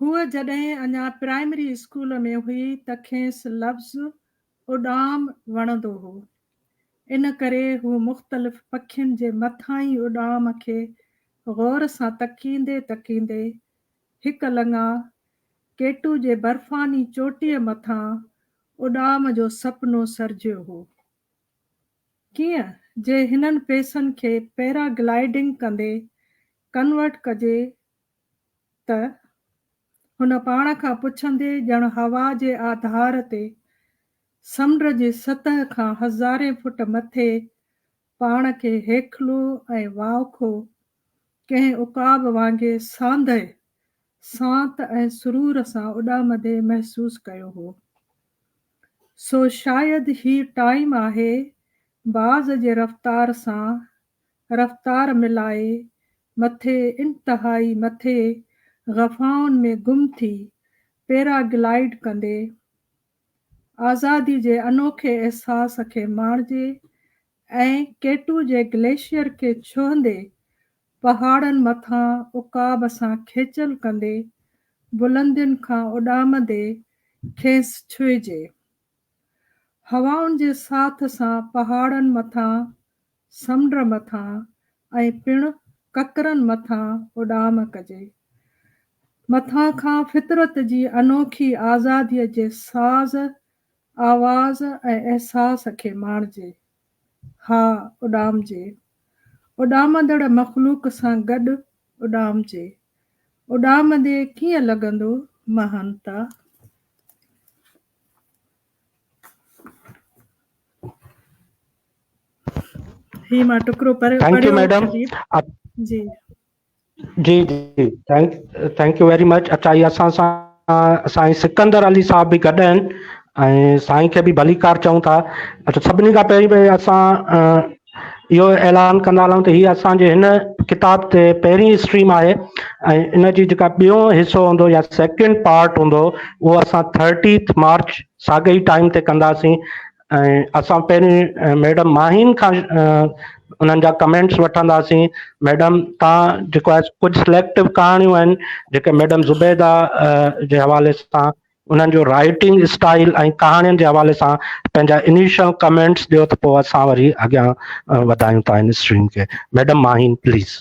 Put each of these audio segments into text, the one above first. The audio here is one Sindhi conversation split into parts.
هوء جڏهن اڃا پرائمري اسڪول ۾ هئي ته کيس لفظ اڏام وڻندو هو. ان ڪري هو مختلف پکين جي مٿاهين اڏام کي غور سان تڪيندي تڪيندي هڪ لڱا ڪيٽو جي برفاني چوٽيء مٿان اڏام جو سپنو سرجيو هو. ڪيئن جي هنن پئسن کي پيرا گلائيڊنگ ڪندي ڪنورٽ ڪجي ته؟ هن پاڻ کان پڇندي ڄڻ هوا جي آڌار تي سمنڊ جي سطح کان هزارين فٽ مٿي پاڻ کي هيکلو ۽ واوکو ڪنهن عقاب وانگي ساندهه سانت ۽ سرور سان اڏامندي محسوس ڪيو هو. سو شايد هي ٽائيم آهي باز جي رفتار سان رفتار ملائي مٿي انتهائي مٿي غفائن ۾ گم ٿي پيرا گلائيڊ ڪندي آزادي جي انوکي احساس کي ماڻجي ۽ ڪيٽو جي گليشيئر کي ڇهندي پهاڙن مٿان عقاب سان کيچل ڪندي، بلندين کان اڏامندي کيس ڇهجي. هوائن جي ساٿ سان پهاڙن مٿان، سمنڊ مٿان ۽ پڻ ڪڪرن مٿان اڏام ڪجي. مٿان کان فطرت جي انوکي آزاديء جي ساز، آواز ۽ احساس کي ماڻجي. ها، اڏامجي. اڏامندڙ مخلوق سان گڏ اڏامجي. اڏامندي ڪيئن لڳندو مهانتا؟ هي مان ٽڪرو thank you پڙهيو ميڊم شبير جي. جي جي thank thank you very much اچا هي اسان سان سائين سڪندر علي صاحب به گڏ آهن ۽ سائين کي به ڀليڪار چئون ٿا اچا سڀني کان پهرين ڀئي اسان اهو اعلان ڪندا هلون ته هي اسان جي هن ڪتاب تي پهرين اسٽريم آهي ۽ ان جي جيڪا ٻيو حصو هوندو يا سيڪنڊ پارٽ هوندو اهو اسان ٿرٽيٿ مارچ ساڳئي ئي ٽائيم تي ڪنداسين ۽ اسان پهرين ميڊم ماهين کان انهن جا ڪمينٽس وٺنداسين ميڊم تان جيڪو آهي ڪجهه سليڪٽو ڪهاڻيون آهن جيڪي ميڊم زبيده جي حوالي سان انهن جو رائٽنگ اسٽائل ۽ ڪهاڻين جي حوالي سان پنهنجا انيشل ڪمينٽس ڏيو ته پوء اسان وري اڳيان وڌايون ٿا ان اسٽريم کي ميڊم ماهين پليز.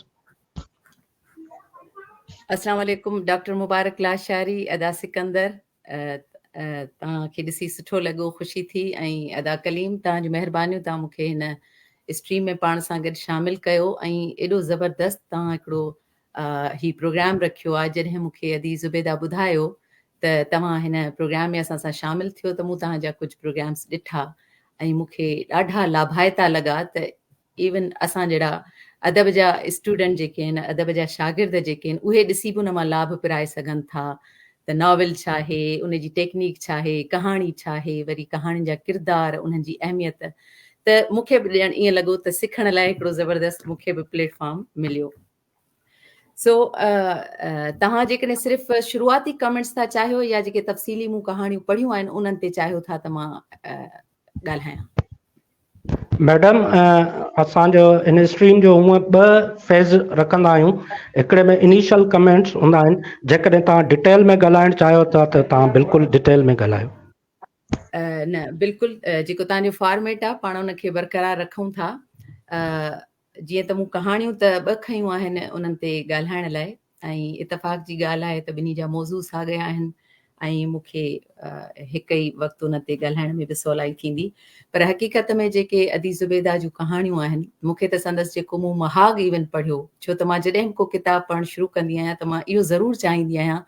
السلام عليڪم ڊاڪٽر مبارڪ لاشاري ادا سڪندر توهان کي ڏسي سٺو لڳو خوشي ٿي ۽ ادا ڪليم توهان جون مهربانيون توهان مون کي هن اسٽريم ۾ پاڻ سان گڏ شامل ڪيو ۽ ايڏو زبردست توهان هڪڙو هي پروگرام رکيو آهي جڏهن مون کي ادي زبيده ٻڌايو ته توهان هن پروگرام ۾ اسان سان شامل ٿيو ته مون توهان جا ڪجهه پروگرامس ڏٺا ۽ مون کي ڏاڍا لاڀائتا لڳا ته ايون اسان جهڙا ادب جا اسٽوڊنٽ جيڪي آهن ادب جا شاگرد جيڪي آهن اهي ڏسي به ان مان لاڀ پرائي سگهن ٿا ته ناول ڇا آهي ان جي ٽيڪنيڪ ڇا آهي ڪهاڻي ڇا آهي وري ڪهاڻين جا ڪردار انهن جي اهميت ته مون کي به ڄڻ ائين لڳو ته سکڻ لاء هڪڙو زبردست مون کي به پليٽ فارم مليو سو توهان جيڪڏهن صرف شروعاتي ڪمينٽس ٿا چاهيو يا جيڪي تفصيلي مون ڪهاڻيون پڙهيون آهن انهن تي چاهيو ٿا ته مان ڳالهايان. ميڊم اسان جو ان اسٽريم جو هونء ٻه فيز رکندا آهيون هڪڙي ۾ انيشل ڪمينٽس هوندا آهن جيڪڏهن توهان ڊيٽيل ۾ ڳالهائڻ چاهيو ٿا ته توهان بلڪل ڊيٽيل ۾ ڳالهايو. نه بلڪل جيڪو توهان جو فارميٽ آهي پاڻ ان کي برقرار رکون ٿا جيئن ته مون ڪهاڻيون ته ٻه کنيون آهن انهن تي ڳالهائڻ لاء ۽ اتفاق جي ڳالهه آهي ته ٻنهي جا موضوع ساڳيا آهن ۽ مون کي هڪ ئي وقت ان تي ڳالهائڻ ۾ به سولائي ٿيندي پر حقيقت ۾ جيڪي ادي زبيده جون ڪهاڻيون آهن مون کي ته سندس جيڪو مون مهاڳ ايون پڙهيو ڇو ته مان جڏهن به ڪو ڪتاب پڙهڻ شروع ڪندي آهيان ته مان اهو ضرور چاهيندي آهيان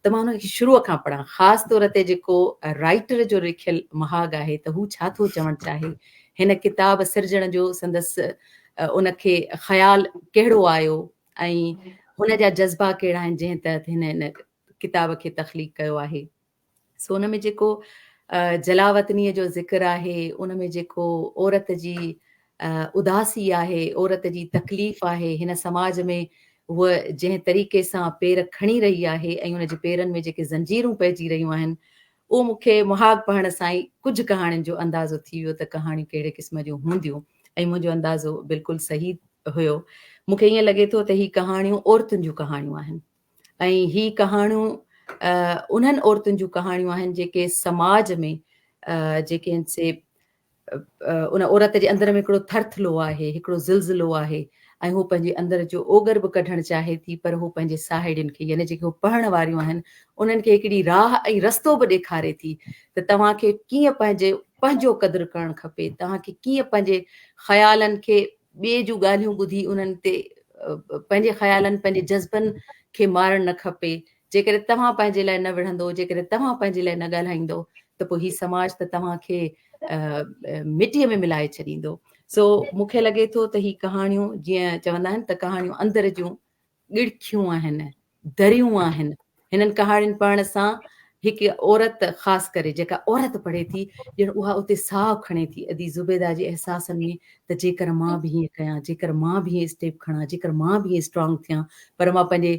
ته مان ان کي شروع کان پڙهان خاص طور تي جيڪو رائٽر جو لکيل مهاڳ آهي ته هو ڇا ٿو چوڻ چاهي هن ڪتاب سرجڻ جو سندس ان کي خيال ڪهڙو آيو ۽ هن جا جذبا ڪهڙا آهن جنهن تحت هن هن ڪتاب کي تخليق ڪيو آهي سو ان ۾ جيڪو جلاوطنيء جو ذڪر آهي ان ۾ جيڪو عورت جي اداسي آهي عورت جي تڪليف آهي هن سماج ۾ هوء جنهن طريقي سان پير کڻي رهي آهي ۽ ان جي پيرن ۾ جيڪي زنجيرون پئجي رهيون آهن اهو مون کي مهاڳ پڙهڻ سان ئي ڪجهه ڪهاڻين جو اندازو ٿي ويو ته ڪهاڻيون ڪهڙي قسم جون هونديون ۽ منهنجو اندازو بلڪل صحيح هيو. مون کي ائين لڳي ٿو ته هي ڪهاڻيون عورتن جون ڪهاڻيون آهن ۽ هي ڪهاڻيون انهن عورتن جون ڪهاڻيون آهن جيڪي سماج ۾ جيڪي آهن سي ان عورت جي اندر ۾ هڪڙو ٿرٿلو آهي هڪڙو زلزلو آهي ۽ هو پنهنجي اندر جو اوڳر به ڪڍڻ چاهي ٿي پر هو پنهنجي ساهيڙين کي يعني جيڪي هو پڙهڻ واريون آهن انهن کي هڪڙي راهه ۽ رستو به ڏيکاري ٿي ته توهان کي ڪيئن پنهنجي پنهنجو قدر ڪرڻ کپي توهان کي ڪيئن پنهنجي خيالن کي ٻئي جون ڳالهيون ٻڌي انهن تي پنهنجي خيالن پنهنجي جذبن کي مارڻ نه کپي جيڪڏهن توهان پنهنجي لاء نه وڙهندو جيڪڏهن توهان پنهنجي لاء نه ڳالهائيندو ته پوء هي سماج ته توهان کي مٽيء ۾ ملائي ڇڏيندو سو مون کي لڳي ٿو ته هي ڪهاڻيون جيئن چوندا آهن ته ڪهاڻيون اندر جون ڳڙکيون آهن، دريون آهن. هنن ڪهاڻين پڙهڻ سان هڪ عورت خاص ڪري جيڪا عورت پڙهي ٿي ڄڻ اها اتي ساهه کڻي ٿي ادي زبيده جي احساسن ۾ ته جيڪر مان به هيئن ڪيان، جيڪر مان به هيئن اسٽيپ کڻان، جيڪر مان به هيئن اسٽرانگ ٿيان پر مان پنهنجي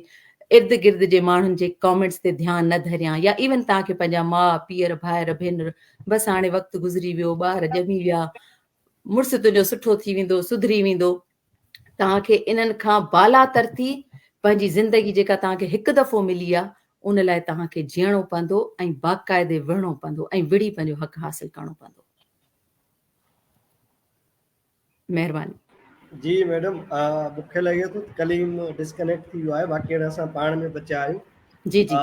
ارد گرد جي ماڻهن جي ڪامينٽس تي ڌيان نه ڌريان يا ايون توهان کي پنهنجا ماء پيئر ڀائر ڀينر بس هاڻي وقت گذري ويو ٻار ڄمي ويا مڙس تنهنجو سٺو ٿي ويندو سڌري ويندو توهان کي انهن کان بالاتر ٿي پنهنجي زندگي جيڪا توهان کي هڪ دفعو ملي آ ان لاء توهان کي جيئڻو پوندو ۽ باقاعدي وڙهڻو پوندو ۽ وڙهي پنهنجو حق حاصل ڪرڻو پوندو. مهرباني. جي ميڊم مون کي لڳي ٿو ته ڪليم ڊسڪنيڪٽ ٿي ويو آهي باقي هاڻي اسان پاڻ ۾ بچيا آهيون. جي جي.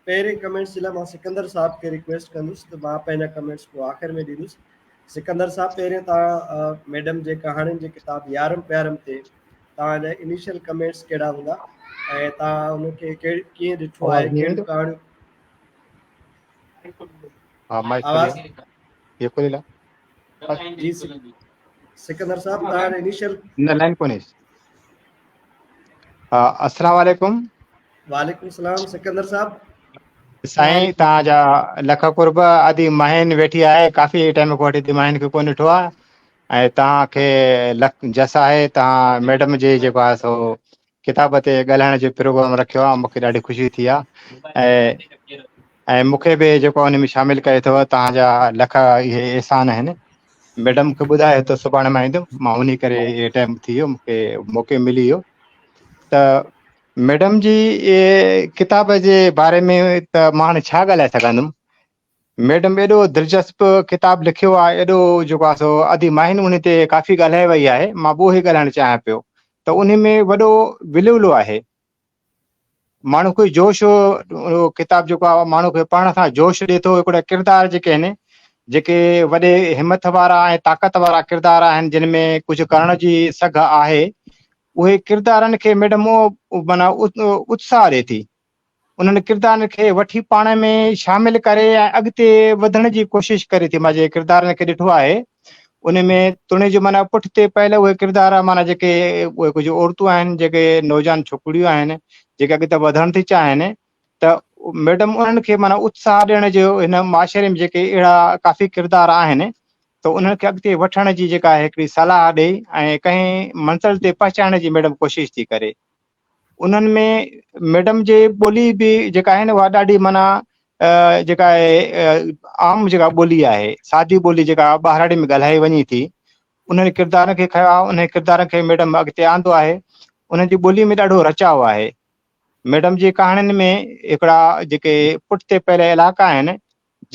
پهرين ڪمينٽس جي لاء مان سڪندر صاحب کي ريڪويسٽ ڪندس ته مان پنهنجا ڪمينٽس پوء آخر ۾ ڏيندس. سڪندر صاحب پهرين توهان ميڊم جي ڪهاڻين جي ڪتاب يارم پيارم تي توهان جا انيشل ڪمينٽس ڪهڙا هوندا ۽ توهان ان کي ڪيئن ڏٺو آهي ڪهڙيون ڪهاڻيون ها مائڪ آواز هي کولي لا جي سڪندر صاحب توهان جا انيشل نه لائن ڪونهي ها السلام عليڪم وعليڪم السلام سڪندر صاحب. سائين توهان جا لک قرب ادي ماهين ويٺي آهي ڪافي ٽائيم کان وٺي ادي ماهين کي ڪونه ڏٺو آهي ۽ توهان کي لک جس آهي توهان ميڊم جي جيڪو آهي سو ڪتاب تي ڳالهائڻ جو پروگرام رکيو آهي مونکي ڏاڍي خوشي ٿي آهي ۽ ۽ مونکي به جيڪو ان ۾ شامل ڪيو اٿو توهان جا لک اهي احسان آهن ميڊم مونکي ٻڌايو ته سڀاڻي مان ايندم مان انهي ڪري اهي ٽائيم ٿي ويو مونکي موقعو ملي ويو ته ميڊم جي ڪتاب جي باري ۾ ته مان هاڻي ڇا ڳالهائي سگهندم. ميڊم ايڏو دلچسپ ڪتاب لکيو آهي، ايڏو جيڪو آهي سو ادي ماهين انهي تي ڪافي ڳالهائي وئي آهي، مان به اهو ئي ڳالهائڻ چاهيان پيو ته انهي ۾ وڏو ولولو آهي. ماڻهو کي جوش اهو ڪتاب جيڪو آهي ماڻهو کي پڙهڻ سان جوش ڏي ٿو. هڪڙا ڪردار جيڪي آهن جيڪي وڏي همٿ وارا ۽ طاقت وارا ڪردار آهن جن ۾ ڪجهه ڪرڻ جي سگهه آهي اهي ڪردارن کي ميڊم معنيٰ اتساهه ڏئي ٿي. انهن ڪردارن کي وٺي پاڻ ۾ شامل ڪري ۽ اڳتي وڌڻ جي ڪوشش ڪري ٿي. مان جي ڪردارن کي ڏٺو آهي ان ۾ توڻي جو معنيٰ پٺتي پيل اهي ڪردار معنيٰ جيڪي اهي ڪجهه عورتون آهن جيڪي نوجوان ڇوڪريون آهن جيڪي اڳتي وڌڻ ٿي چاهين ته ميڊم انهن کي معنيٰ اتساهه ڏيڻ جو هن معاشري ۾ جيڪي اهڙا ڪافي ڪردار آهن ته انهن کي اڳتي وٺڻ جي جيڪا هڪڙي صلاح ڏئي ۽ ڪنهن منزل تي پهچائڻ جي ميڊم ڪوشش ٿي ڪري. انهن ۾ ميڊم جي ٻولي به جيڪا آهي نه اها ڏاڍي معنيٰ جيڪا آهي عام جيڪا ٻولي آهي سادي ٻولي جيڪا ٻهراڙي ۾ ڳالهائي وڃي ٿي انهن ڪردارن کي کنيو آهي انهن ڪردارن کي ميڊم اڳتي آندو آهي انهن جي ٻولي ۾ ڏاڍو رچاء آهي. ميڊم جي ڪهاڻين ۾ هڪڙا جيڪي پٺتي پيل علائقا آهن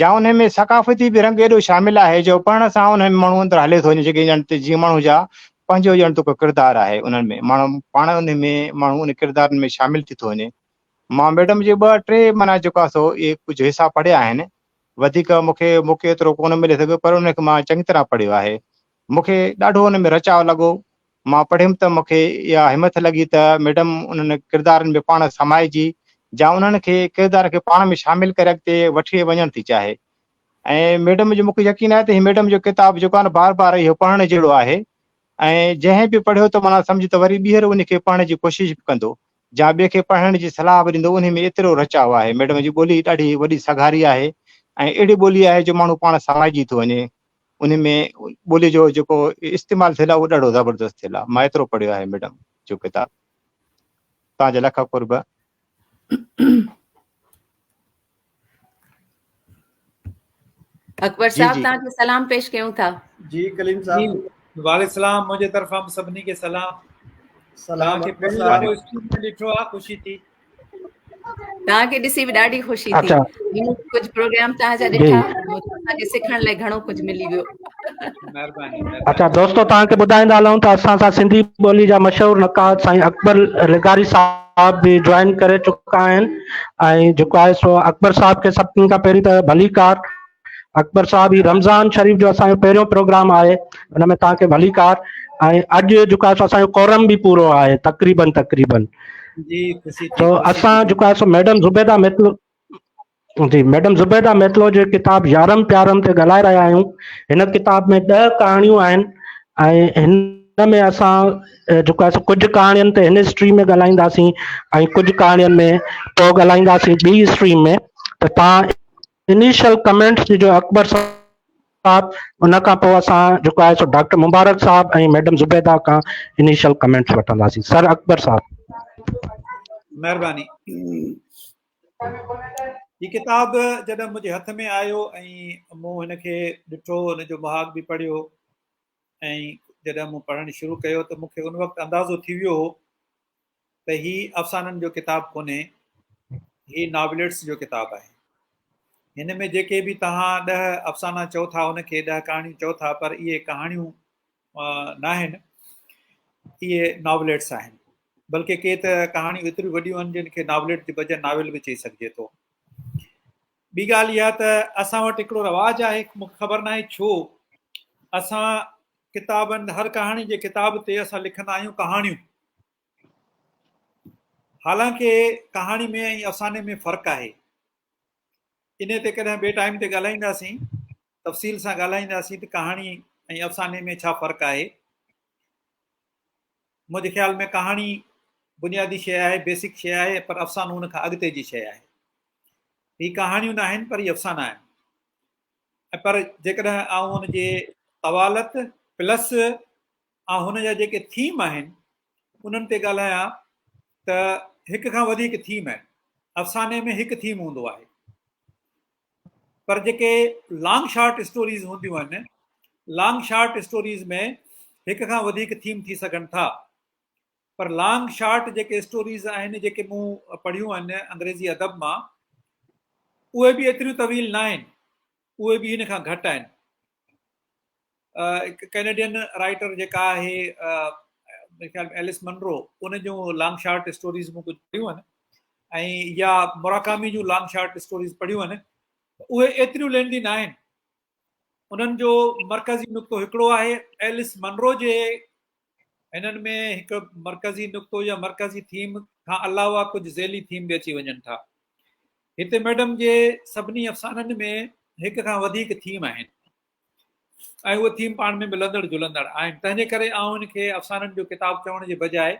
جا انهي ۾ ثقافتي به رنگ ايڏو شامل آهي جو پڙهڻ سان انهن ۾ ماڻهو اندر هلي ٿو وڃي جيڪي ڄڻ ته جيئن ماڻهو جا پنهنجو ڄڻ ته ڪو ڪردار آهي انهن ۾ ماڻهو پاڻ انهي ۾ ماڻهو ان ڪردارن ۾ شامل ٿي ٿو وڃي مان ميڊم جي ٻه ٽي معنيٰ جيڪو آهي سو اهي ڪجهه حصا پڙهيا آهن وڌيڪ مون کي موقعو ايترو ڪونه ملي سگهيو پر انهي کي مان چڱي طرح پڙهيو آهي مون کي ڏاڍو ان ۾ رچاء لڳو مان پڙهيم ته مون کي اها همٿ لڳي ته ميڊم انهن ڪردارن ۾ پاڻ سمائجي جا انهن کي ڪردار کي پاڻ ۾ شامل ڪري اڳتي وٺي وڃڻ ٿي چاهي ۽ ميڊم جو مون کي يقين آهي ته هي ميڊم جو ڪتاب جيڪو آهي نه بار بار اهو پڙهڻ جهڙو آهي ۽ جنهن به پڙهيو ته معنيٰ سمجهه ته وري ٻيهر ان کي پڙهڻ جي ڪوشش به ڪندو جا ٻئي کي پڙهڻ جي صلاح به ڏيندو انهي ۾ ايترو رچاء آهي ميڊم جي ٻولي ڏاڍي وڏي سگهاري آهي ۽ اهڙي ٻولي آهي جو ماڻهو پاڻ سمائجي ٿو وڃي ان ۾ ٻولي جو جيڪو استعمال ٿيل آهي اهو ڏاڍو زبردست ٿيل آهي مان ايترو پڙهيو آهي ميڊم جو ڪتاب توهان جا لک قرب. اڪبر جي صاحب جي توهان کي سلام پيش ڪيون ٿا. جي ڪليم صاحب. جي وعليڪم السلام منهنجي طرفان به سڀني کي سلام. سلام توهان کي اڪبر پهريون صاحب. دفعو اسڪرين تي ڏٺو آ، خوشي ٿي. توهان کي ڏسي به ڏاڍي خوشي ٿي. اڇا. مون ڪجهه پروگرام توهان جا جي. ڏٺا، اسان کي سکڻ لاء گهڻو ڪجهه ملي ويو. مهرباني اڇا مهرباني. دوستو توهان کي ٻڌائيندا هلون ته اسان سان سنڌي ٻولي جا مشهور نقاد سائين اڪبر لغاري صاحب به جوائن ڪري چڪا آهن ۽ جيڪو آهي سو اڪبر صاحب کي سڀني کان پهرين ته ڀليڪار. اڪبر صاحب هي رمضان شريف جو اسان جو پهريون پروگرام آهي ان ۾ توهان کي ڀليڪار ۽ اڄ جيڪو آهي سو اسان جو ڪورم به پورو آهي تقريبن تقريبن جي خوشي ٿي تو خوشي اسان ٿي. جيڪو آهي سو ميڊم زبيده ميتلو جي ميڊم زبيده ميتلو جي ڪتاب يارم پيارم تي ڳالهائي رهيا آهيون. هن ڪتاب ۾ 10 ڪهاڻيون آهن ۽ هن ۾ اسان جيڪو آهي سو ڪجهه ڪهاڻين تي هن اسٽريم ۾ ڳالهائينداسين ۽ ڪجهه ڪهاڻين ۾ پوء ڳالهائينداسين ٻي اسٽريم ۾. ته توهان انيشل ڪمينٽس ڏجو اڪبر صاحب، ان کان پوء اسان جيڪو آهي سو ڊاڪٽر مبارڪ صاحب ۽ ميڊم زبيده کان انيشل ڪمينٽس وٺنداسين. سر اڪبر صاحب. مهرباني. هي ڪتاب جڏهن منهنجي هٿ ۾ آيو ۽ مون هن کي ڏٺو، هن جو مهاڳ به پڙهيو ۽ جڏهن مون پڙهڻ شروع ڪيو ته مون کي ان وقت اندازو ٿي ويو هو ته هي افسانن جو ڪتاب ڪونهي، هي ناوليٽس جو ڪتاب آهي. هن ۾ جيڪي به توهان 10 افسانا چئو ٿا، ان کي 10 ڪهاڻيون چئو ٿا، پر اهي ڪهاڻيون ناهن، اهي ناوليٽس آهن. بلڪه ڪي ته ڪهاڻيون ايتريون وڏيون آهن جن کي ناوليٽ جي بجاء ناول به چئي سگهجي ٿو. ٻي ڳالهه اها ته اسان وٽ هڪڙو رواج آهي، مون کي خبر ناهي ڇو، اسان ڪتابن، هر ڪهاڻي جي ڪتاب تي اسان لکندا آهيون ڪهاڻيون. حالانڪه ڪهاڻي ۾ ۽ افساني ۾ فرق آهي. انهي تي ڪڏهن ٻئي ٽائيم تي ڳالهائينداسين، تفصيل سان ڳالهائينداسين ته ڪهاڻي ۽ افساني ۾ ڇا فرق آهي. منهنجي خيال ۾ ڪهاڻي بنيادي شيء آهي، بيسڪ شيء آهي، پر افسانو ان کان اڳتي جي شيء آهي. هي ڪهاڻيون ناهن پر هي افسانا آهن. ۽ پر جيڪڏهن آئون ان جي طوالت پلس آئون هن جا جيڪي ٿيم آهن انهن تي ڳالهايان ته هڪ کان وڌيڪ ٿيم آهن. افساني ۾ هڪ ٿيم هوندو آهي پر جيڪي لانگ شارٽ اسٽوريز هونديون آهن، لانگ شارٽ اسٽوريز ۾ هڪ کان وڌيڪ ٿيم ٿي سگهن ٿا. پر لانگ شارٽ جيڪي اسٽوريز آهن جيڪي مون پڙهيون آهن انگريزي ادب مان، اهي به ايتريون طويل ناهن، اهي به هن کان گهٽ آهن. هڪ ڪينيڊين رائيٽر جيڪا آهي ميري خيال ۾ ايلس منرو، ان جون لانگ شارٽ اسٽوريز مون ڪجهه پڙهيون آهن ۽ يا مراڪامي جون لانگ شارٽ اسٽوريز پڙهيون آهن، اهي ايتريون ليندي نه آهن. انهن جو مرڪزي نقطو هڪڙو آهي. ايلس منرو جي هنن ۾ هڪ مرڪزي نقطو يا مرڪزي ٿيم کان علاوه ڪجهه ذيلي ٿيم به اچي وڃن ٿا. هتي ميڊم جي سڀني افسانن ۾ هڪ کان وڌيڪ ٿيم آهن ۽ اهي ٿيم پاڻ ۾ ملندڙ جلندڙ آهن، تنهنجي ڪري آئون هن کي افسانن جو ڪتاب چوڻ جي بجاء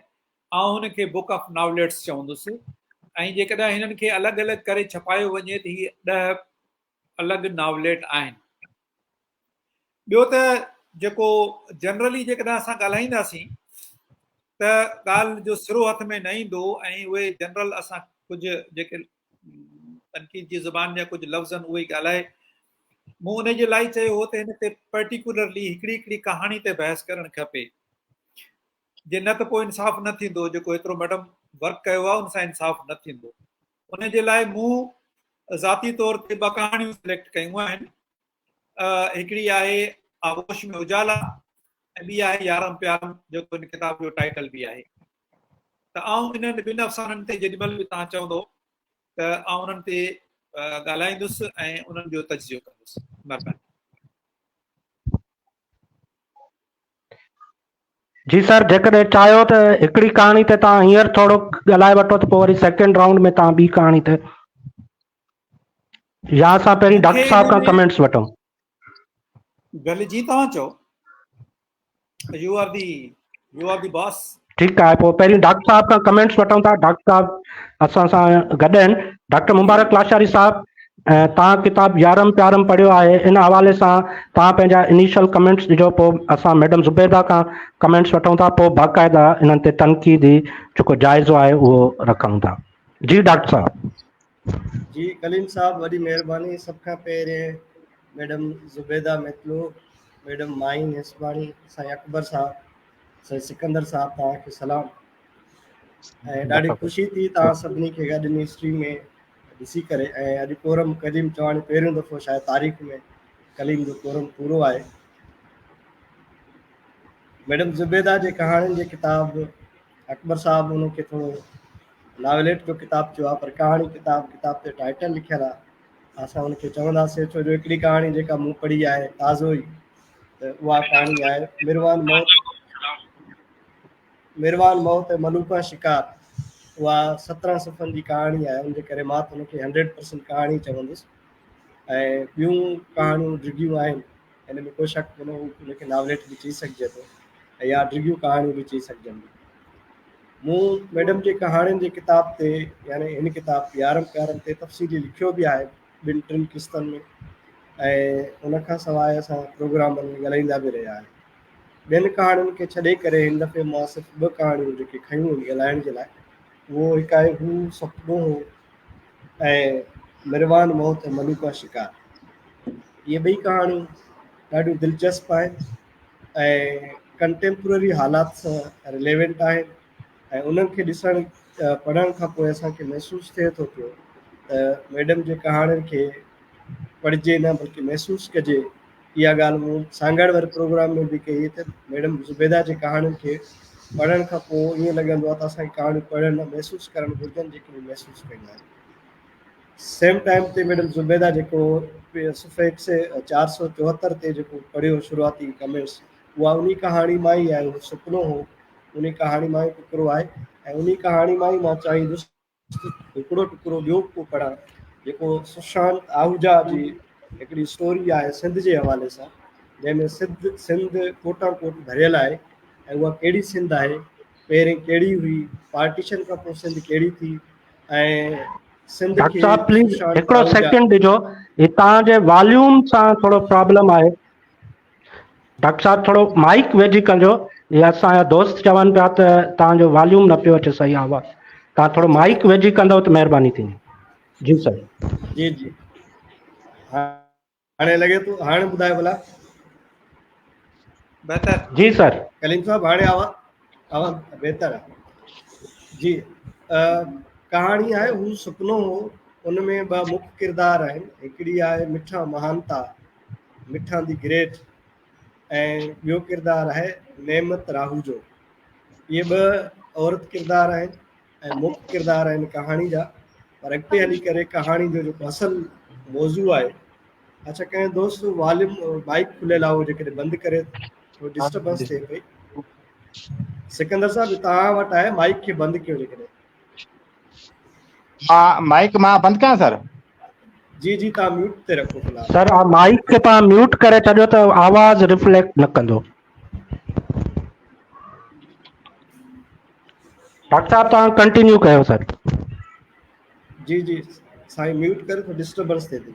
آئون هن کي بڪ آف ناوليٽس چوندس ۽ جيڪڏهن هنن کي الڳ الڳ ڪري ڇپايو وڃي ته هي 10 الڳ ناوليٽ آهن. ٻيو ته جيڪو جنرلي جيڪڏهن اسان ڳالهائينداسين ته ڳالهه جو سرو هٿ ۾ نه ايندو ۽ اهي جنرل اسان ڪجهه جيڪي تنقيد جي زبان جا ڪجهه لفظ آهن اهي ڳالهائي، مون ان جي لاء چيو هو ته هن تي پرٽيڪولرلي هڪڙي هڪڙي ڪهاڻي تي بحث ڪرڻ کپي، جي نه ته پوء انصاف نه ٿيندو، جيڪو ايترو ميڊم ورڪ ڪيو آهي ان سان انصاف نه ٿيندو. ان جي لاء مون ذاتي طور تي 2 ڪهاڻيون سليڪٽ ڪيون آهن، هڪڙي آهي آغوش ۾ اجالا ۽ ٻي آهي يارم پيارم، جيڪو هن ڪتاب جو ٽائيٽل به آهي. ته آئون انهن ٻن افسانن تي جيڏي مهل به توهان چوندو ته آئون انهن تي ڳالهائيندس ۽ انهن جو تجزيو ڪندس. مهرباني. جي سر، جيڪڏهن چاهيو ته هڪڙي ڪهاڻي تي توهان هينئر ٿورو ڳالهائي وٺو ته پوء وري سيڪنڊ رائونڊ ۾ توهان ٻي ڪهاڻي تي، يا اسان پهرين ڊاڪٽر صاحب کان ڪمينٽس وٺون. ڀلي جي توهان چئو. You are the you are the boss. ٺيڪ آهي، پوء پهرين ڊاڪٽر صاحب کان ڪمينٽس وٺون ٿا. ڊاڪٽر صاحب اسان سان گڏ آهن. ڊاڪٽر مبارڪ لاشاري صاحب، توهان ڪتاب يارم پيارم پڙهيو آهي، ان حوالي سان توهان پنهنجا انيشل ڪمينٽس ڏجو، پوء اسان ميڊم زبيده کان ڪمينٽس وٺون ٿا، پوء باقاعده انهن تي تنقيدي جيڪو جائزو آهي اهو رکون ٿا. جي ڊاڪٽر صاحب. جي ڪليم صاحب وڏي مهرباني. سڀ کان پهرين ميڊم زبيده ميتلو، ميڊم ماهين هيسباڻي، سائين اڪبر صاحب، سائين سڪندر صاحب، توهان کي سلام. ۽ ڏاڍي خوشي ٿي توهان سڀني کي گڏ ان اسٽريم ۾ ڏسي ڪري ۽ اڄ ڪورم ڪليم چواڻي پهريون دفعو شايد تاريخ ۾ ڪليم جو ڪورم پورو آهي. ميڊم زبيده جي ڪهاڻين جي ڪتاب اڪبر صاحب ان کي ٿورو ناوليٽ جو ڪتاب چيو آهي پر ڪهاڻي ڪتاب ڪتاب تي ٽائيٽل لکيل آهي اسان ان کي چونداسين ڇو جو هڪڙي ڪهاڻي جيڪا مون پڙهي آهي تازو ئي ته اها ڪهاڻي آهي مروان موت مروان موت ۽ ملوڪان شڪار اها 17 صفحن جي ڪهاڻي آهي ان جي ڪري مان ته ان کي 100% ڪهاڻي چوندس ۽ ٻيون ڪهاڻيون ڊگهيون آهن ان ۾ ڪو شڪ ڪونهي ان کي ناوليٽ به چئي سگهجي ٿو يا ڊگهيون ڪهاڻيون به چئي سگهجن ٿيون. مون ميڊم جي ڪهاڻين جي ڪتاب تي يعني هن ڪتاب يارم پيارم تي تفصيلي لکيو به آهي ٻن ٽن قسطن ۾ ۽ ان کان سواء اسان پروگرامن ۾ ڳالهائيندا به رهيا آهيون. ٻين ڪهاڻين کي ڇڏي ڪري هن دفعي مان صرف ٻه ڪهاڻيون جيڪي کنيون آهن ڳالهائڻ جي لاء اهو هڪ آهي هو سپنو هو ۽ مروان موت ۽ ملوڪا شڪار. اهي ٻئي ڪهاڻيون ڏاڍيون دلچسپ آهن ۽ ڪنٽيمپرري حالات سان رليونٽ آهن ۽ انهن کي ڏسڻ پڙهڻ کان پوء اسان کي محسوس ٿئي ٿو پيو ته ميڊم جي ڪهاڻين کي پڙهجي نه بلڪه محسوس ڪجي. اها ڳالهه مون سانگهڙ واري پروگرام ۾ به ڪئي ته ميڊم زبيده جي ڪهاڻين کي پڙهڻ کان پوء ائين لڳندو آهي ته اسان کي ڪهاڻيون پڙهڻ نه محسوس ڪرڻ گهرجن جيڪي مون محسوس ڪيون آهن. سيم ٽائيم تي ميڊم زبيده جيڪو صفحي هڪ سي 474 تي جيڪو پڙهيو شروعاتي ڪمينٽس اها انهي ڪهاڻي مان ئي آهي، هو سپنو هو انهي ڪهاڻي مان ئي ٽڪرو آهي ۽ انهي ڪهاڻي مان ئي مان چاهيندس هڪڙو ٽڪرو ٻيو به ڪو پڙهان جيڪو سشانت آهوجا جي هڪڙي اسٽوري آهي سنڌ جي حوالي سان جنهن ۾ سنڌ سنڌ ڪوٽان ڪوٽ ڀريل آهي ۽ اها ڪهڙي سنڌ آهي پهرين ڪهڙي هئي پارٽيشن کان پوء سنڌ ڪهڙي ٿي ۽ سنڌ ڊاڪٽر صاحب پليز هڪڙو سيڪنڊ ڏجو هي توهان جي واليوم سان ٿورو پرابلم آهي. ڊاڪٽر صاحب ٿورو مائيڪ ويجهي ڪجو هي اسان جا دوست چون پيا ته توهان جو واليوم نه پيو اچي صحيح آواز توهان ٿورو مائيڪ ويجهي ڪندو ته مهرباني ٿيندي جي سر. جي جي هاڻي لڳي ٿو هاڻي ٻڌايو ڀلا. بهتر. جي سر. ڪليم صاحب هاڻي آواز آواز بهتر آهي جي ڪهاڻي آهي هو سپنو هو ان ۾ ٻه مک ڪردار آهن هڪڙي آهي مٺا مهانتا مٺان the great ۽ ٻيو ڪردار آهي نعمت راهوجو. اهي ٻه عورت ڪردار آهن ۽ مک ڪردار آهن ڪهاڻي جا پر اڳتي هلي ڪري ڪهاڻي جو جيڪو اصل موضوع آهي اڇا ڪنهن دوست واليوم مائڪ کليل آهي اهو جيڪڏهن بند ڪري ٿورو ڊسٽربنس ٿئي پئي سڪندر صاحب توهان وٽ آهي مائڪ کي بند ڪيو جيڪڏهن مان مائيڪ مان بند ڪيان سر؟ جي جي توهان ميوٽ تي رکو في الحال. سر مائيڪ کي توهان ميوٽ ڪري ڇڏيو ته آواز ريفليڪٽ نه ڪندو. ڊاڪٽر صاحب توهان ڪنٽينيو ڪيو سر. جي جي سائين ميوٽ ڪري ٿو ڊسٽربنس ٿئي ٿي.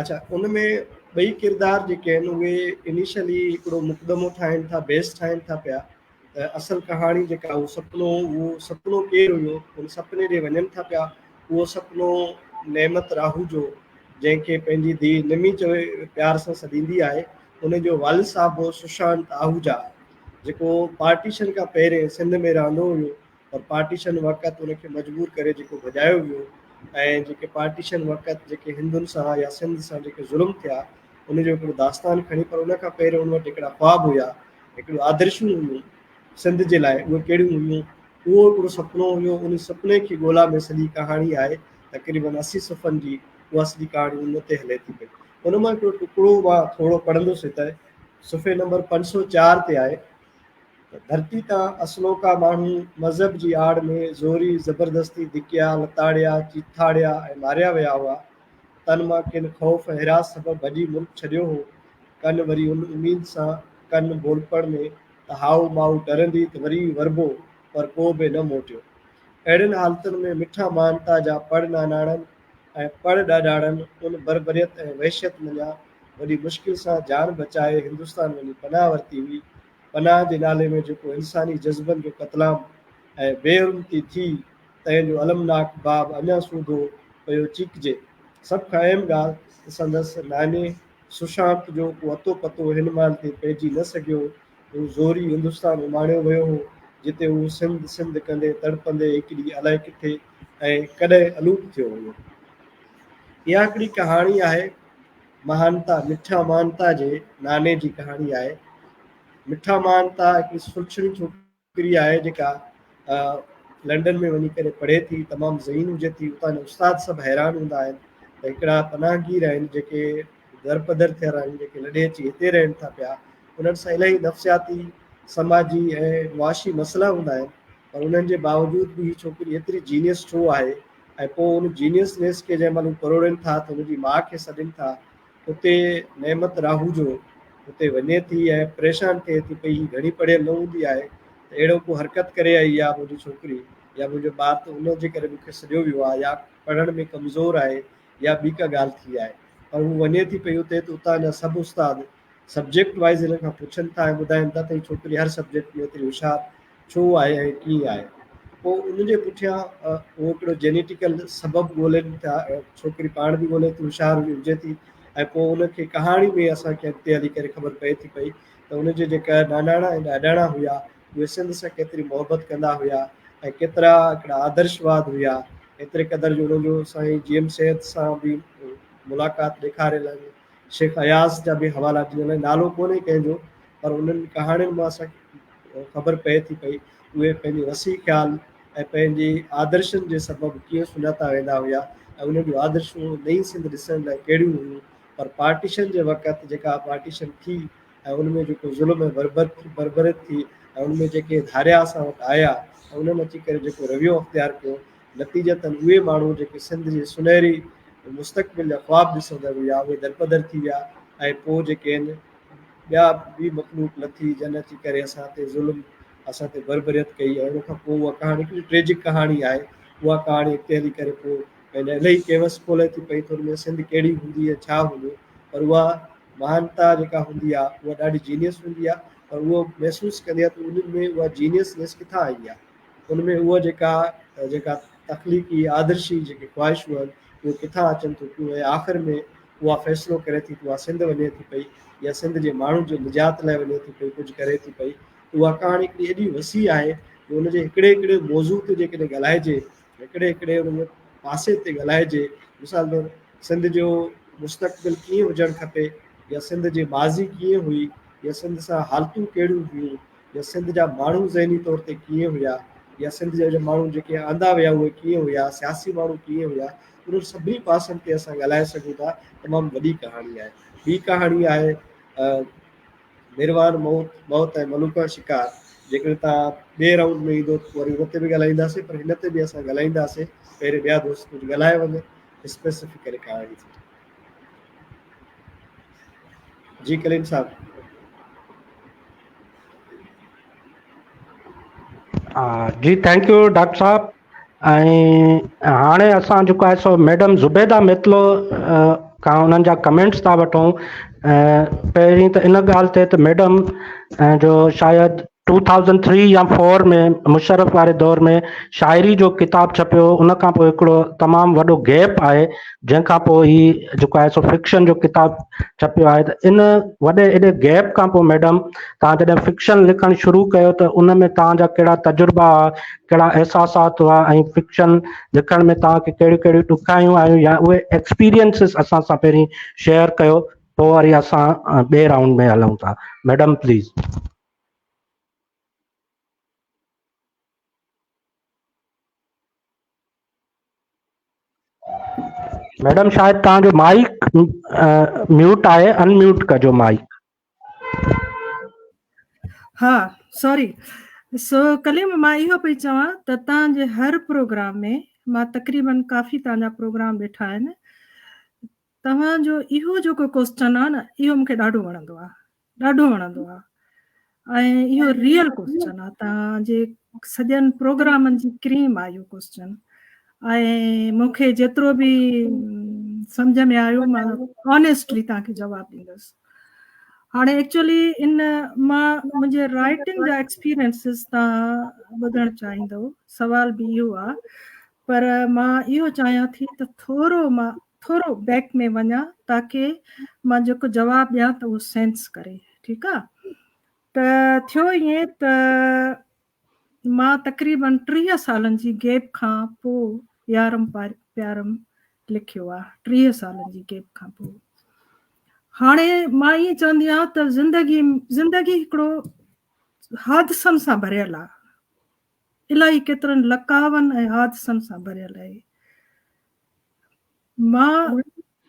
اڇا ان ۾ ٻئي ڪردار جيڪي آهن اهي انيشلي هڪڙو مقدمو ٺاهين ٿا بيس ٺاهين ٿا پيا ته اصل ڪهاڻي جيڪا اهو سپنو اهو سپنو ڪير هيو ان سپني ڏي وڃن ٿا پيا اهو سپنو نعمت راهوجو جنهن کي پنهنجي ڌيء نمي چوي پيار سان سڏيندي آهي ان جو والد صاحب هو سشانت آهوجا جيڪو پارٽيشن کان پهرين سنڌ ۾ رهندو هيو پر پارٽيشن وقت ان کي مجبور ڪري جيڪو ڀڄايو ويو ۽ جيڪي پارٽيشن وقت جيڪي هندن سان يا سنڌ سان جيڪي ظلم ٿيا ان جو هڪڙو داستان کڻي پر ان کان پهرين ان وٽ هڪڙا خواب هيا هڪڙيون آدرشون هيون سنڌ جي لاء اهي ڪهڙيون هيون اهو هڪڙو سپنو هيو ان سپني کي ڳولا ۾ سڄي ڪهاڻي آهي تقريبن 80 صفحن جي اها سڄي ڪهاڻي ان تي هلي ٿي پئي ان مان هڪڙو ٽڪڙو مان ٿورو پڙهندس هت صفحي نمبر 504 تي آهي ته ڌرتي تان اصلوڪا ماڻهو مذهب جي آڙ ۾ زوري زبردستي ڌڪيا لتاڙيا چيٿاڙيا ۽ ماريا ويا هئا تن مان ڪن خوف ۽ هراس سبب ڀڄي ملڪ ڇڏيو هو ڪن وري ان اميد سان ڪن ڀولپڻ ۾ ته هائو مائو ٽرندي ته وري وربو پر ڪو به نه موٽيو. اهڙين حالتن ۾ مٺا مهانتا جا پڙ ناناڻن ۽ پڙ ڏاڏاڻن ان بربريت ۽ وحشيت منجهان وڏي مشڪل سان جان بچائي هندستان وڃي پناهه ورتي هئي. پناهه جي نالي ۾ جيڪو انساني جذبن جو قتلام ۽ بي حرمتي ٿي تنهن جو المناڪ باب اڃا سوڌو پيو چيڪجي. سڀ کان اهم ڳالهه ته سندس ناني سشانت جو ڪو اتو پتو هن مهل تي پئجي نه سگهيو. هو زوري هندستان اماڻيو ويو هو، جتي هو سنڌ سنڌ ڪندي تڙپندي هڪ ڏينهن الائي ڪٿي ۽ ڪڏهن الوپ ٿيو هيو. اها هڪڙي ڪهاڻي آهي مهانتا مٺا مهانتا جي ناني جي ڪهاڻي آهي. مٺا مهانتا هڪڙي سلڇڻي ڇوڪري آهي جيڪا لنڊن ۾ وڃي ڪري پڙهي ٿي، تمام ذهين هجي ٿي. اتان جا استاد سڀ حيران هوندا آهن ته هڪڙا پناهگير آهن جيڪي درپدر ٿيل آهن، جيڪي لڏي اچي هتي رهن ٿا پيا، انهن سان الاهي نفسياتي، سماجي ۽ معاشي مسئلا هوندا آهن پر انهن جي باوجود به هي ڇوڪري ايتري جينيس ڇو آهي ۽ پوء ان جينيسنيس کي جنهن مهل هو پروڙين ٿا ته هن جي ماء کي سڏين ٿا، اتي نعمت راهوجو اتي وڃي ٿي ۽ پريشان ٿئي ٿي پئي هي گهڻي پڙهيل نه هوندي آهي ته اهڙو ڪو حرڪت ڪري آئي آهي منهنجي ڇوڪري يا منهنجو ٻار ته ان جي ڪري مون کي سڏيو ويو آهي يا پڙهڻ ۾ ڪمزور آهي يا ٻي ڪا ڳالهه ٿي آهي پر هو وڃي ٿي پئي اتي ته اتان جا سڀ استاد سبجيڪٽ وائيز هن کان پڇن ٿا ۽ ٻڌائين ٿا ته هي ڇوڪري هر سبجيڪٽ ۾ ايتري هوشيار ڇو آهي ۽ ڪيئن آهي پوء ان جي پٺيان اهو هڪڙو جينيٽيڪل سبب ڳولين ٿا ڇوڪري پاڻ به ڳولي ٿي هوشيار هجي ٿي ۽ پوء ان کي ڪهاڻي ۾ اسان کي اڳتي هلي ڪري خبر پئي ٿي پئي ته ان جي جيڪا ناناڻا ۽ ڏاڏاڻا هيا اهي سنڌ سان ڪيتري محبت ڪندا هيا ۽ ڪيترا هڪڙا آدرشواد هيا ايتري قدر جو انهن جو سائين جي ايم سيد سان به ملاقات ڏيکاريل آهن شيخ اياز جا به حوالا ڏنل آهن نالو ڪونهي ڪنهن جو پر انهن ڪهاڻين مان اسان کي خبر پئي ٿي پئي اهي پنهنجي وسيع خيال ۽ پنهنجي آدرشن جي سبب ڪيئن سڃاتا ويندا هيا ۽ انهن جون آدرشون نئين سنڌ ڏسڻ لاء ڪهڙيون هيون پر پارٽيشن جي وقت جيڪا پارٽيشن ٿي ۽ ان ۾ جيڪو ظلم ۽ بربريت ٿي ۽ ان ۾ جيڪي ڌاريا اسان وٽ آيا ۽ انهن اچي ڪري جيڪو رويو اختيار ڪيو نتيجتاً اهي ماڻهو جيڪي سنڌ جي سنهري مستقبل جا خواب ڏسندڙ هيا اهي درپدر ٿي ويا ۽ پوء جيڪي آهن ٻيا ٻي مخلوق لٿي جن اچي ڪري اسان تي ظلم اسان تي بربريت ڪئي ۽ ان کان پوء اها ڪهاڻي هڪڙي ٽريجڪ ڪهاڻي آهي اها ڪهاڻي اڳتي هلي ڪري پوء پنهنجا الاهي ڪيوس کولي ٿي پئي ته ان ۾ سنڌ ڪهڙي هوندي ۽ ڇا هوندو پر اها مهانتا جيڪا هوندي آهي اها ڏاڍي جينيس هوندي آهي پر اهو محسوس ڪندي آهي ته انهن ۾ اها جينيسنيس ڪٿان آئي آهي ان ۾ اهو جيڪا جيڪا تخليقي آدرشي جيڪي خواهشون آهن اهي ڪٿان اچن ٿيون پيون ۽ آخر ۾ اها فيصلو ڪري ٿي ته اها سنڌ وڃي ٿي پئي يا سنڌ جي ماڻهن جي نجات لاء وڃي ٿي پئي ڪجهه ڪري ٿي پئي ته اها ڪهاڻي هڪڙي ايڏي وسيع آهي جو ان جي هڪڙي هڪڙي موضوع تي جيڪڏهن ڳالهائجي هڪڙي هڪڙي ان جي پاسي تي ڳالهائجي مثال طور سنڌ جو مستقبل ڪيئن هجڻ کپي يا سنڌ جي ماضي ڪيئن هئي يا سنڌ سان حالتون ڪهڙيون هيون يا سنڌ جا ماڻهو ذهني طور تي ڪيئن هيا يا سنڌ جا ماڻهو جيڪي آندا ويا اهي ڪيئن هيا، سياسي ماڻهو ڪيئن هيا، انهن سڀني پاسن تي اسان ڳالهائي سگهون ٿا، تمام وڏي ڪهاڻي آهي. ٻي ڪهاڻي آهي ميروان موت، موت ۽ ملوڪان شڪار، جيڪڏهن توهان ٻئي رائونڊ ۾ ايندو ته وري ان تي به ڳالهائينداسين پر هن تي به اسان ڳالهائينداسين، پهرين ٻيا دوست ڪجهه ڳالهائي وڃن اسپيسفڪلي ڪهاڻي تي. جي ڪليم صاحب. جي thank you doctor صاحب ۽ هاڻي اسان جيڪو آهي سو ميڊم زبيده ميتلو کان انهن جا ڪمينٽس ٿا وٺون پهرين ته ان ڳالهه تي ته ميڊم جو شايد 2003 يا 4 ۾ مشرف واري دور ۾ شاعري جو ڪتاب ڇپيو ان کان پوء هڪڙو تمام وڏو گيپ آهي جنهن کان پوء هي جيڪو آهي سو فڪشن جو ڪتاب ڇپيو آهي ته ان وڏي ايڏي گيپ کان پوء ميڊم توهان جڏهن فڪشن لکڻ شروع ڪيو ته ان ۾ توهان جا ڪهڙا تجربا هئا ڪهڙا احساسات هئا ۽ فڪشن لکڻ ۾ توهان کي ڪهڙيون ڪهڙيون ڏکايون آيون يا اهي ايڪسپيرينسز اسان سان پهرين شيئر ڪيو پوء وري اسان ٻئي رائونڊ ۾ هلون ٿا ميڊم پليز. ميڊم شايد توهان جو مائيڪ ميوٽ آهي ان ميوٽ ڪجو مائيڪ. ها سوري سو ڪليم مان اهو پئي چوان ته توهان جي هر پروگرام ۾ مان تقريبن ڪافي توهان جا پروگرام ڏٺا آهن توهان جو اهو جيڪو ڪوسچن آهي نه اهو مونکي ڏاڍو وڻندو آهي ڏاڍو وڻندو آهي ۽ اهو ريئل ڪوسچن آهي توهان جي سڄن پروگرامن جي ڪريم آهي اهو ڪوسچن ۽ مون کي جيترو به سمجھ ۾ آيو مان آنيسٽلي توهان کي جواب ڏيندس هاڻي ايڪچولي ان مان منهنجي رائٽنگ جا ايڪسپيرينسز توهان ٻڌڻ چاهيندو سوال به اهو آهي پر مان اهو چاهيان ٿي ته ٿورو مان ٿورو بيڪ ۾ وڃان تاڪي مان جيڪو جواب ڏيان ته اهو سينس ڪري ٺيڪ آ ته ٿيو ائين ته مان تقريبن 30 سالن جي گيپ کان پوء يارم پيارم لکيو آ 30 سالن جي گيپ کان پوء. هاڻي مان ائين چوندي آهيان ته زندگي زندگي هڪڙو حادثن سان ڀريل آ، الائي ڪيترن لقاون ۽ حادثن سان ڀريل آهي. مان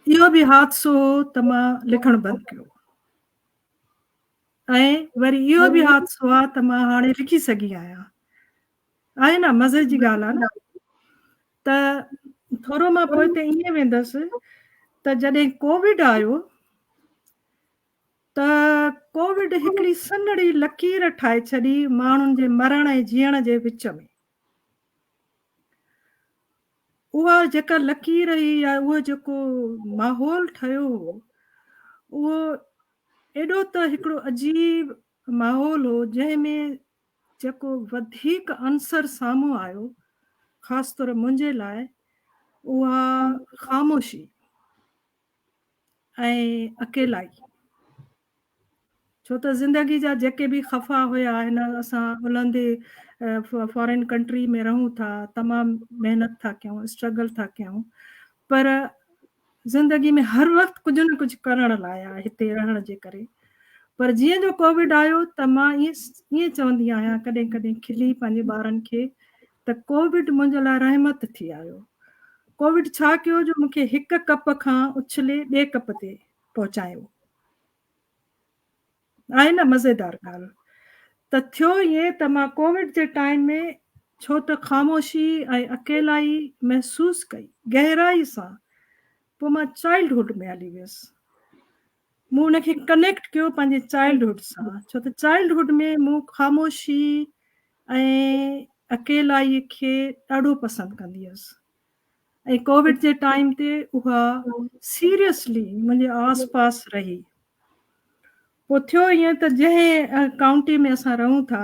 اهو به حادثو هو ته مان لکڻ بند ڪيو ۽ وري اهو به حادثو آ ته مان هاڻي لکي سگهي آهيان. آهي نه مزي جي ڳالهه آ نه. ته ٿورو مان پوئتي ائين ويندس ته جڏهن ڪووڊ آيو ته ڪووڊ هڪڙي سنهڙي لڪير ٺاهي ڇڏي ماڻهن جي مرڻ ۽ جيئڻ جي وچ ۾. اها جيڪا لڪير هئي يا اهو جيڪو ماحول ٺهيو هو اهو ايڏو ته هڪڙو عجيب ماحول هو جنهن ۾ جيڪو وڌيڪ عنصر سامهون آيو خاص طور منهنجي لاء اها خاموشي ۽ اڪيلائي. ڇو ته زندگي جا جيڪي به خفا هيا هن اسان الهندي فارين ڪنٽري ۾ رهون ٿا تمام محنت ٿا ڪيون اسٽرگل ٿا ڪيون پر زندگي ۾ هر وقت ڪجهه نه ڪجهه ڪرڻ لاء آهي هتي رهڻ جي ڪري پر جيئن جو ڪووڊ آيو ته مان ائين ائين چوندي آهيان ڪڏهن ڪڏهن کلي پنهنجي ٻارن کي ته ڪووڊ منهنجي لاء رحمت ٿي آيو ڪووڊ ڇا ڪيو جو مونکي هڪ ڪپ کان اڇلي ٻئي ڪپ تي پهچايو آهي نه مزيدار ڳالهه ته ٿيو ائين ته مان ڪووڊ جي ٽائيم ۾ ڇو ته خاموشي ۽ اڪيلائي محسوس ڪئي گهرائي سان پوء مان چائلڊ هوڊ ۾ هلي ويس مون ان کي ڪنيڪٽ ڪيو پنهنجي چائلڊ هوڊ سان ڇو ته چائلڊ هوڊ ۾ مون خاموشي ۽ اڪيلائي کي ڏاڍو پسند ڪندي هيس ۽ ڪووڊ جي ٽائيم تي اها سيريسلي منهنجي آس پاس رهي. پوء ٿيو ائين ته جنهن ڪائونٽي ۾ اسان رهون ٿا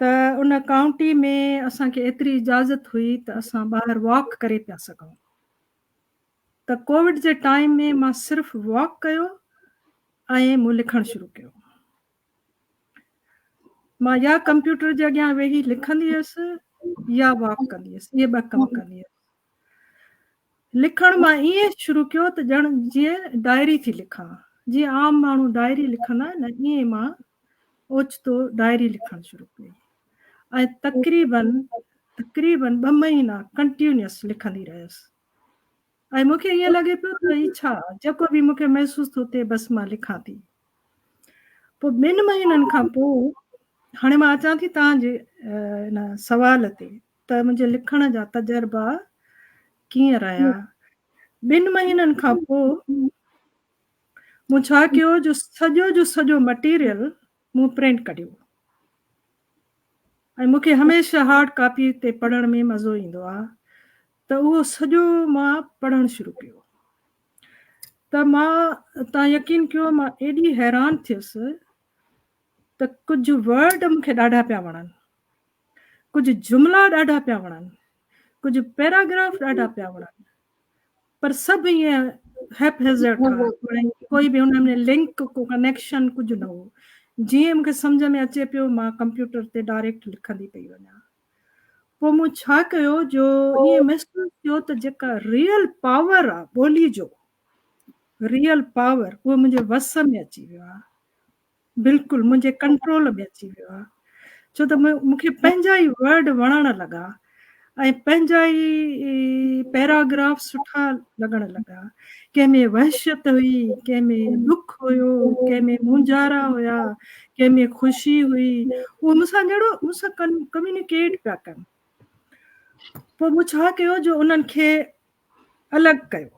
ته ان ڪائونٽي ۾ اسان کي ايتري اجازت هئي ته اسان ٻاهر واڪ ڪري پيا سگهون ته ڪووڊ جي ٽائيم ۾ مان صرف واڪ ڪيو ۽ مون لکڻ شروع ڪيو. مان يا ڪمپيوٽر جي اڳيان ويهي لکندي هيس يا واڪ ڪندي هيس اهي ٻه ڪم ڪندي هيس لکڻ مان ائين شروع ڪيو ته ڄڻ جيئن ڊائري ٿي لکان جيئن عام ماڻهو ڊائري لکندا آهن نه ائين مان اوچتو ڊائري لکڻ شروع ڪئي ۽ تقريبن تقريبن ٻه مهينا ڪنٽينيوس لکندي رهيس ۽ مون کي ائين لڳي پيو ته هي ڇا جيڪو به مون کي محسوس ٿو ٿئي بس مان لکان ٿي. پوء ٻن مهينن کان پوء هاڻي مان اچان ٿي توهان جي ان سوال تي ته منهنجي لکڻ جا تجربا ڪيئن رهيا. ٻن مهينن کان پوء مون ڇا ڪيو جو سڄو جو سڄو مٽيريل مون پرنٽ ڪڍيو ۽ مون کي هميشه هارڊ ڪاپي تي پڙهڻ ۾ مزو ايندو آهي ته اهو سڄو مان پڙهڻ شروع ڪيو ته مان تان يقين ڪيو مان ايڏي حيران ٿيس ته ڪجهه ورڊ مون کي ڏاڍا پيا وڻن، ڪجهه جملا ڏاڍا پيا وڻن، ڪجهه پيراگراف ڏاڍا پيا وڻن پر سڀ ائين هيپ هيزرڊ ها ڪوئي به ان ۾ لنڪ ڪو ڪنيڪشن ڪجهه نه هو جيئن مون کي سمجهه ۾ اچي پيو مان ڪمپيوٽر تي ڊائريڪٽ لکندي پئي وڃان پوء مون ڇا ڪيو جو ائين محسوس ٿيو ته جيڪا ريئل پاور آ ٻولي جو ريئل پاور اهو منهنجي وس ۾ اچي ويو آ بلڪل منهنجي ڪنٽرول ۾ اچي ويو آ ڇو ته مون کي پنهنجا ئي ورڊ وڻڻ لڳا ۽ پنهنجا ئي پيراگراف سٺا لڳڻ لڳا ڪنهن ۾ وحشت هئي ڪنهن ۾ ڏک هيو ڪنهن ۾ مونجهارا هيا ڪنهن ۾ خوشي هئي اهو مون سان جهڙو مون سان ڪميونيڪيٽ پيا ڪن پوء مون ڇا ڪيو جو انهن کي الڳ ڪيو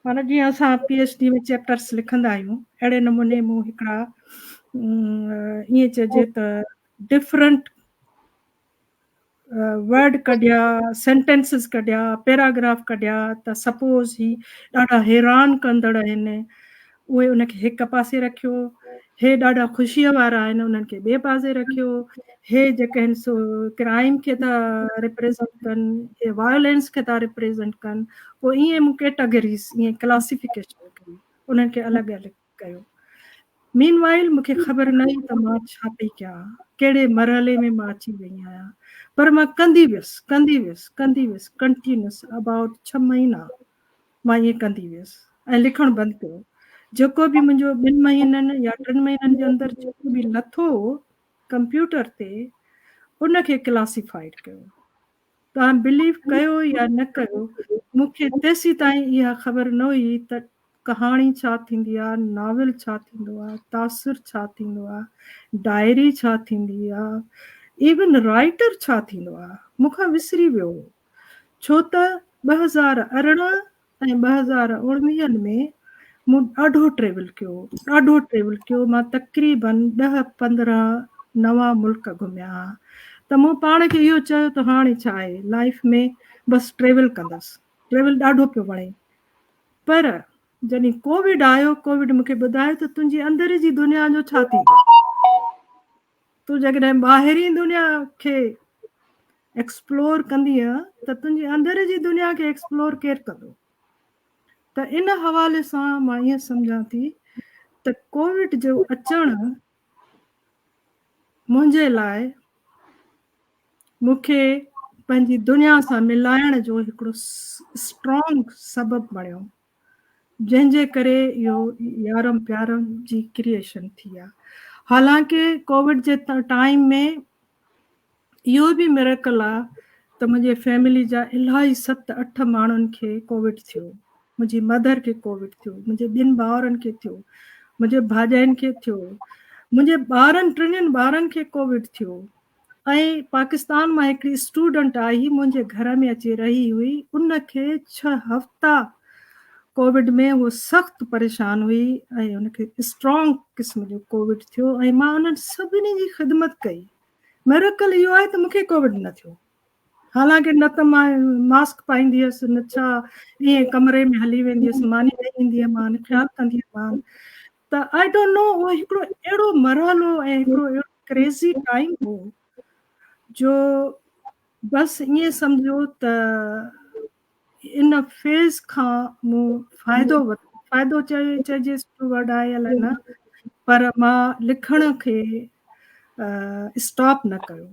معنيٰ جيئن اسان پي ايڇ ڊي ۾ چيپٽرس لکندا آهيون اهڙي نموني مون هڪڙا ائين چئجي ته ڊفرنٽ ورڊ ڪڍيا، سينٽينسز ڪڍيا، پيراگراف ڪڍيا ته سپوز هي ڏاڍا حيران ڪندڙ آهن اهي ان کي هڪ پاسي رکيو، هي ڏاڍا خوشيء وارا آهن انهن کي ٻئي پاسي رکيو، هي جيڪي آهن سو ڪرائيم کي ٿا ريپريزنٽ ڪن، هي وائولينس کي ٿا ريپريزنٽ ڪن، پوء ائين مون ڪيٽاگريز ائين ڪلاسيفڪيشن ڪئي انهن کي الڳ الڳ ڪيو. مين وائل مون کي خبر نه هئي ته مان ڇا پئي ڪيان، ڪهڙي مرحلي ۾ مان اچي وئي آهيان، پر مان ڪندي ويس، ڪندي ويس، ڪندي ويس، ڪنٽينيوس ابائوٽ ڇهه مهينا مان ائين ڪندي ويس ۽ لکڻ بند ڪيو. جيڪو به منهنجو ٻن مهينن يا ٽن مهينن جي اندر جيڪو به لٿو ڪمپيوٽر تي ان کي ڪلاسيفائيڊ ڪيو. توهان بليو ڪيو يا نه ڪيو مون کي تيسيتائين اها خبر نه هئي ته ڪهاڻي ڇا ٿيندي آ، ناول ڇا ٿيندو آ، تاثر ڇا ٿيندو آ، ڊائري ڇا ٿيندي آ، ايون رائيٽر ڇا ٿيندو آ، مون کان وسري ويو هو. ڇو ته 2018 ۽ 2019 ۾ مون ڏاڍو ٽريول ڪيو، ڏاڍو ٽريول ڪيو، مان تقريبن ڏهه 15 نوان ملڪ گهميا ها ته مون پاڻ کي اهو چيو ته هاڻي ڇا آهي لائيف ۾ بس ٽريول ڪندس، ٽريول ڏاڍو پيو وڻي پر جڏهن ڪووڊ آيو، ڪووڊ مون کي ٻڌايو ته تنهنجي اندر جي دنيا جو ڇا ٿيندو؟ تون جيڪڏهن ٻاهرين دنيا کي ايڪسپلور ڪندينء ته تنهنجي اندر جي دنيا کي ايڪسپلور ڪير ڪندو؟ ته ان حوالي سان مان ائين سمجهان ٿي ته ڪووڊ جو اچڻ منهنجي لاء مون کي پنهنجي دنيا سان ملائڻ جو هڪڙو اسٽرانگ سبب بڻيو. جنهن جي ڪري اهو يارم پيارم جي ڪريئيشن ٿي آ. حالانڪه ڪووڊ جي ٽائيم ۾ اهو به مريڪل آ ته منهنجي فيملي جا الاهي ست اٺ ماڻهن کي ڪووڊ ٿيو. منهنجي مدر کي ڪووڊ ٿيو، منهنجي ٻن ڀائرن کي ٿيو، منهنجي ڀاڄائين کي ٿيو، منهنجي ٻارن ٽنهين ٻارن کي ڪووڊ ٿيو. ۽ پاڪستان مان هڪڙي اسٽوڊنٽ آئي منهنجي گهر ۾ اچي رهي هئي ان کي ڇهه هفتا ڪووڊ ۾ هوء سخت پريشان هئي ۽ ان کي اسٽرانگ قسم جو ڪووڊ ٿيو ۽ مان انهن سڀني جي خدمت ڪئي ميرڪل اهو آهي ته مون کي ڪووڊ نه ٿيو حالانڪه نه ته مان ماسڪ پائيندي هيس نه ڇا ائين ڪمري ۾ هلي ويندي هيس ماني نه ايندي هئم مان خيال ڪندي هئم ته I don't know اهو هڪڙو اهڙو مرحلو ۽ هڪڙو اهڙو ڪريزي ٽائيم هو جو بس ائين سمجهو ته ان فيز کان مون فائدو ورتو فائدو چئجي سٺو ورڊ آهي الائي نه پر مان لکڻ کي اسٽاپ نه ڪيو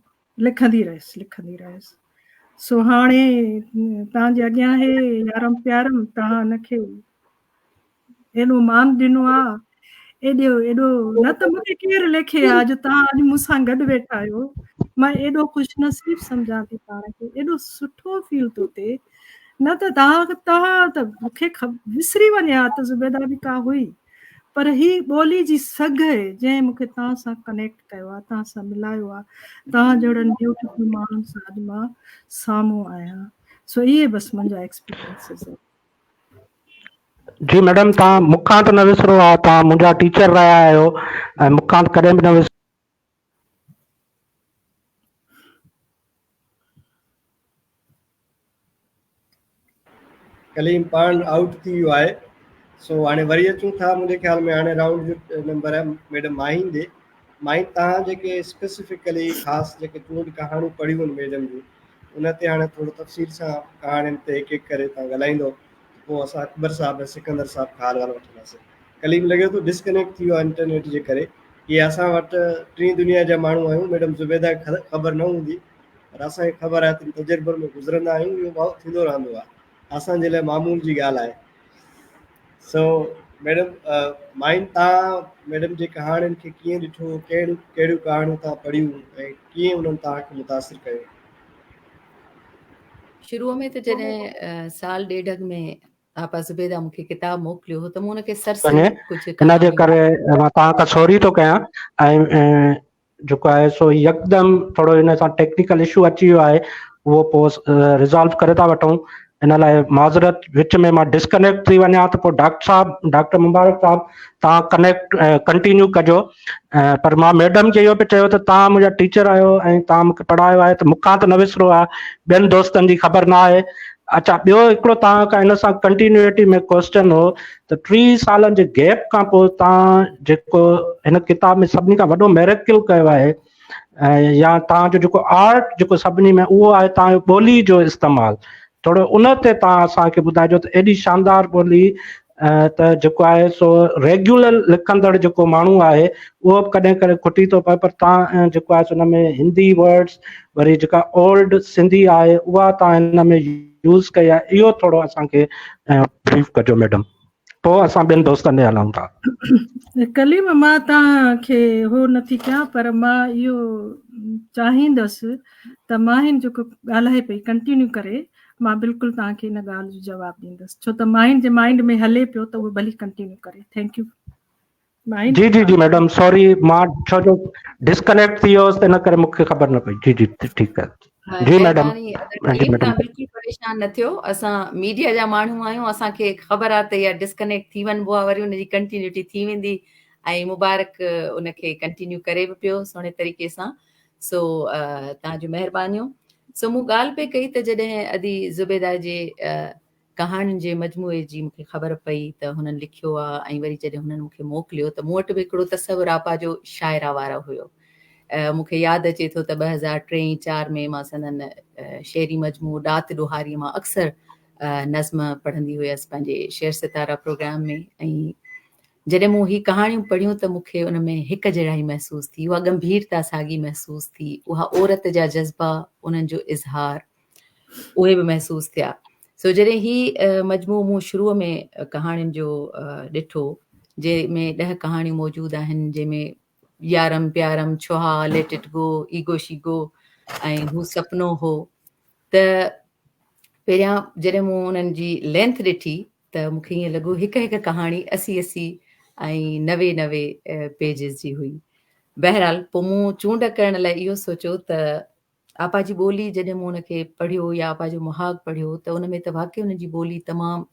لکندي رهيس لکندي رهيس سو هاڻي توهان جي اڳيان آهي يارم پيارم توهان ان کي ايڏو مان ڏنو آ ايڏو ايڏو نه ته مونکي ڪير ليکي آ جو توهان اڄ مون سان گڏ ويٺا آهيو مان ايڏو خوش نصيب سمجهان ٿي پاڻ کي ايڏو سٺو فيل ٿو ٿئي نه ته توهان توهان ته مونکي وسري وڃي ها ته زبيده به ڪا هئي پر هي ٻولي جي سگهه جنهن مونکي توهان سان ڪنيڪٽ ڪيو آ توهان سان ملايو آ توهان جهڙن بيوٽيفل ماڻهن سان اڄ مان سامهون آهيان سو اهي بس منهنجا ايڪسپيرينسز آهن. جي ميڊم توهان مون کان ته نه وسرو ها توهان منهنجا ٽيچر رهيا آهيو ۽ مون کان ته ڪڏهن به نه وسرو. ڪليم پاڻ آئوٽ ٿي ويو آهي سو هاڻي وري اچون ٿا منهنجي خيال ۾ هاڻي رائونڊ جو نمبر آهي ميڊم ماهين ڏي ماهين توهان جيڪي اسپيسفڪلي خاص جيڪي چونڊ ڪهاڻيون پڙهيون آهن ميڊم جون ان تي هاڻي ٿورو تفصيل سان ڪهاڻين تي هڪ هڪ ڪري توهان ڳالهائيندو ته پوء اسان اڪبر صاحب ۽ سڪندر صاحب کان حال احوال وٺنداسين. ڪليم لڳي ٿو ڊسڪنيڪٽ ٿي ويو آهي انٽرنيٽ جي ڪري. اهي اسان وٽ ٽين دنيا جا ماڻهو آهيون ميڊم زبيده کي خبر نه هوندي پر اسان کي خبر آهي ته تجربن ۾ گذرندا آهيون اهو ٿيندو رهندو آهي اسان جي لاء معمول جي ڳالهه آهي. سو ميڊم مائن تان ميڊم جي ڪهاڻين کي ڪيئن ڏٺو ڪهڙيون ڪهڙيون ڪهاڻيون تان پڙهيون ۽ ڪيئن انهن توهان کي متاثر ڪيو؟ شروع ۾ ته جڏهن سال ڏيڍ اڳ ۾ آپا زبيده مون کي ڪتاب موڪليو هو ته مون ان کي سرسري ڪجهه ان جي ڪري مان توهان کان سوري ٿو ڪيان ۽ جيڪو آهي سو يڪدم ٿورو ان سان ٽيڪنيڪل اشو اچي ويو آهي اهو پوء ريزالو ڪري ٿا وٺون ان لاء معذرت وچ ۾ مان ڊسڪنيڪٽ ٿي وڃان ته پوء ڊاڪٽر صاحب ڊاڪٽر مبارڪ صاحب تان ڪنيڪٽ ڪنٽينيو ڪجو پر مان ميڊم کي اهو پي چيو ته تان منهنجا ٽيچر آهيو ۽ تان مونکي پڙهايو آهي ته مون کان ته نه وسرو آهي ٻين دوستن جي خبر نه آهي اچا ٻيو هڪڙو توهان کان ان سان ڪنٽينيوٽي ۾ ڪوسچن هو ته 30 سالن جي گيپ کان پوء توهان جيڪو هن ڪتاب ۾ سڀني کان وڏو ميريڪل ڪيو آهي يا توهان جو جيڪو آرٽ جيڪو سڀني ۾ اهو آهي توهان جو ٻولي جو استعمال ٿورو ان تي توهان اسان کي ٻڌائجو ته ايڏي شاندار ٻولي ته جيڪو آهي سو ريگيولر لکندڙ جيڪو ماڻهو آهي اهو به ڪڏهن ڪڏهن کٽي ٿو پئي پر تان جيڪو آهي سو ان ۾ هندي ورڊس وري جيڪا اولڊ سنڌي آهي اها تان هن ۾ يوز ڪئي آهي اهو ٿورو اسان کي بريف ڪجو ميڊم پوء اسان ٻين دوستن ڏي هلون ٿا. ڪليم مان توهان کي هو نٿي ڪيان پر مان اهو چاهيندس ته ماهين جيڪو ڳالهائي پئي ڪنٽينيو ڪري مان بلڪل توهان کي ان ڳالهه جو جواب ڏيندس ڇو ته ماهين جي مائنڊ ۾ هلي پيو ته اهو ڀلي ڪنٽينيو ڪري thank you ماهين جي جي جي ميڊم سوري مان ڇو جو ڊسڪنيڪٽ ٿي ويو هوس ته ان ڪري مون کي خبر نه پئي جي جي ٺيڪ آهي جي ميڊم جي ميڊم بلڪل پريشان نه ٿيو اسان ميڊيا جا ماڻهو آهيون اسان کي خبر آهي ته اها ڊسڪنيڪٽ ٿي وڃبو آهي وري ان جي ڪنٽينيوٽي ٿي ويندي ۽ مبارڪ ان کي ڪنٽينيو ڪري به پيو سهڻي طريقي سان سو توهان جون مهربانيون. سو مون ڳالهه پئي ڪئي ته جڏهن ادي زبيده جي ڪهاڻين جي مجموعي جي مون کي خبر پئي ته هنن لکيو آ ۽ وري جڏهن هنن مون کي موڪليو ته مون وٽ به هڪڙو تصور آپا جو شاعره وارو هيو. مون کي ياد اچي ٿو ته 2003 4 ۾ مان سندن شعري مجموعو ڏات ڏوهاري مان اڪثر نظم پڙهندي هيس پنهنجي شعر ستاره پروگرام ۾ ۽ جڏهن مون هي ڪهاڻيون پڙهيون ته مون کي ان ۾ هڪ جهڙائي محسوس ٿي، اها ڳنڀيرتا ساڳي محسوس ٿي، اها عورت جا جذبا، انهن جو اظهار، اهي به محسوس ٿيا. سو جڏهن هي مجموعو مون شروع ۾ ڪهاڻين جو ڏٺو، جنهن ۾ ڏهه ڪهاڻيون موجود آهن، جنهن ۾ يارم پيارم، ڇهاء، ليٽ it گو، ايگو شيگو ۽ هو سپنو هو ته پهريان جڏهن مون انهن جي لينٿ ڏٺي ته مون کي ائين لڳو هڪ هڪ ڪهاڻي 80 80 ۽ 90 90 پيجز جي هئي. بهرحال پوء مون چونڊ ڪرڻ لاء اهو سوچيو ته آپا جي ٻولي جڏهن مون ان کي پڙهيو يا آپا جو مهاڳ پڙهيو ته ان ۾ ته واقعي ان جي ٻولي تمام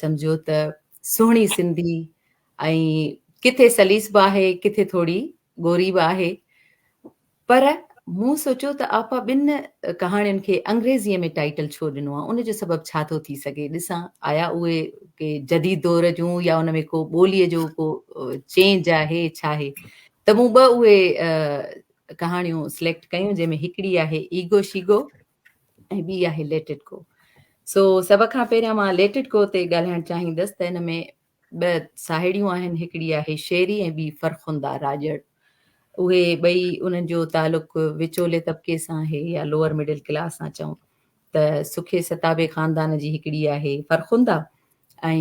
سمجهو ته سهڻي سنڌي ۽ ڪٿي سليس به آهي ڪٿي ٿوري ڳوري به آهي پر مون سوچيو ته آپا ٻن ڪهاڻين کي انگريزيء ۾ ٽائيٽل ڇو ڏنو آهي، ان جو سبب ڇا ٿو ٿي سگهي؟ ڏسان آيا اهي ڪي جديد دور جون يا ان ۾ ڪو ٻوليء جو ڪو چينج آهي ڇا آهي؟ ته مون ٻه اهي ڪهاڻيون سليڪٽ ڪيون جنهن ۾ هڪڙي آهي ايگو شيگو ۽ ٻي آهي ليٽ it گو. سو سڀ کان پهريان مان ليٽ it گو تي ڳالهائڻ چاهيندس ته ان ۾ ٻه ساهيڙيون آهن، هڪڙي آهي شيري ۽ ٻي فرخنده راڄڙ. اهي ٻئي انهن جو تعلق وچولي طبقي سان آهي يا لوئر مڊل ڪلاس سان چئون ته سکي ستابي خاندان جي هڪڙي آهي فرخنده ۽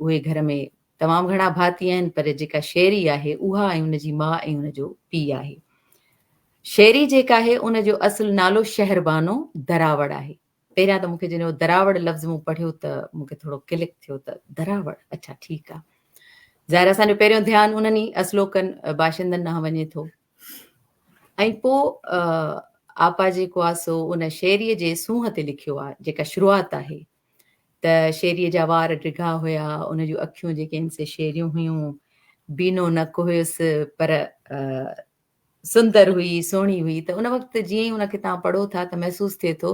اهي گهر ۾ تمام گهڻا ڀاتي آهن پر جيڪا شيري آهي اها ۽ ان جي ماء ۽ ان جو پيء آهي. شيري جيڪا آهي ان جو اصل نالو شهربانو دراوڙ آهي. پهريان ته مون کي جڏهن اهو دراوڙ لفظ مون پڙهيو ته مون کي ٿورو ڪلڪ ٿيو ته دراوڙ اڇا ٺيڪ آ ظاهر اسان جو پهريون ڌيان انهن ئي اصلوڪن باشندن ڏانهن وڃي ٿو ۽ پو آپا جيڪو آ سو ان شعريء جي سونهن تي لکيو آ جيڪا شروعات آهي ته شعريء جا وار ڊگها هيا ان جون اکيون جيڪي آهن سي شعريون هيون بينو نڪ هيس پر سندر هئي، سهڻي هئي ته ان وقت جيئن ئي ان کي توهان پڙهو ٿا ته محسوس ٿئي ٿو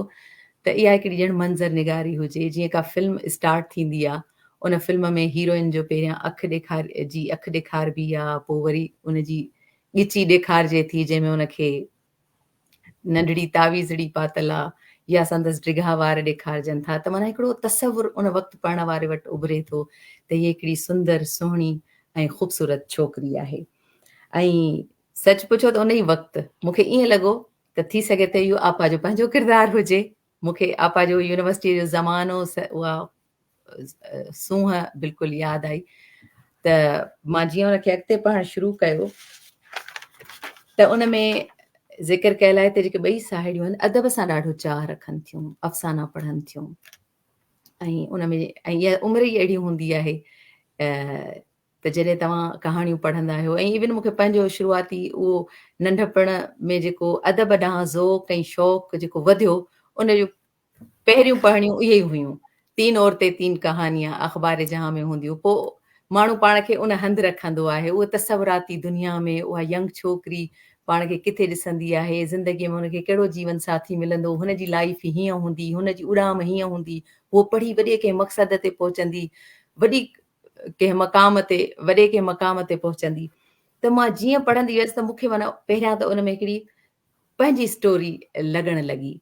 ته اها هڪڙي ڄڻ منظر نگاري هجي جيئن ڪا فلم اسٽارٽ ٿيندي آ ان فلم ۾ هيروئن جو پهريان اک ڏيکار جي اک ڏيکاربي آ پوء وري ان جي ڳچي ڏيکارجي ٿي جنهن ۾ ان کي ننڍڙي تعويذڙي پاتل آ يا سندس ڊگها وار ڏيکارجن ٿا ته معنيٰ هڪڙو تصور ان وقت پڙهڻ واري وٽ اڀري ٿو ته هيء هڪڙي سندر سهڻي ۽ خوبصورت ڇوڪري آهي. ۽ سچ پڇو ته ان ئي وقت مون کي ائين لڳو ته ٿي سگهي ته اهو آپا جو پنهنجو ڪردار هجي. مون کي آپا جو يونيورسٽيء جو زمانو اها سونهن بلڪل ياد آئي ته مان جيئن ان کي اڳتي پڙهڻ شروع ڪيو ته ان ۾ ذڪر ڪيل آهي ته جيڪي ٻئي ساهيڙيون آهن ادب سان ڏاڍو چاهه رکن ٿيون، افسانا پڙهن ٿيون ۽ ان ۾ ۽ اها عمر ئي اهڙي هوندي آهي ته جڏهن توهان ڪهاڻيون پڙهندا آهيو ۽ ايون مون کي پنهنجو شروعاتي اهو ننڍپڻ ۾ جيڪو ادب ڏانهن ذوق ۽ شوق جيڪو وڌيو ان جون پهريون پڙهڻيون اهي ئي هيون تين عورتين تين ڪهاڻيان اخبار جهان ۾ هونديون پوء ماڻهو پاڻ کي ان هنڌ رکندو آهي اهو تصوراتي دنيا ۾ اها ينگ ڇوڪري پاڻ کي ڪٿي ڏسندي آهي زندگي ۾ هن کي ڪهڙو جيون ساٿي ملندو هن جي لائيف هيئن هوندي هن جي اڏام هيئن هوندي هوء پڙهي وڏي ڪنهن مقصد تي پهچندي وڏي ڪنهن مقام تي وڏي ڪنهن مقام تي پهچندي ته مان جيئن پڙهندي ويس ته مون کي معنيٰ پهريان ته ان ۾ هڪڙي پنهنجي اسٽوري لڳڻ لڳي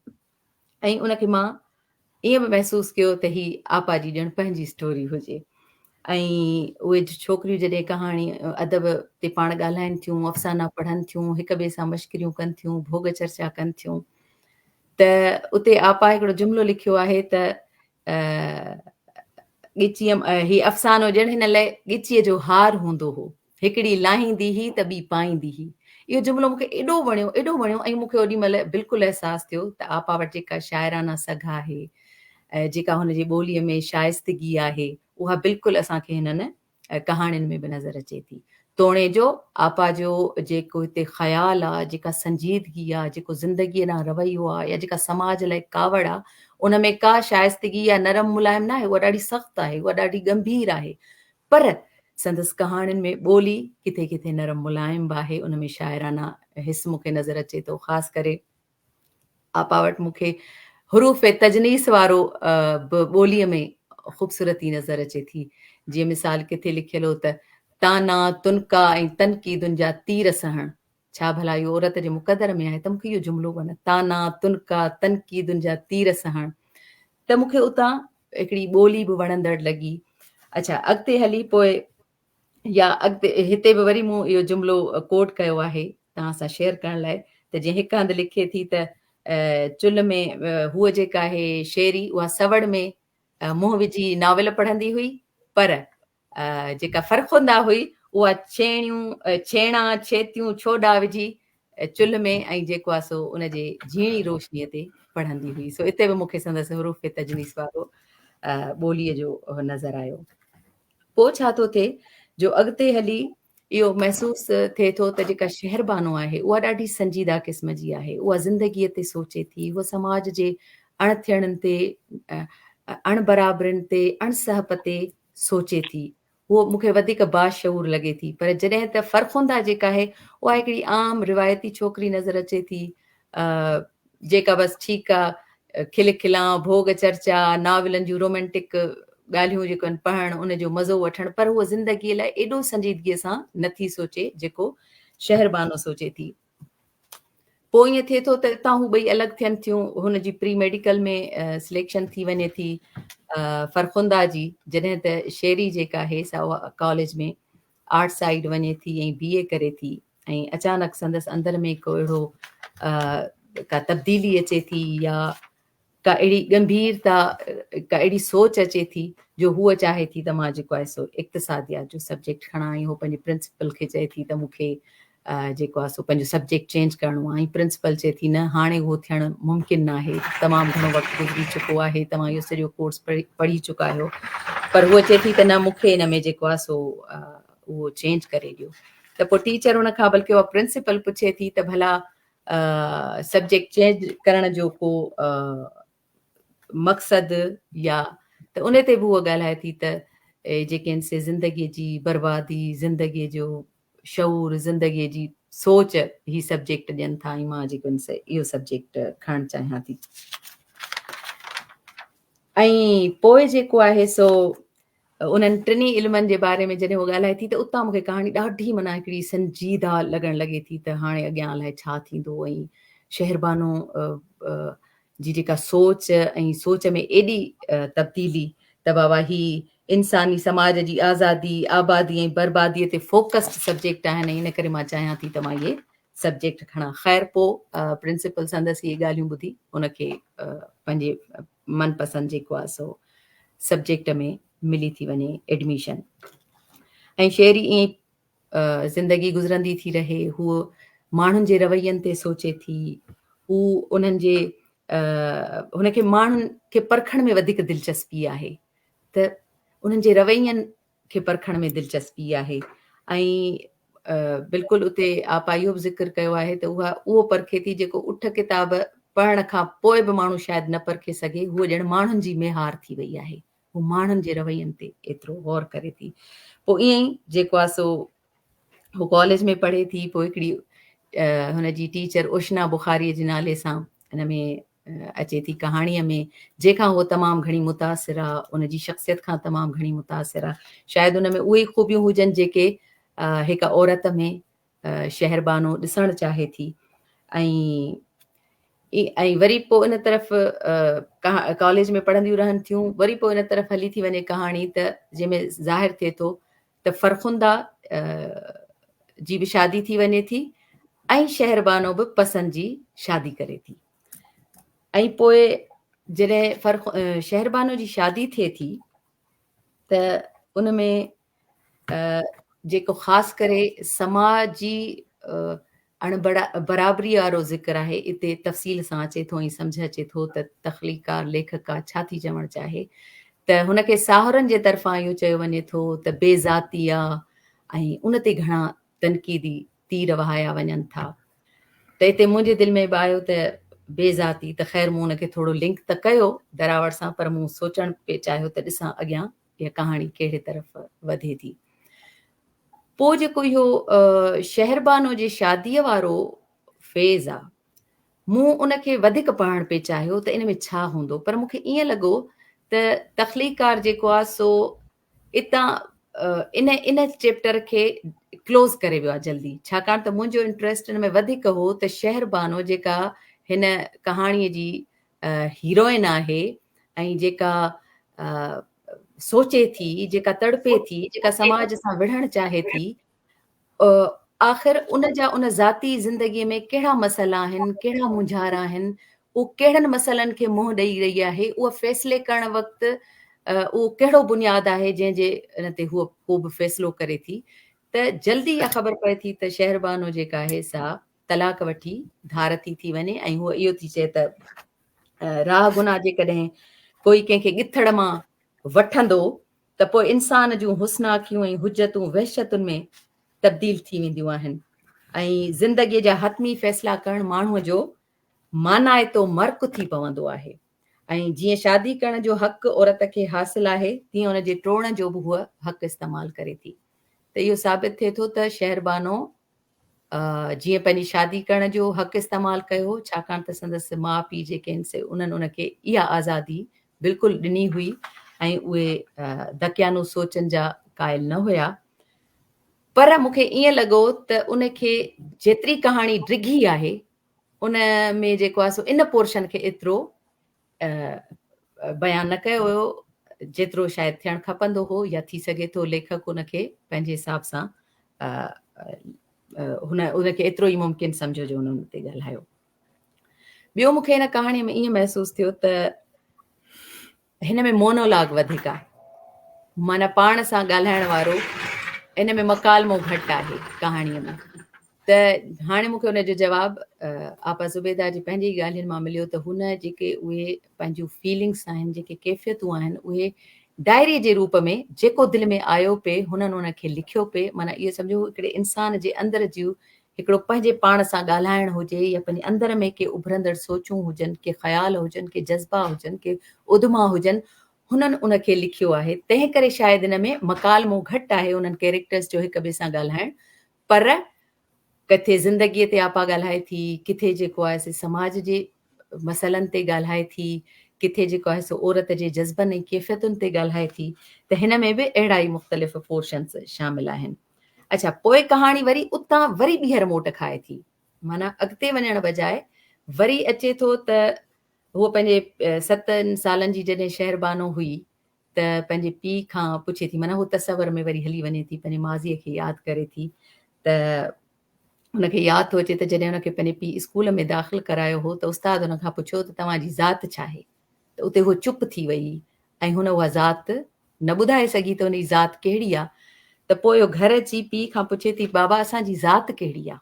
۽ ان کي مان ائين به محسوس ڪيو ته هي آپا جي ڄڻ پنهنجي اسٽوري هجي. ۽ اهي ڇوڪريون جڏهن ڪهاڻي ادب تي پاڻ ڳالهائن ٿيون، افسانا پڙهن ٿيون، هڪ ٻئي سان مشڪريون ڪن ٿيون، ڀوڳ چرچا ڪن ٿيون ته اتي آپا هڪڙو جملو لکيو آهي ته ڳچيء هي افسانو ڄڻ هن لاء ڳچيء جو هار هوندو هو. هڪڙي لاهيندي هئي ته ٻي پائيندي هئي. اهو جملو مون کي ايڏو وڻيو، ايڏو وڻيو ۽ مون کي اوڏي مهل بلڪل احساس ٿيو ته آپا وٽ جيڪا شاعرانه سگهه آهي، جيڪا هن جي ٻوليء ۾ شائستگي آهي، اها بلڪل اسان کي هنن ڪهاڻين ۾ به نظر اچي ٿي. توڻي جو آپا جو جيڪو هتي خيال آ، جيڪا سنجيدگي آ، جيڪو زندگيء ڏانهن رويو آ يا جيڪا سماج لاء ڪاوڙ آ، ان ۾ ڪا شائستگي يا نرم ملائم ناهي، اها ڏاڍي سخت آهي، اها ڏاڍي ڳنڀير آهي. پر سندس ڪهاڻين ۾ ٻولي ڪٿي ڪٿي نرم ملائم به آهي، ان ۾ شاعرانه حس مون کي نظر اچي ٿو، خاص ڪري آپا وٽ مون کي حروف تجنيس وارو به ٻوليء ۾ خوبصورتي نظر اچي ٿي، جيئن مثال ڪٿي لکيل هو ته طعنا، تنڪا ۽ تنقيدن جا تير سهڻ، ڇا ڀلا اهو عورت جي مقدر ۾ آهي ته مون کي اهو جملو وڻ، طعنا، تنڪا، تنقيدن جا تير سهڻ ته مون کي اتان هڪڙي ٻولي به وڻندڙ لڳي. اڇا اڳتي هلي پوء يا اڳتي هتي به وري مون اهو جملو ڪوٽ ڪيو آهي توهان سان شيئر ڪرڻ لاء ته جيئن هڪ هنڌ لکي ٿي ته چلهه ۾ هوء جيڪا آهي شيري اها سوڙ ۾ منهن وجهي ناول پڙهندي هئي پر جيڪا فرخنده هئي اها ڇيڻيون ڇيڻا ڇيتيون ڇوڏا وجهي چلهه ۾ ۽ جيڪو آهي سو ان جي جهيڻي روشنيء تي پڙهندي هئي سو اتي به مون کي سندس حروف تجنيس وارو ٻوليء جو نظر آيو. پوء ڇا ٿو ٿئي جو اڳتي هلي اهو محسوس ٿئي ٿو ته جيڪا شهربانو آهي اها ڏاڍي سنجيده قسم جي آهي، اها زندگيء تي سوچي ٿي، هوء سماج جي اڻ ٿيڻن تي، اڻ برابرين تي، اڻ سهپ تي سوچي ٿي. هوء مون کي وڌيڪ باشعور لڳي ٿي. پر جڏهن ته فرخنده جيڪا آهي اها هڪڙي عام روايتي ڇوڪري نظر اچي ٿي، جيڪا بس ٺيڪ آ، کل کلان، ڀوڳ چرچا، ناولن جون رومينٽڪ ڳالهيون جيڪو آهن پڙهڻ، ان جو مزو وٺڻ، پر هوء زندگيء لاء ايڏو سنجيدگيء سان نٿي سوچي جيڪو شهربانو سوچي ٿي. پوء ائين ٿئي ٿو ته اتان هو ٻئي الڳ ٿين ٿيون، هن جي پري ميڊيڪل ۾ سليڪشن ٿي وڃي ٿي فرخنده جي، جڏهن ته شيري جيڪا آهي سا اها ڪاليج ۾ آرٽ سائيڊ وڃي ٿي ۽ بي اي ڪري ٿي ۽ اچانڪ سندس اندر ۾ ڪو اهڙو ڪا تبديلي اچي ٿي يا ڪا اهڙي ڳنڀيرتا ڪا اهڙي سوچ اچي ٿي جو هوء چاهي ٿي ته مان جيڪو آهي سو اقتصاديات جو سبجيڪٽ کڻان ۽ هو پنهنجي پرنسپل کي چئي ٿي ته مون کي جيڪو آهي سو پنهنجو سبجيڪٽ چينج ڪرڻو آهي ۽ پرنسپل چئي ٿي نه هاڻي اهو ٿيڻ ممڪن ناهي تمام گهڻو وقت گذري چڪو آهي توهان اهو سڄو ڪورس پڙهي چڪا آهيو پر هوء چئي ٿي ته نه مون کي ان ۾ جيڪو آهي سو اهو چينج ڪري ڏيو ته پوء ٽيچر ان کان بلڪه اها پرنسپل پڇي ٿي ته ڀلا سبجيڪٽ چينج ڪرڻ جو ڪو مقصد يا ته ان تي به هوء ڳالهائي ٿي ته جيڪي آهن سي زندگيء جي بربادي، زندگيء جو شعور، زندگيء جي سوچ هي سبجيڪٽ ڏين ٿا ۽ مان جيڪو آهن سي اهو سبجيڪٽ کڻڻ چاهيان ٿي. ۽ پوء جيڪو آهي سو انهن ٽنهي علمن جي باري ۾ جڏهن هوء ڳالهائي ٿي ته اتان مون کي ڪهاڻي ڏاڍي معنيٰ هڪڙي سنجيده لڳڻ لڳي ٿي ته هاڻي اڳيان الائي ڇا ٿيندو ۽ شهربانو جي جيڪا سوچ ۽ سوچ ۾ ايڏي تبديلي ته بابا هي انساني سماج جي آزادي، آبادي ۽ بربادي تي فوڪسڊ سبجيڪٽ آهن ۽ ان ڪري مان چاهيان ٿي ته مان اهي سبجيڪٽ کڻان. خير پوء پرنسپل سندس اهي ڳالهيون ٻڌي ان کي پنهنجي من پسند جيڪو آهي سو سبجيڪٽ ۾ ملي ٿي وڃي ايڊميشن ۽ شعري ائين زندگي گذرندي ٿي رهي هوء ماڻهن جي روين تي سوچي ٿي هو انهن جي هن کي ماڻهن کي پرکڻ ۾ وڌيڪ دلچسپي آهي ته انهن جي روين کي پرکڻ ۾ دلچسپي آهي ۽ بلڪل اتي آپا اهو به ذڪر ڪيو آهي ته اها اهو پرکي ٿي جيڪو اٺ ڪتاب پڙهڻ کان پوء به ماڻهو شايد نه پرکي سگهي هوء ڄڻ ماڻهن جي ميهار ٿي وئي آهي هو ماڻهن جي روين تي ايترو غور ڪري ٿي. پوء ائين ئي جيڪو آهي سو هو ڪاليج ۾ پڙهي ٿي پوء هڪڙي هن جي ٽيچر اوشنا بخاري جي نالي سان ان ۾ اچي ٿي ڪهاڻيء ۾ جنهن کان هو تمام گهڻي متاثر آ ان جي شخصيت کان تمام گهڻي متاثر آ شايد ان ۾ اهي خوبيون هجن جيڪي هڪ عورت ۾ شهربانو ڏسڻ چاهي ٿي ۽ ۽ وري پوء ان طرف ڪاليج ۾ پڙهنديون رهن ٿيون وري پوء ان طرف هلي ٿي وڃي ڪهاڻي ته جنهن ۾ ظاهر ٿئي ٿو ته فرخنده جي به شادي ٿي وڃي ٿي ۽ شهربانو به پسند جي شادي ڪري ٿي ۽ پوء جڏهن فرخ شهربانو جي شادي ٿئي ٿي ته ان ۾ جيڪو خاص ڪري سماجي اڻ برابري وارو ذڪر آهي اتي تفصيل سان اچي ٿو ۽ سمجهه اچي ٿو ته تخليقڪار ليکڪا ڇا ٿي چوڻ چاهي ته هن کي ساهرن جي طرفان اهو چيو وڃي ٿو ته بي ذاتي آ ۽ ان تي گهڻا تنقيدي تير وهايا وڃن ٿا ته اتي منهنجي دل ۾ به آيو ته بي ذاتي ته خير مون ان کي ٿورو لنڪ ته ڪيو دراوڙ سان پر مون سوچڻ پئي چاهيو ته ڏسان اڳيان اها ڪهاڻي ڪهڙي طرف وڌي ٿي. پوء جيڪو اهو شهربانو جي شاديء وارو فيز آ، مون ان کي وڌيڪ پڙهڻ پئي چاهيو ته ان ۾ ڇا هوندو، پر مون کي ائين لڳو ته تخليقڪار جيڪو آ سو اتان ان ان چيپٽر کي ڪلوز ڪري ويو آ جلدي، ڇاڪاڻ ته منهنجو انٽريسٽ ان ۾ وڌيڪ هو ته شهربانو جيڪا هن ڪهاڻيء جي هيروئن آهي ۽ جيڪا سوچي ٿي، جيڪا تڙپي ٿي، جيڪا سماج سان وڙهڻ چاهي ٿي، آخر ان جا ان ذاتي زندگيء ۾ ڪهڙا مسئلا آهن، ڪهڙا مونجهارا آهن، اهو ڪهڙن مسئلن کي منهن ڏئي رهي آهي، اهو فيصلي ڪرڻ وقت اهو ڪهڙو بنياد آهي جنهن جي ان تي هوء ڪو به فيصلو ڪري ٿي ته جلدي اها خبر پئي ٿي ته شهربانو جيڪا آهي سا طلاق وٺي ڌار ٿي ٿي وڃي ۽ هوء اهو ٿي چئي ته راهه گناهه جيڪڏهن ڪوئي ڪنهن کي ڳٿڙ مان وٺندو ته پوء انسان جون حسناڪيون ۽ حجتون وحشتن ۾ تبديل ٿي وينديون آهن ۽ زندگيء جا حتمي فيصلا ڪرڻ ماڻهوء جو مانائتو مرڪ ٿي پوندو آهي ۽ جيئن شادي ڪرڻ جو حق عورت کي حاصل آهي تيئن ان جي ٽوڙڻ جو به هوء حق استعمال ڪري ٿي ته اهو ثابت ٿئي ٿو ته شهربانو جيئن پنهنجي شادي ڪرڻ جو حق استعمال ڪيو هو، ڇاڪاڻ ته سندس ماء پيء جيڪي آهن سي انهن ان کي اها آزادي بلڪل ڏني هئي ۽ اهي دقيانوس سوچن جا قائل نه هيا. پر مون کي ائين لڳو ته ان کي جيتري ڪهاڻي ڊگهي آهي ان ۾ جيڪو آهي سو ان پورشن کي ايترو بيان نه ڪيو ويو جيترو شايد ٿيڻ کپندو هو يا ٿي سگهي ٿو ليکڪ ان کي پنهنجي حساب سان هن ان کي ايترو ئي ممڪن سمجهيو جو هن ان تي ڳالهايو. ٻيو مون کي هن ڪهاڻي ۾ ائين محسوس ٿيو ته هن ۾ مونولاگ وڌيڪ آهي معنيٰ پاڻ سان ڳالهائڻ وارو ان ۾ مڪالمو گهٽ آهي ڪهاڻيء ۾ ته هاڻي مون کي ان جو جواب آپا زبيده جي پنهنجي ئي ڳالهين مان مليو ته هن جيڪي اهي پنهنجون فيلنگس آهن جيڪي ڪيفيتون آهن اهي ڊائري جي روپ ۾ جيڪو دل ۾ آيو پئي هنن ان کي لکيو پئي معنيٰ اهو سمجهو هڪڙي انسان جي اندر جون هڪڙو پنهنجي پاڻ سان ڳالهائڻ هجي يا پنهنجي اندر ۾ ڪي اڀرندڙ سوچون هجن ڪي خيال هجن ڪي جذبا هجن ڪي اڌما هجن هنن ان کي لکيو آهي تنهن ڪري شايد ان ۾ مڪالمو گهٽ آهي انهن ڪيريڪٽرز جو هڪ ٻئي سان ڳالهائڻ پر ڪٿي زندگيء تي آپا ڳالهائي ٿي، ڪٿي جيڪو آهي سي سماج جي مسئلن تي ڳالهائي ٿي، ڪٿي جيڪو آهي سو عورت جي جذبن ۽ ڪيفيتن تي ڳالهائي ٿي ته هن ۾ به اهڙا ئي مختلف پورشنز شامل آهن. اڇا پوء ڪهاڻي وري اتان وري ٻيهر موٽ کائي ٿي معنيٰ اڳتي وڃڻ بجاء وري اچي ٿو ته هوء پنهنجي ستن سالن جي جڏهن شهربانو هئي ته پنهنجي پيء کان پڇي ٿي معنيٰ هو تصور ۾ وري هلي وڃي ٿي پنهنجي ماضيء کي ياد ڪري ٿي ته هن کي ياد ٿو اچي ته جڏهن هن کي پنهنجي پيء اسڪول ۾ داخل ڪرايو هو ته استاد هن کان پڇيو ته توهان جي ذات ڇا آهي ته اتي هو چپ ٿي وئي ۽ هن اها ذات نه ٻڌائي سگهي ته هن جي ذات ڪهڙي آهي ته پوء هو گهر اچي پيء کان پڇي ٿي بابا اسان جي ذات ڪهڙي آهي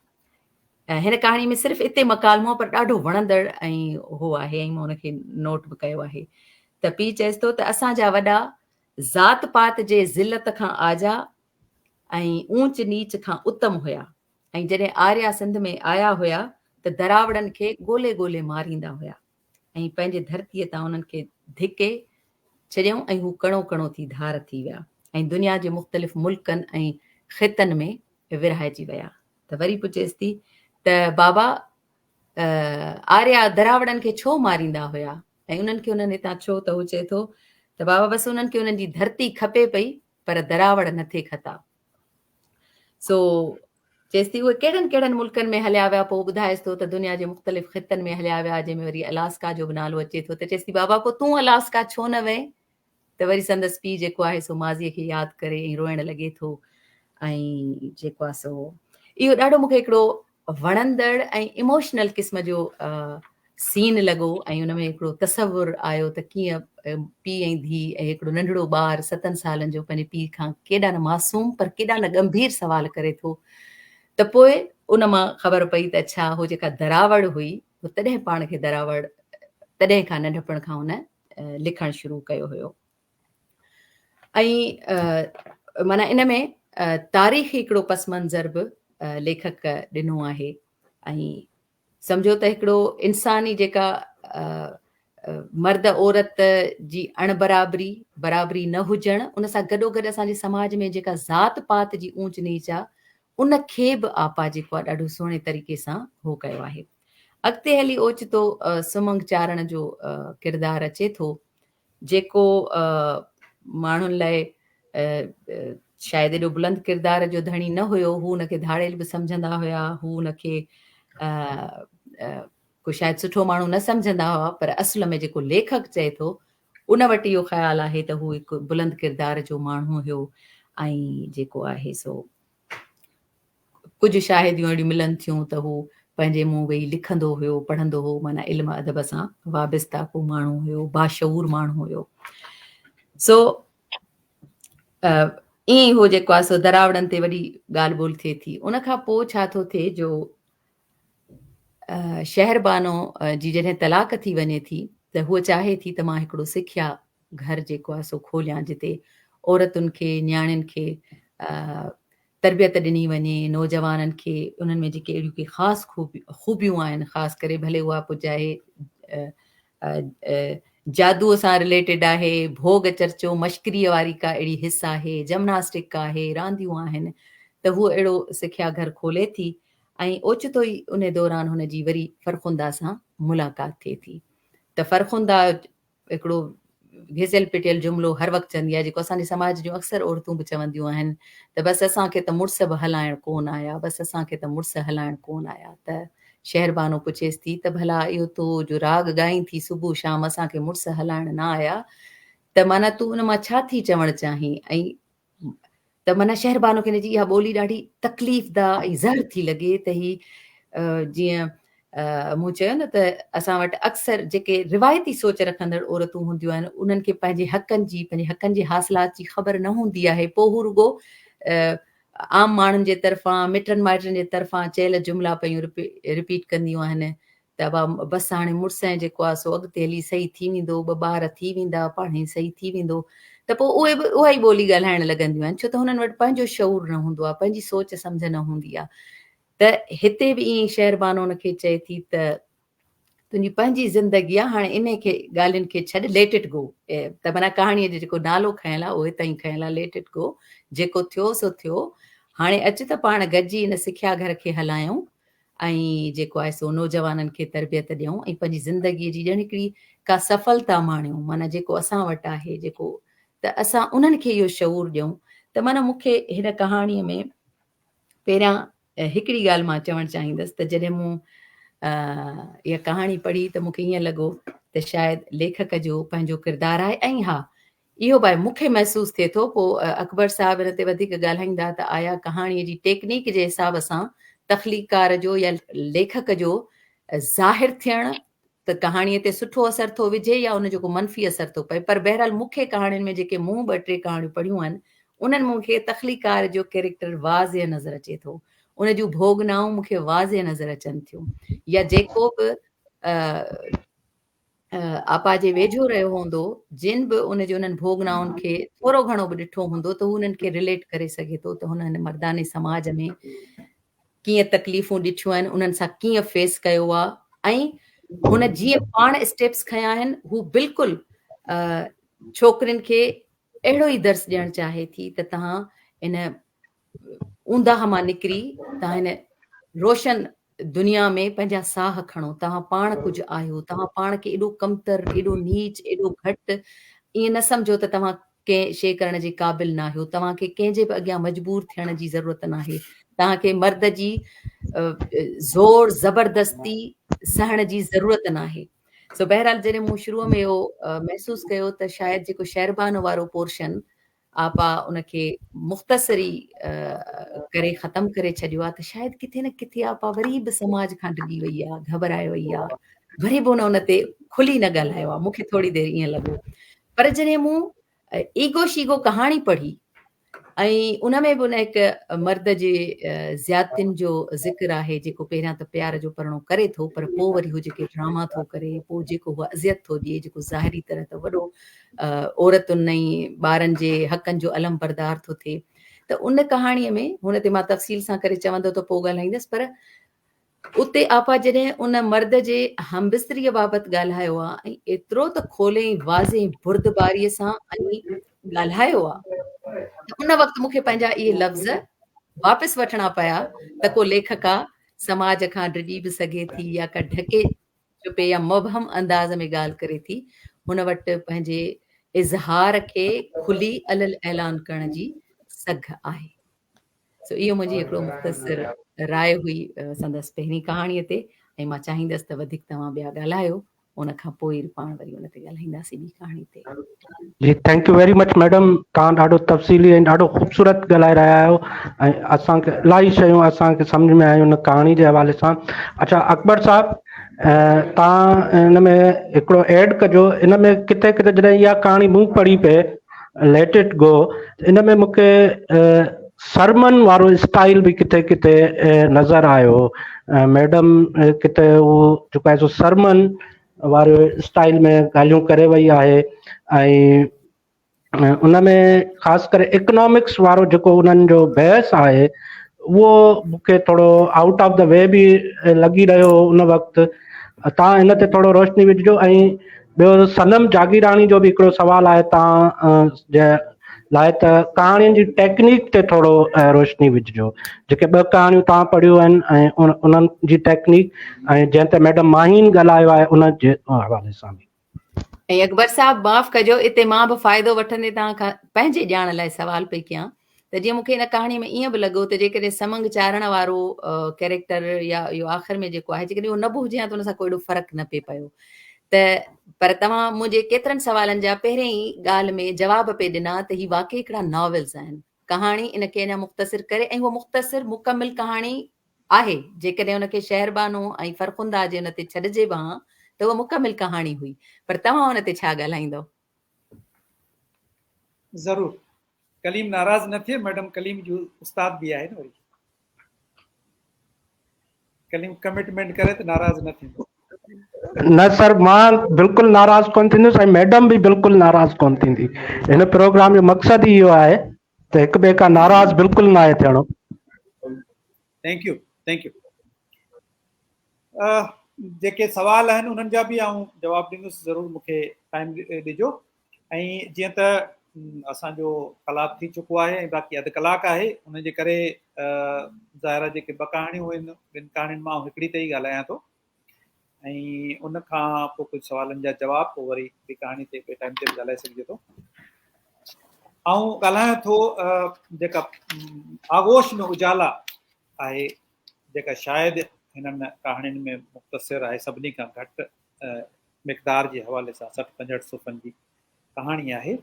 هن ڪهاڻي ۾ صرف اتي مڪالمو پر ڏاڍو وڻندڙ ۽ هو آهي ۽ مان ان کي نوٽ به ڪيو آهي ته پيء چئيس ٿو ته اسان جا وڏا ذات پات جي ذلت کان آجا ۽ اونچ نيچ کان اتم هيا ۽ جڏهن آريا سنڌ ۾ آيا هيا ته دراوڙن کي ڳولي ڳولي ماريندا هيا ۽ پنهنجي ڌرتيء تان انهن کي ڌڪي ڇڏيائون ۽ هو ڪڻو ڪڻو ٿي ڌار ٿي ويا ۽ دنيا جي مختلف ملڪن ۽ خطن ۾ ورهائجي ويا ته وري پڇيس ٿي ته بابا آريا دراوڙن کي ڇو ماريندا هيا ۽ انهن کي انهن هتان ڇو ته هو چئي ٿو ته بابا بس انهن کي انهن جي ڌرتي کپي پئي پر دراوڙ نه ٿي کتا سو چيس ٿي اهي ڪهڙن ڪهڙن ملڪن ۾ هليا ويا پوء ٻڌائيس ٿو ته دنيا جي مختلف خطن ۾ هليا ويا جنهن ۾ وري الاسڪا جو به نالو اچي ٿو ته چيس ٿي بابا پوء تون الاسڪا ڇو نه وئين ته وري سندس پيء جيڪو آهي سو ماضيء کي ياد ڪري ۽ روئڻ لڳي ٿو ۽ جيڪو آهي سو اهو ڏاڍو مون کي هڪڙو وڻندڙ ۽ اموشنل قسم جو سين لڳو ۽ ان ۾ هڪڙو تصور آيو ته ڪيئن پيء ۽ ڌيء ۽ هڪڙو ننڍڙو ٻار ستن سالن جو پنهنجي پيء کان ڪيڏا نه معصوم پر ڪيڏا نه ڳنڀير سوال ڪري ٿو ته پوء ان مان خبر پئي ته اڇا هو جيڪا دراوڙ هئي هو تڏهن پاڻ کي دراوڙ تڏهن کان ننڍپڻ کان هن لکڻ شروع ڪيو هيو ۽ معنيٰ ان ۾ تاريخي هڪڙو پس منظر به ليکڪ ڏنو آهي ۽ سمجهو ته هڪڙو انساني جيڪا مرد عورت جي اڻ برابري برابري نه هجڻ ان سان گڏو گڏ اسان جي سماج ۾ جيڪا ذات پات جي اونچ نيچ آ ان کي به آپا جيڪو آ ڏاڍو سهڻي طريقي سان هو ڪيو آهي اڳتي هلي اوچتو سمنگ چارڻ جو ڪردار اچي ٿو جيڪو ماڻهن لاء شايد ايڏو بلند ڪردار جو ڌڻي نه هيو هو ان کي ڌاڙيل به سمجهندا هيا هو ان کي ڪو شايد سٺو ماڻهو نه سمجهندا هئا پر اصل ۾ جيڪو ليکڪ چئي ٿو ان وٽ اهو خيال آهي ته هو هڪ بلند ڪردار جو ماڻهو هيو ۽ جيڪو آهي سو ڪجهه شاهديون اهڙيون ملن ٿيون ته هو پنهنجي منهن ويهي لکندو هيو، پڙهندو هو، معنيٰ علم ادب سان وابسته ڪو ماڻهو هيو، باشعور ماڻهو هيو. سو ائين ئي هو جيڪو آهي سو دراوڙن تي وڏي ڳالهه ٻولهه ٿئي ٿي. ان کان پوء ڇا ٿو ٿئي جو شهربانو جي جڏهن طلاق ٿي وڃي ٿي ته هوء چاهي ٿي ته مان هڪڙو سکيا گهر جيڪو آهي سو کوليان جتي عورتن کي، نياڻين کي تربيت ڏني وڃي، نوجوانن کي انهن ۾ جيڪي اهڙيون ڪي خاص خوبيون آهن خاص ڪري ڀلي اها پوء چاهي جادوء سان رليٽيڊ آهي، ڀوڳ چرچو مشڪريء واري ڪا اهڙي حس آهي، جمناسٽڪ آهي، رانديون آهن ته هوء اهڙو سکيا گهر کولي ٿي ۽ اوچتو ئي انهي دوران هن جي وري فرخنده سان ملاقات ٿئي ٿي ته فرخنده هڪڙو گهسيل پٽيل جملو هر وقت چوندي آهي جيڪو اسان جي سماج جون اڪثر عورتون به چونديون آهن ته بس اسان کي ته مڙس به هلائڻ ڪون آيا بس اسان کي ته مڙس هلائڻ ڪون آيا ته شهربانو پڇيس ٿي ته ڀلا اهو تو جو راڳ ڳائين ٿي صبح شام اسان کي مڙس هلائڻ نه آيا ته معنيٰ تون ان مان ڇا ٿي چوڻ چاهين ۽ ته معنيٰ شهربانو کي هن جي اها ٻولي ڏاڍي تڪليف ده ۽ زهر ٿي لڳي ته هي جيئن مون چيو نه ته اسان وٽ اڪثر جيڪي روايتي سوچ رکندڙ عورتون هونديون آهن انهن کي پنهنجي حقن جي پنهنجي حقن جي حاصلات جي خبر نه هوندي آهي پوء هو رڳو عام ماڻهن جي طرفان مٽن مائٽن جي طرفان چيل جملا پيون رپيٽ ڪنديون آهن ته ابا بس هاڻي مڙس ۽ جيڪو آهي سو اڳتي هلي صحيح ٿي ويندو، ٻه ٻار ٿي ويندا، پاڻهي صحيح ٿي ويندو ته پوء اهي به اها ئي ٻولي ڳالهائڻ لڳنديون آهن ڇو ته هنن وٽ پنهنجو شعور نه هوندو آهي، پنهنجي سوچ سمجهه نه هوندي آهي ته هتي به ائين ئي شهربانو ان کي چئي ٿي ته تنهنجي پنهنجي زندگي آهي هاڻي انهي کي ڳالهين کي ڇڏ ليٽ it گو ته معنيٰ ڪهاڻيء جو جيڪو نالو کنيل آهي اهو هتان ئي کنيل آهي ليٽ it گو جيڪو ٿيو سو ٿيو هاڻي اچ ته پاڻ گڏجي ان سکيا گهر کي هلايون ۽ جيڪو آهي سو نوجوانن کي تربيت ڏيون ۽ پنهنجي زندگيء جي ڄڻ هڪڙي ڪا سڦلتا ماڻيون معنيٰ جيڪو اسان وٽ آهي جيڪو ته اسان انهن کي اهو شعور ڏيون ته معنيٰ مون کي هن ڪهاڻيء ۾ پهريان هڪڙي ڳالهه مان چوڻ چاهيندس ته جڏهن مون اها ڪهاڻي پڙهي ته مون کي ائين لڳو ته شايد ليکڪ جو پنهنجو ڪردار آهي ۽ ها اهو به مون کي محسوس ٿئي ٿو پوء اڪبر صاحب ان تي وڌيڪ ڳالهائيندا ته آيا ڪهاڻيء جي ٽيڪنيڪ جي حساب سان تخليقڪار جو يا ليکڪ جو ظاهر ٿيڻ ته ڪهاڻيء تي سٺو اثر ٿو وجهي يا ان جو ڪو منفي اثر ٿو پئي پر بهرحال مون کي ڪهاڻين ۾ جيڪي مون ٻه ٽي ڪهاڻيون پڙهيون آهن انهن مون کي تخليقڪار جو ڪيريڪٽر واضح نظر اچي ٿو ان جون ڀوڳنائون مون کي واضح نظر اچن ٿيون يا جيڪو به آپا جي ويجهو رهيو هوندو، جن به ان جي انهن ڀوڳنائن کي ٿورو گهڻو به ڏٺو هوندو ته هو انهن کي رليٽ ڪري سگهي ٿو ته هن هن مرداني سماج ۾ ڪيئن تڪليفون ڏٺيون آهن، انهن سان ڪيئن فيس ڪيو آهي ۽ هن جيئن پاڻ اسٽيپس کنيا آهن هو بلڪل ڇوڪرين کي اهڙو ئي درس ڏيڻ چاهي ٿي ته توهان ان اونداهه مان نڪري توهان هن روشن دنيا ۾ پنهنجا ساهه کڻو، توهان پاڻ ڪجهه آهيو، توهان پاڻ کي ايڏو ڪمتر، ايڏو نيچ، ايڏو گهٽ ائين نه سمجهو ته توهان ڪنهن شيء ڪرڻ جي قابل ناهيو، توهان کي ڪنهن جي به اڳيان مجبور ٿيڻ جي ضرورت ناهي. توهان کي مرد جي زور زبردستي سهڻ جي ضرورت ناهي. سو بهرحال جڏهن مون شروع ۾ اهو محسوس ڪيو ته شايد جيڪو شهربانو وارو پورشن آپا ان کي مختصر ئي ڪري ختم ڪري ڇڏيو آهي ته شايد ڪٿي نه ڪٿي آپا وري به سماج کان ڊڄي وئي آهي، گهٻرائي وئي آهي، وري به ان تي کلي نه ڳالهايو آهي. مون کي ٿوري دير ائين لڳو، پر جڏهن مون ايگو شيگو ڪهاڻي پڙهي ۽ ان ۾ به ان هڪ مرد جي زيادتين جو ذڪر آهي جيڪو پهريان ته پيار جو پرڻو ڪري ٿو پر پوء وري هو جيڪي ڊراما ٿو ڪري پوء جيڪو هو اذيت ٿو ڏئي جيڪو ظاهري طرح ته وڏو عورتن ۽ ٻارن جي حقن جو علم بردار ٿو ٿئي ته ان ڪهاڻي ۾ هن تي مان تفصيل سان ڪري چوندو ته پوء ڳالهائيندس پر اتي آپا جڏهن ان مرد جي همبستريء بابت ڳالهايو آ ۽ ايترو ته کولي ۽ واضح ۽ بردباريء سان ۽ ڳالهايو آ ته ان وقت مون کي پنهنجا اهي لفظ واپس وٺڻا پيا ته ڪو ليکڪا سماج کان ڊڄي به سگهي ٿي يا ڪا ڍڪي چپي يا مبهم انداز ۾ ڳالهه ڪري ٿي، هن وٽ پنهنجي اظهار کي کلي علي الاعلان ڪرڻ جي سگهه آهي. سو اهو منهنجي هڪڙو مختصر راء هئي سندس پهرين ڪهاڻيء تي ۽ مان چاهيندس ته وڌيڪ توهان ٻيا ڳالهايو ان کان پوء ئي پاڻ وري ان تي ڳالهائينداسين ٻي ڪهاڻي تي. جي thank you very much madam توهان ڏاڍو تفصيلي ۽ ڏاڍو خوبصورت ڳالهائي رهيا آهيو ۽ اسان کي الاهي شيون اسان کي سمجھ ۾ آيون ان ڪهاڻي جي حوالي سان اڇا اڪبر صاحب توهان ان ۾ هڪڙو ايڊ ڪجو ان ۾ ڪٿي ڪٿي جڏهن اها ڪهاڻي مون پڙهي پئي ليٽ it گو ان ۾ مون کي سرمن وارو اسٽائل به ڪٿي ڪٿي نظر آيو ميڊم ڪٿي هو جيڪو آهي سو سرمن وارو اسٽائل ۾ ڳالهيون ڪري وئي آهي ۽ ان ۾ خاص ڪري اڪنامڪس وارو جيڪو انهن جو بحث آهي اهو مون کي ٿورو آئوٽ آف the V به لڳي رهيو هو ان وقت تان ان تي ٿورو روشني وجهجو ۽ ٻيو صنم جاگيراڻي جو به هڪڙو سوال آهي تان جي لاء ته ڪهاڻين جي ٽيڪنيڪ تي ٿورو روشني وجهجو جيڪي ٻه ڪهاڻيون تان پڙهيون آهن ۽ انهن جي ٽيڪنيڪ ۽ جنهن تي ميڊم ماهين ڳالهايو آهي ان جي حوالي سان به. ۽ اڪبر صاحب معاف ڪجو اتي مان به فائدو وٺندي توهان کان پنهنجي ڄاڻ لاء سوال پئي ڪيان ته جيئن مون کي ان ڪهاڻي ۾ ائين به لڳو ته جيڪڏهن سمنگ چارڻ وارو ڪيريڪٽر يا اهو آخر ۾ جيڪو آهي جيڪڏهن اهو نه به هجي ها ته ان سان ڪو ايڏو فرق نه پئي پيو ته پر توهان منهنجي ڪيترن سوالن جا پهرين ئي ڳالهه ۾ جواب پئي ڏنا ته هي واقعي هڪڙا ناولز آهن ڪهاڻي ان کي اڃا مختصر ڪري ۽ هو مختصر مڪمل ڪهاڻي آهي، جيڪڏهن ان کي شهربانو ۽ فرخنده جي ان تي ڇڏجي به هان ته اها مڪمل ڪهاڻي هئي، پر توهان ان تي ڇا ڳالهائيندؤ؟ ضرور. ڪليم ناراض نه ٿئي ميڊم ڪليم جو استاد به آهي نه وري. ڪليم ڪمٽمينٽ ڪري ته ناراض نه ٿيندو. نه سر مان بلڪل ناراض ڪونه ٿيندس ۽ ميڊم به بلڪل ناراض ڪونه ٿيندي. هن پروگرام جو مقصد ئي اهو آهي ته هڪ ٻئي کان ناراض بلڪل ناهي ٿيڻو. Thank you thank you جيڪي سوال آهن انهن جا به آئون جواب ڏيندس ضرور مون کي ٽائيم ڏجو ۽ جيئن ته اسان جو ڪلاڪ ٿي چڪو آهي ۽ باقي اڌ ڪلاڪ آهي ان جي ڪري ظاهر آهي جيڪي ٻه ڪهاڻيون آهن ٻن ڪهاڻين مان آئون هڪڙي تي ئي ڳالهايان ٿو ۽ ان کان پوء ڪجهه سوالن جا جواب پوء وري ٻي ڪهاڻي تي ٻئي ٽائيم تي به ڳالهائي سگهجي ٿو. آئون ڳالهايان ٿو جيڪا آغوش ۾ اجالا آهي جيڪا شايد هنن ڪهاڻين ۾ مختصر آهي سڀني کان گهٽ مقدار جي حوالي سان 60 65 صفحن جي ڪهاڻي آهي.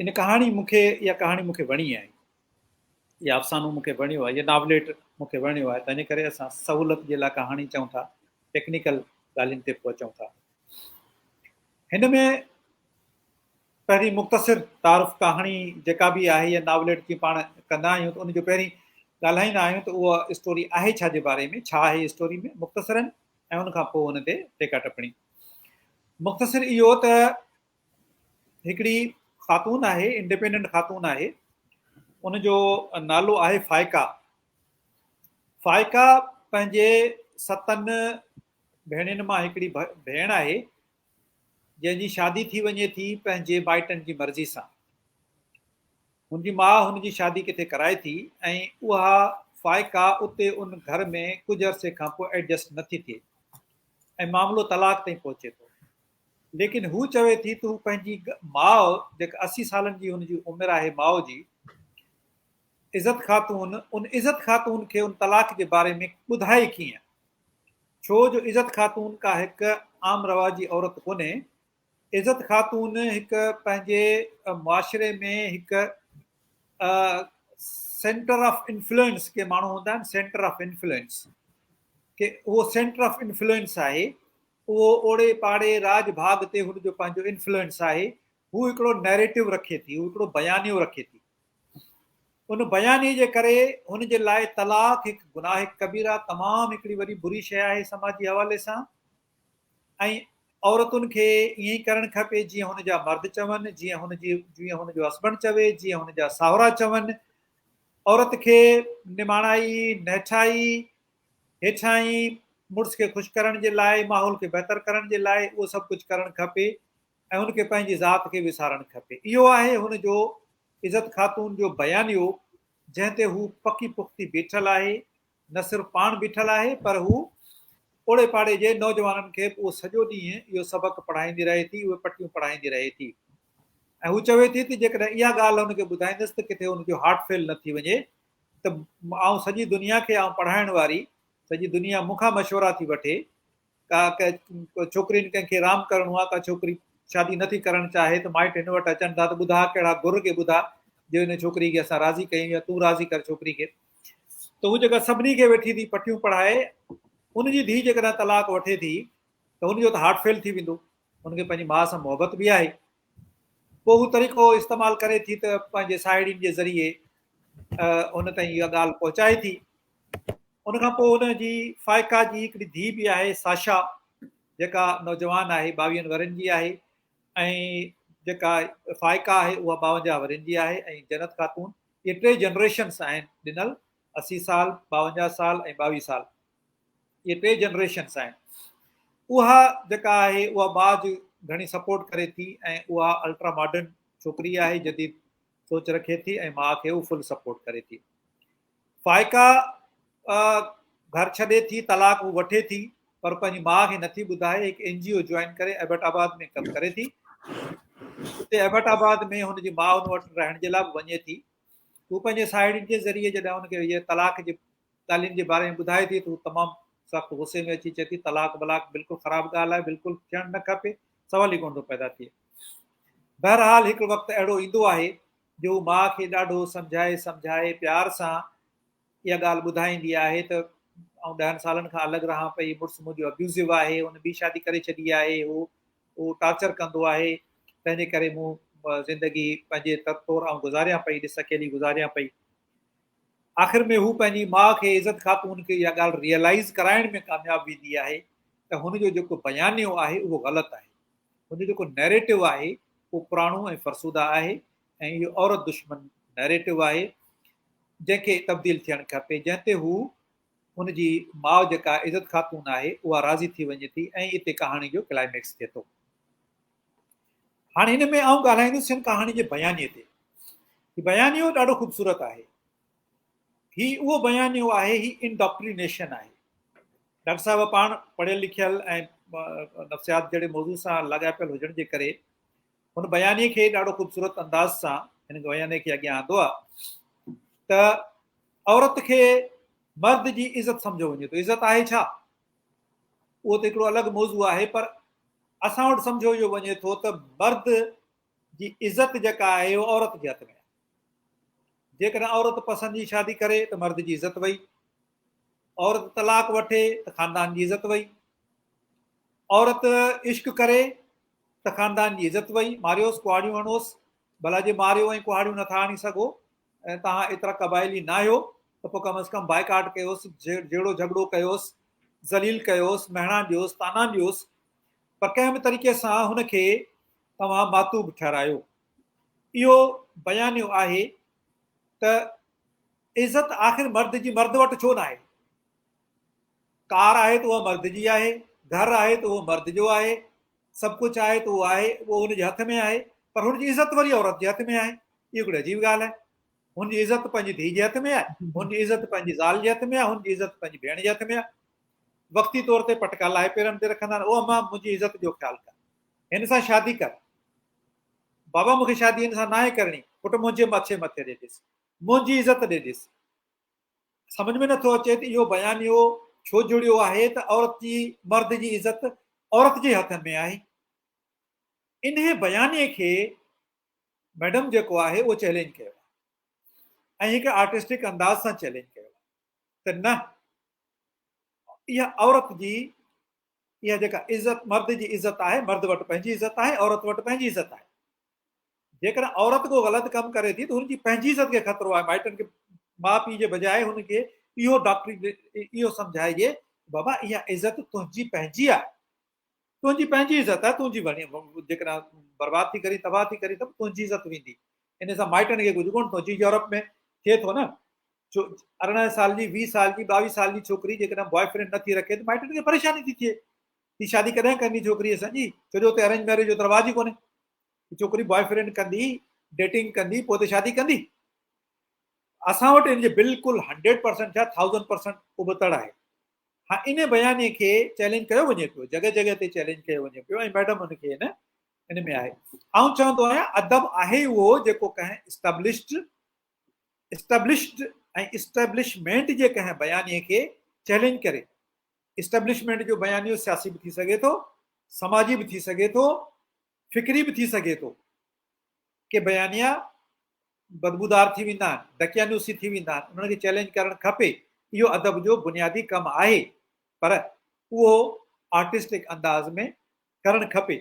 ان ڪهاڻي مون کي اها ڪهاڻي مون کي وڻي آهي. يا افسانو مون کي وڻيو آهي يا ناوليٽ مون کي وڻيو آهي تنهنجي ڪري اسان سهولت جي لاء ڪهاڻي چئون ٿا ٽيڪنيڪل ڳالهين تي پهچون ٿا هن ۾ پهرين مختصر تعارف ڪهاڻي جيڪا به آهي يا ناوليٽ جي پاڻ ڪندا آهيون ته ان جو پهرين ڳالهائيندا آهيون ته اها اسٽوري آهي ڇا جي باري ۾ ڇا آهي اسٽوري ۾ مختصرن ۽ ان کان پوء ان تي ٽيڪا ٽپڻي مختصر اهو ته هڪڙي خاتون آهي انڊيپينڊنٽ خاتون آهي ان جو نالو آهي فائقه فائقه پنهنجي ستن ڀيڻين مان هڪڙي ڀيڻ آهي جنهن جي شادي ٿي وڃي ٿي پنهنجي مائٽن جي مرضي سان هن جي ماء هن جي شادي ڪٿي ڪرائي ٿي ۽ اها فائقه اتي ان گهر ۾ ڪجهه عرصي کان پوء ايڊجسٽ نٿي ٿئي ۽ معاملو طلاق تائين پهچي ٿو ليڪن هو چوي ٿي ته هو پنهنجي ماء جيڪا 80 سالن جي هن جي عمر آهي ماء جي عزت خاتون ان عزت خاتون کي ان طلاق جي باري ۾ ٻڌائي ڪيئن؟ ڇو جو عزت خاتون ڪا هڪ عام رواجي عورت ڪونهي. عزت خاتون هڪ پنهنجي معاشري ۾ هڪ سينٽر آف انفلوئنس ڪي ماڻهو هوندا آهن سينٽر آف انفلوئنس ڪي اهو سينٽر آف انفلوئنس آهي اهو اوڙي پاڙي راڄ ڀاڳ تي هن جو پنهنجو انفلوئنس آهي هو هڪڙو نيريٽو رکي ٿي هو هڪڙو بيانيو رکي ٿي ان بيانيي جي ڪري هن جي لاء طلاق هڪ گناهه ڪبيره تمام هڪڙي وڏي بري شيء آهي سماجي حوالي سان ۽ عورتن کي ائين ئي ڪرڻ کپي جيئن هن جا مرد چون، جيئن هن جي جيئن هن جو هسبنڊ چوي، جيئن هن جا ساهرا چون. عورت کي نماڻائي، نهٺائي، هيٺائين، مڙس کي خوش ڪرڻ جي لاء، ماحول کي بهتر ڪرڻ جي لاء اهو سڀ ڪجهه ڪرڻ کپي ۽ هن کي پنهنجي ذات کي وسارڻ کپي. اهو آهي هن جو عزت خاتون جو بيانيو جنهن تي هو پڪي پختي بيٺل آهي. نه صرف پاڻ بيٺل آهي پر هو اوڙي پاڙي جي نوجوانن کي به اهو سڄو ڏينهن اهو سبق پڙهائيندي رهي ٿي، اهي پٽيون پڙهائيندي رهي ٿي ۽ هو چوي ٿي ته جيڪڏهن اها ڳالهه هن کي ٻڌائيندس ته ڪٿي هن جو هارٽ فيل نه ٿي وڃي ته آئون سڄي دنيا کي آئون پڙهائڻ واري سڄي دنيا مون کان مشورا ٿي وٺي ڪا ڇوڪرين ڪنهن کي رام ڪرڻو آهي، ڪا ڇوڪري شادي نٿي ڪرڻ چاهي ته مائٽ هن وٽ اچن ٿا ته ٻڌاء ڪهڙا گر کي ٻڌاء جو هن ڇوڪري کي اسان راضي ڪيون يا تون راضي ڪر ڇوڪري کي ته هو جيڪا سڀني کي ويٺي ٿي پٽيون پڙهائي ان جي ڌيء جيڪڏهن طلاق وٺي ٿي ته هن جو ته هارٽ فيل ٿي ويندو هن کي پنهنجي ماء سان محبت به آهي پوء هو طريقو استعمال ڪري ٿي ته پنهنجي ساهيڙين جي ذريعي هن تائين اها ڳالهه پهچائي ٿي ان کان پوء هن جي فائقه جي هڪڙي ڌيء به آهي ساشا جيڪا نوجوان آهي ٻاويهن ورهين جي آهي ۽ جيڪا فائقه آهي اها ٻاونجاهه ورهين جي آهي ۽ جنت خاتون اهي ٽي جنريشنس آهن ڏنل 80 سال 52 سال ۽ 22 سال اهي ٽي جنريشنس آهن اها جيڪا آهي اها ماء جي گهڻي سپورٽ ڪري ٿي ۽ اها الٽرا ماڊرن ڇوڪري آهي جديد سوچ رکي ٿي ۽ ماء کي هو فل سپورٽ ڪري ٿي فائقه گهر ڇڏي ٿي، طلاق هو وٺي ٿي پر پنهنجي ماء کي نٿي ٻڌائي، هڪ اين جي او جوائن ڪري ايبٽ آباد ۾ ڪم ڪري ٿي. اتي ايبٽ آباد ۾ هن جي ماء هن وٽ رهڻ جي لاء به وڃي ٿي. هو پنهنجي ساهيڙين جي ذريعي جڏهن هن کي هيء طلاق جي ڳالهين جي باري ۾ ٻڌائي ٿي ته هو تمام سخت غصي ۾ اچي چئي ٿي طلاق بلاق بلڪل خراب ڳالهه آهي، بلڪل ٿيڻ نه کپي، سوال ئي ڪونه ٿو پيدا ٿئي. بهرحال هڪ وقت اهڙو ايندو آهي جو هو ماء کي ڏاڍو سمجهائي سمجهائي پيار سان اها ڳالهه ٻڌائيندي آهي ته آئون ڏهن سالن کان الڳ رهان پئي، مڙس منهنجو ابيوزو آهي، هن ٻي شادي ڪري ڇڏي آهي، هو هو ٽارچر ڪندو آهي، تنهن جي ڪري مون زندگي پنهنجي طور آئون گذاريان پئي، ڏس اڪيلي گذاريان پئي. آخر ۾ هو پنهنجي ماء کي عزت خاتون کي اها ڳالهه ريئلائيز ڪرائڻ ۾ ڪامياب ويندي آهي ته هن جو جيڪو بيانيو آهي اهو غلط آهي. هن جو جيڪو نيريٽو آهي اهو پراڻو ۽ فرسوده آهي ۽ اهو عورت دشمن نيريٽو آهي جنهن کي تبديل ٿيڻ کپي جنهن تي هو هن جي ماء جيڪا عزت خاتون آهي اها راضي ٿي وڃي ٿي ۽ اتي ڪهاڻي جو ڪلائميڪس ٿئي ٿو. هاڻي هن ۾ آئون ڳالهائيندس هن ڪهاڻي جي بيانيي تي. هي بيانيو ڏاڍو خوبصورت آهي. هي اهو بيانيو آهي هي انڊاڪٽرينيشن آهي. ڊاڪٽر صاحب پاڻ پڙهيل لکيل ۽ نفسيات جهڙي موضوع سان لاڳاپيل هجڻ جي ڪري هن بيانيي کي ڏاڍو خوبصورت انداز سان هن بيانيي کي اڳيان آندو آهي ته عورت کي مرد جي عزت سمجهيو وڃي ٿو عزت آهي ڇا اهو ته هڪڙو الڳ موضوع آهي پر اسان وٽ سمجهيو اهو وڃي ٿو ته مرد جي عزت جيڪا آهي اهو عورت جي هٿ ۾ آهي جيڪڏهن عورت پسند جي شادي ڪري ته مرد جي عزت وئي عورت طلاق وٺي ته خاندان جي عزت وئي، عورت عشق ڪري ته خاندان جي عزت وئي، ماريوس ڪهاڙيون هڻوس، ڀلا جي ماريو ۽ ڪهاڙيون نٿا هڻي سگهو ۽ توهان ايترا قبائلي ناهيو ته پوء ڪم از ڪم بائيڪاٽ ڪيوس، جهيڙو جهڳڙو ڪيوس، ذليل ڪيوس، مهڻا ڏيوس، طعنا ڏيوس، پر ڪنهن به طريقي سان هن کي توهان معتوب ٺهرايو. اهو بيانيو آهي ته عزت آخر مرد جي مرد وٽ ڇو ناهي؟ ڪار آهي ته اها مرد جي آهي، گهر آهي ته اهو مرد جو آهي، سڀ ڪجهه آهي ته اهو آهي، اهو هن جي هٿ ۾ آهي، پر هن جي عزت وري عورت جي هٿ ۾ آهي. اهو هڪڙي عجيب ڳالهه آهي. هن جي عزت پنهنجي ڌيء جي هٿ ۾ آهي، هن جي عزت پنهنجي زال جي هٿ ۾ آهي، هن جي عزت پنهنجي ڀيڻ جي هٿ ۾ آهي. وقتي طور تي پٽڪا لاهي پيرن تي رکندا آهن، او امان منهنجي عزت جو خيال ڪر، هن سان شادي ڪر، بابا مون کي شادي هن سان ناهي ڪرڻي، پٽ منهنجي اڇي مٿي ڏي ڏس. منهنجي عزت ڏي ڏس. سمجهه ۾ نٿو اچي ته اهو بيانيو ڇو جڙيو آهي ته عورت جي مرد جي عزت عورت جي هٿن ۾ آهي. انهي بيانيي کي ميڊم جيڪو آهي اهو چئلينج ڪيو آهي ۽ هڪ آرٽسٽڪ انداز سان چئلينج ڪيو آهي ته نه اها عورت جي اها جيڪا عزت مرد جي عزت آهي مرد وٽ پنهنجي عزت آهي عورت وٽ پنهنجي عزت آهي جيڪڏهن عورت ڪو غلط ڪم ڪري ٿي ته هن جي پنهنجي عزت کي خطرو آهي مائٽن کي ماء پيء جي بجاء هن کي اهو ڊاڪٽري اهو سمجهائجي بابا اها عزت تنهنجي پنهنجي آهي تنهنجي پنهنجي عزت آهي تنهنجي وڻي جيڪڏهن برباد ٿي ڪرين تباهه ٿي ڪرين ته به تنهنجي عزت ويندي ان سان مائٽن کي ڪجهه ڪونه ٿو جي يورپ ۾ ٿئي ٿو نه ڇو 18 سال جي 20 سال جي 22 سال جي ڇوڪري جيڪڏهن بواء فرينڊ نٿي رکي ته مائٽن کي پريشاني ٿي ٿئي هي شادي ڪڏهن ڪندي ڇوڪري اسان جي ڇو جو اتي ارينج ميريج جو ته رواج ئي ڪونهي ڇوڪري بواء فرينڊ ڪندي ڊيٽنگ ڪندي پوء ته شادي ڪندي اسان وٽ ان جي بلڪل 100% ڇا 1000% ابتڙ آهي ها ان بيانيي کي چئلينج ڪيو وڃي پيو جڳهه جڳهه تي چئلينج ڪيو وڃي پيو ۽ ميڊم ان کي ان ان ۾ آهي آئون چوندو آهيان ادب آهي اهو جيڪو ڪنهن اسٽيبلشڊ اسٽيبلشڊ ۽ اسٽيبلشمينٽ جي ڪنهن بيانيي کي چئلينج ڪري اسٽيبلشمينٽ جو بيانيو سياسي به ٿي سگهي ٿو سماجي به ٿي سگهي ٿو فڪري به ٿي سگهي ٿو ڪي بيانيا بدبودار ٿي ويندا آهن، دقيانوسي ٿي ويندا آهن، انهن کي چئلينج ڪرڻ کپي، اهو ادب جو بنيادي ڪم آهي، پر اهو آرٽسٽڪ انداز ۾ ڪرڻ کپي.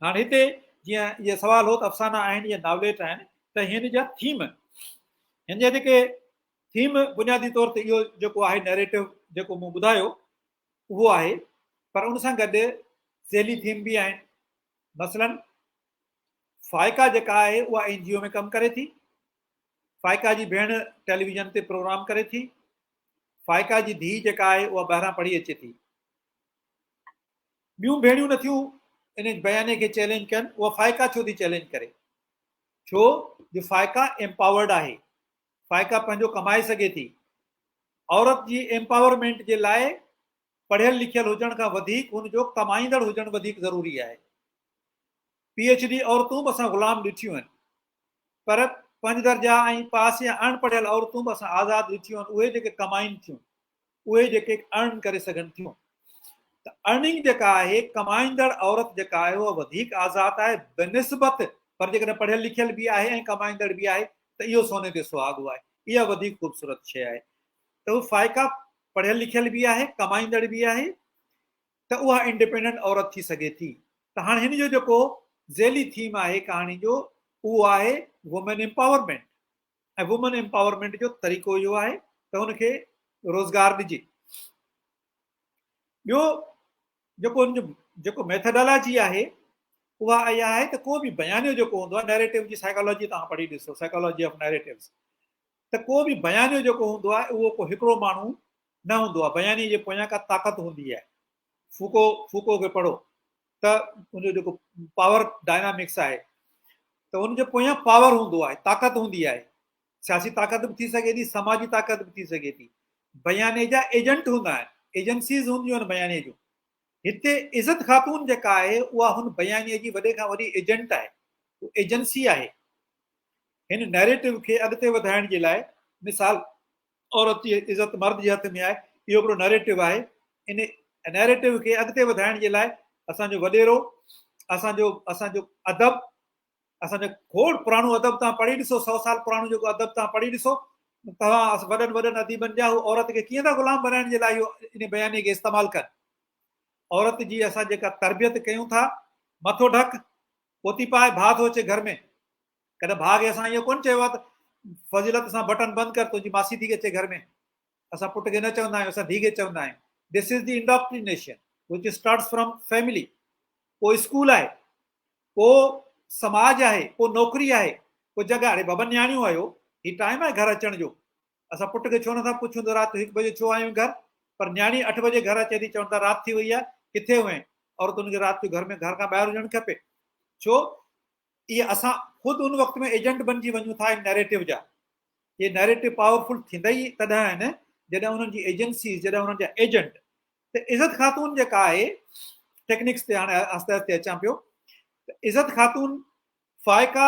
هاڻ هتي جيئن اهي سوال هو ته افسانا آهن يا ناوليٽ آهن ته هن جا ٿيم، هن جا جيڪي ٿيم بنيادي طور تي اهو جيڪو آهي نيريٽو جيڪو مون ٻڌايو اهو آهي، پر ان سان گڏ ذيلي ٿيم به آهن، مثلاً فائقه جيڪا آهي اها اين جي او ۾ ڪم ڪري ٿي. فائقه جي ڀيڻ ٽيليويزن تي پروگرام ڪري ٿي. فائقه جي ڌيء جيڪا آهي اها ٻاهران پڙهي اچي ٿي. ٻيون ڀيڻيون نٿيون ان بياني کي چئلينج ڪن، اها فائقه ڇو ٿي چئلينج ڪري؟ ڇو جو فائقه ايمپاورڊ آهي. فائقه پنهنجو ڪمائي سگهي ٿي. عورت جي ايمپاورمينٽ جي لاء پڙهيل لکيل هجڻ کان وڌيڪ هن جو ڪمائيندڙ هجڻ وڌيڪ ضروري آهي. پي ايڇ ڊي عورتون به اسان غلام ڏٺيون آهن پر پنج درجا ۽ پاس يا اڻ پڙهيل عورتون به اسان آزاد ڏٺيون آهن اهي جيڪي ڪمائين ٿيون اهي جيڪي ارن ڪري سگهن ٿيون ته ارننگ جيڪا آهي ڪمائيندڙ عورت جيڪا آهي اها وڌيڪ آزاد آهي بنسبت پر جيڪڏهن پڙهيل لکيل به آهي ۽ ڪمائيندڙ به آهي ته اهو سوني تي سهاڳو آهي اها وڌيڪ خوبصورت شيء آهي ته هو فائقه پڙهيل لکيل به آهي ڪمائيندڙ به آهي ته اها انڊيپينڊنٽ عورت ٿي سگهي ٿي ته هاڻ هن جو جيڪو ذيلي ٿيم آهي ڪهاڻي جو اهو آهي وومين امپاورمينٽ ۽ وومين امپاورمينٽ جو طريقو اهو آهي ته هن کي روزگار ڏجي ٻيو جيڪو هن جو جيڪو ميٿڊالاجي آهي اها اها آهي ته ڪو به بيانيو جيڪو هوندو آهي نيريٽو جي سائيڪالاجي توهان پڙهي ڏسو سائيڪالاجي آف نيريٽوز ته ڪو به بيانيو جيڪو هوندو آهي اهو ڪو هڪڙو ماڻهو نه هوندو آهي، بيانيي جي پويان ڪا طاقت هوندي آهي. فوڪو Foucault کي پڙهو ته ان جو جيڪو پاور ڊائنامڪس آهي ته ان جي پويان پاور هوندو آهي، طاقت هوندي آهي. سياسي طاقت به ٿي سگهي ٿي، سماجي طاقت به ٿي سگهي ٿي. بيانيي جا ايجنٽ هوندا آهن، ايجنسيز هونديون آهن بيانيي جون. هتي عزت خاتون جيڪا آهي اها هن بيانيي جي وڏي کان وڏي ايجنٽ آهي، ايجنسي آهي. هن نيريٽو کي اڳتي وڌائڻ جي لاء مثال عورت جي عزت مرد جي هٿ ۾ آهي اهو هڪڙو نيريٽو آهي ان نيريٽو کي اڳتي وڌائڻ جي لاء اسان جو وڏيرو اسان جو اسان جو ادب اسان جو کوڙ پراڻو ادب تان پڙهي ڏسو 100 سال پراڻو جيڪو ادب تان پڙهي ڏسو توهان وڏن وڏن اديبن جا هو عورت کي ڪيئن ٿا غلام بنائڻ جي لاء اهو ان بياني کي استعمال ڪن عورت جي اسان جيڪا تربيت ڪيون ٿا مٿو ڍڪ پوتي پائي ڀاء ٿو اچي گهر ۾ ڪڏهن ڀاء کي اسان ائين ڪونه چيو آهي ته فضيلت سان بٽن بند ڪر تنهنجي ماسي ٿي اچي گهر ۾ اسان پٽ کي نه چوندا آهيون اسان ڌيء کي چوندا آهيون this is the indoctrination which starts from family پوء اسڪول آهي پوء سماج آهي پوء نوڪري آهي پوء جڳهه اڙي بابا نياڻيون آهيو هي ٽائيم آهي گهر اچڻ جو اسان پٽ کي ڇو نٿا پڇون ته رات هڪ بجي ڇو آيون گهر پر نياڻي اٺ بجي گهر اچي ٿي چون ٿا رات ٿي وئي آهي ڪٿي هئين عورتن کي رات جو گهر ۾ گهر کان ٻاهر هجڻ کپي ڇو اهي اسان خود ان وقت ۾ ايجنٽ بنجي وڃون ٿا ان نيريٽو جا اهي نيريٽو پاورفل ٿيندا ئي تڏهن آهن جڏهن انهن جي ايجنسيز جڏهن انهن جا ايجنٽ ته عزت خاتون جيڪا آهي ٽيڪنڪس تي هاڻي آهستي آهستي اچان پيو ته عزت خاتون فائقه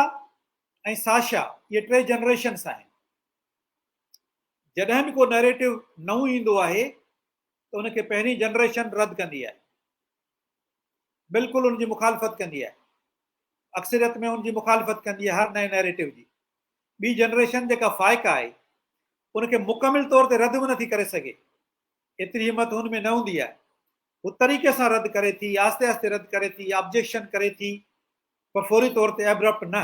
۽ ساشا اهي ٽي جنريشنس آهن. جڏهن به ڪو نيريٽو نئون ايندو آهي ته ان کي پهرين جنريشن رد ڪندي آهي، بلڪل ان جي مخالفت ڪندي آهي، اڪثريت ۾ ان جي مخالفت ڪندي آهي هر نئين نيريٽو جي. ٻي جنريشن جيڪا فائق آهي ان کي مڪمل طور تي رد به نٿي ڪري سگهي، ايتري همت هن ۾ نه هوندي آهي. هو طريقي سان رد ڪري ٿي، آهستي آهستي رد ڪري ٿي، آبجيڪشن ڪري ٿي، پر فوري طور تي ايبرپٽ نه.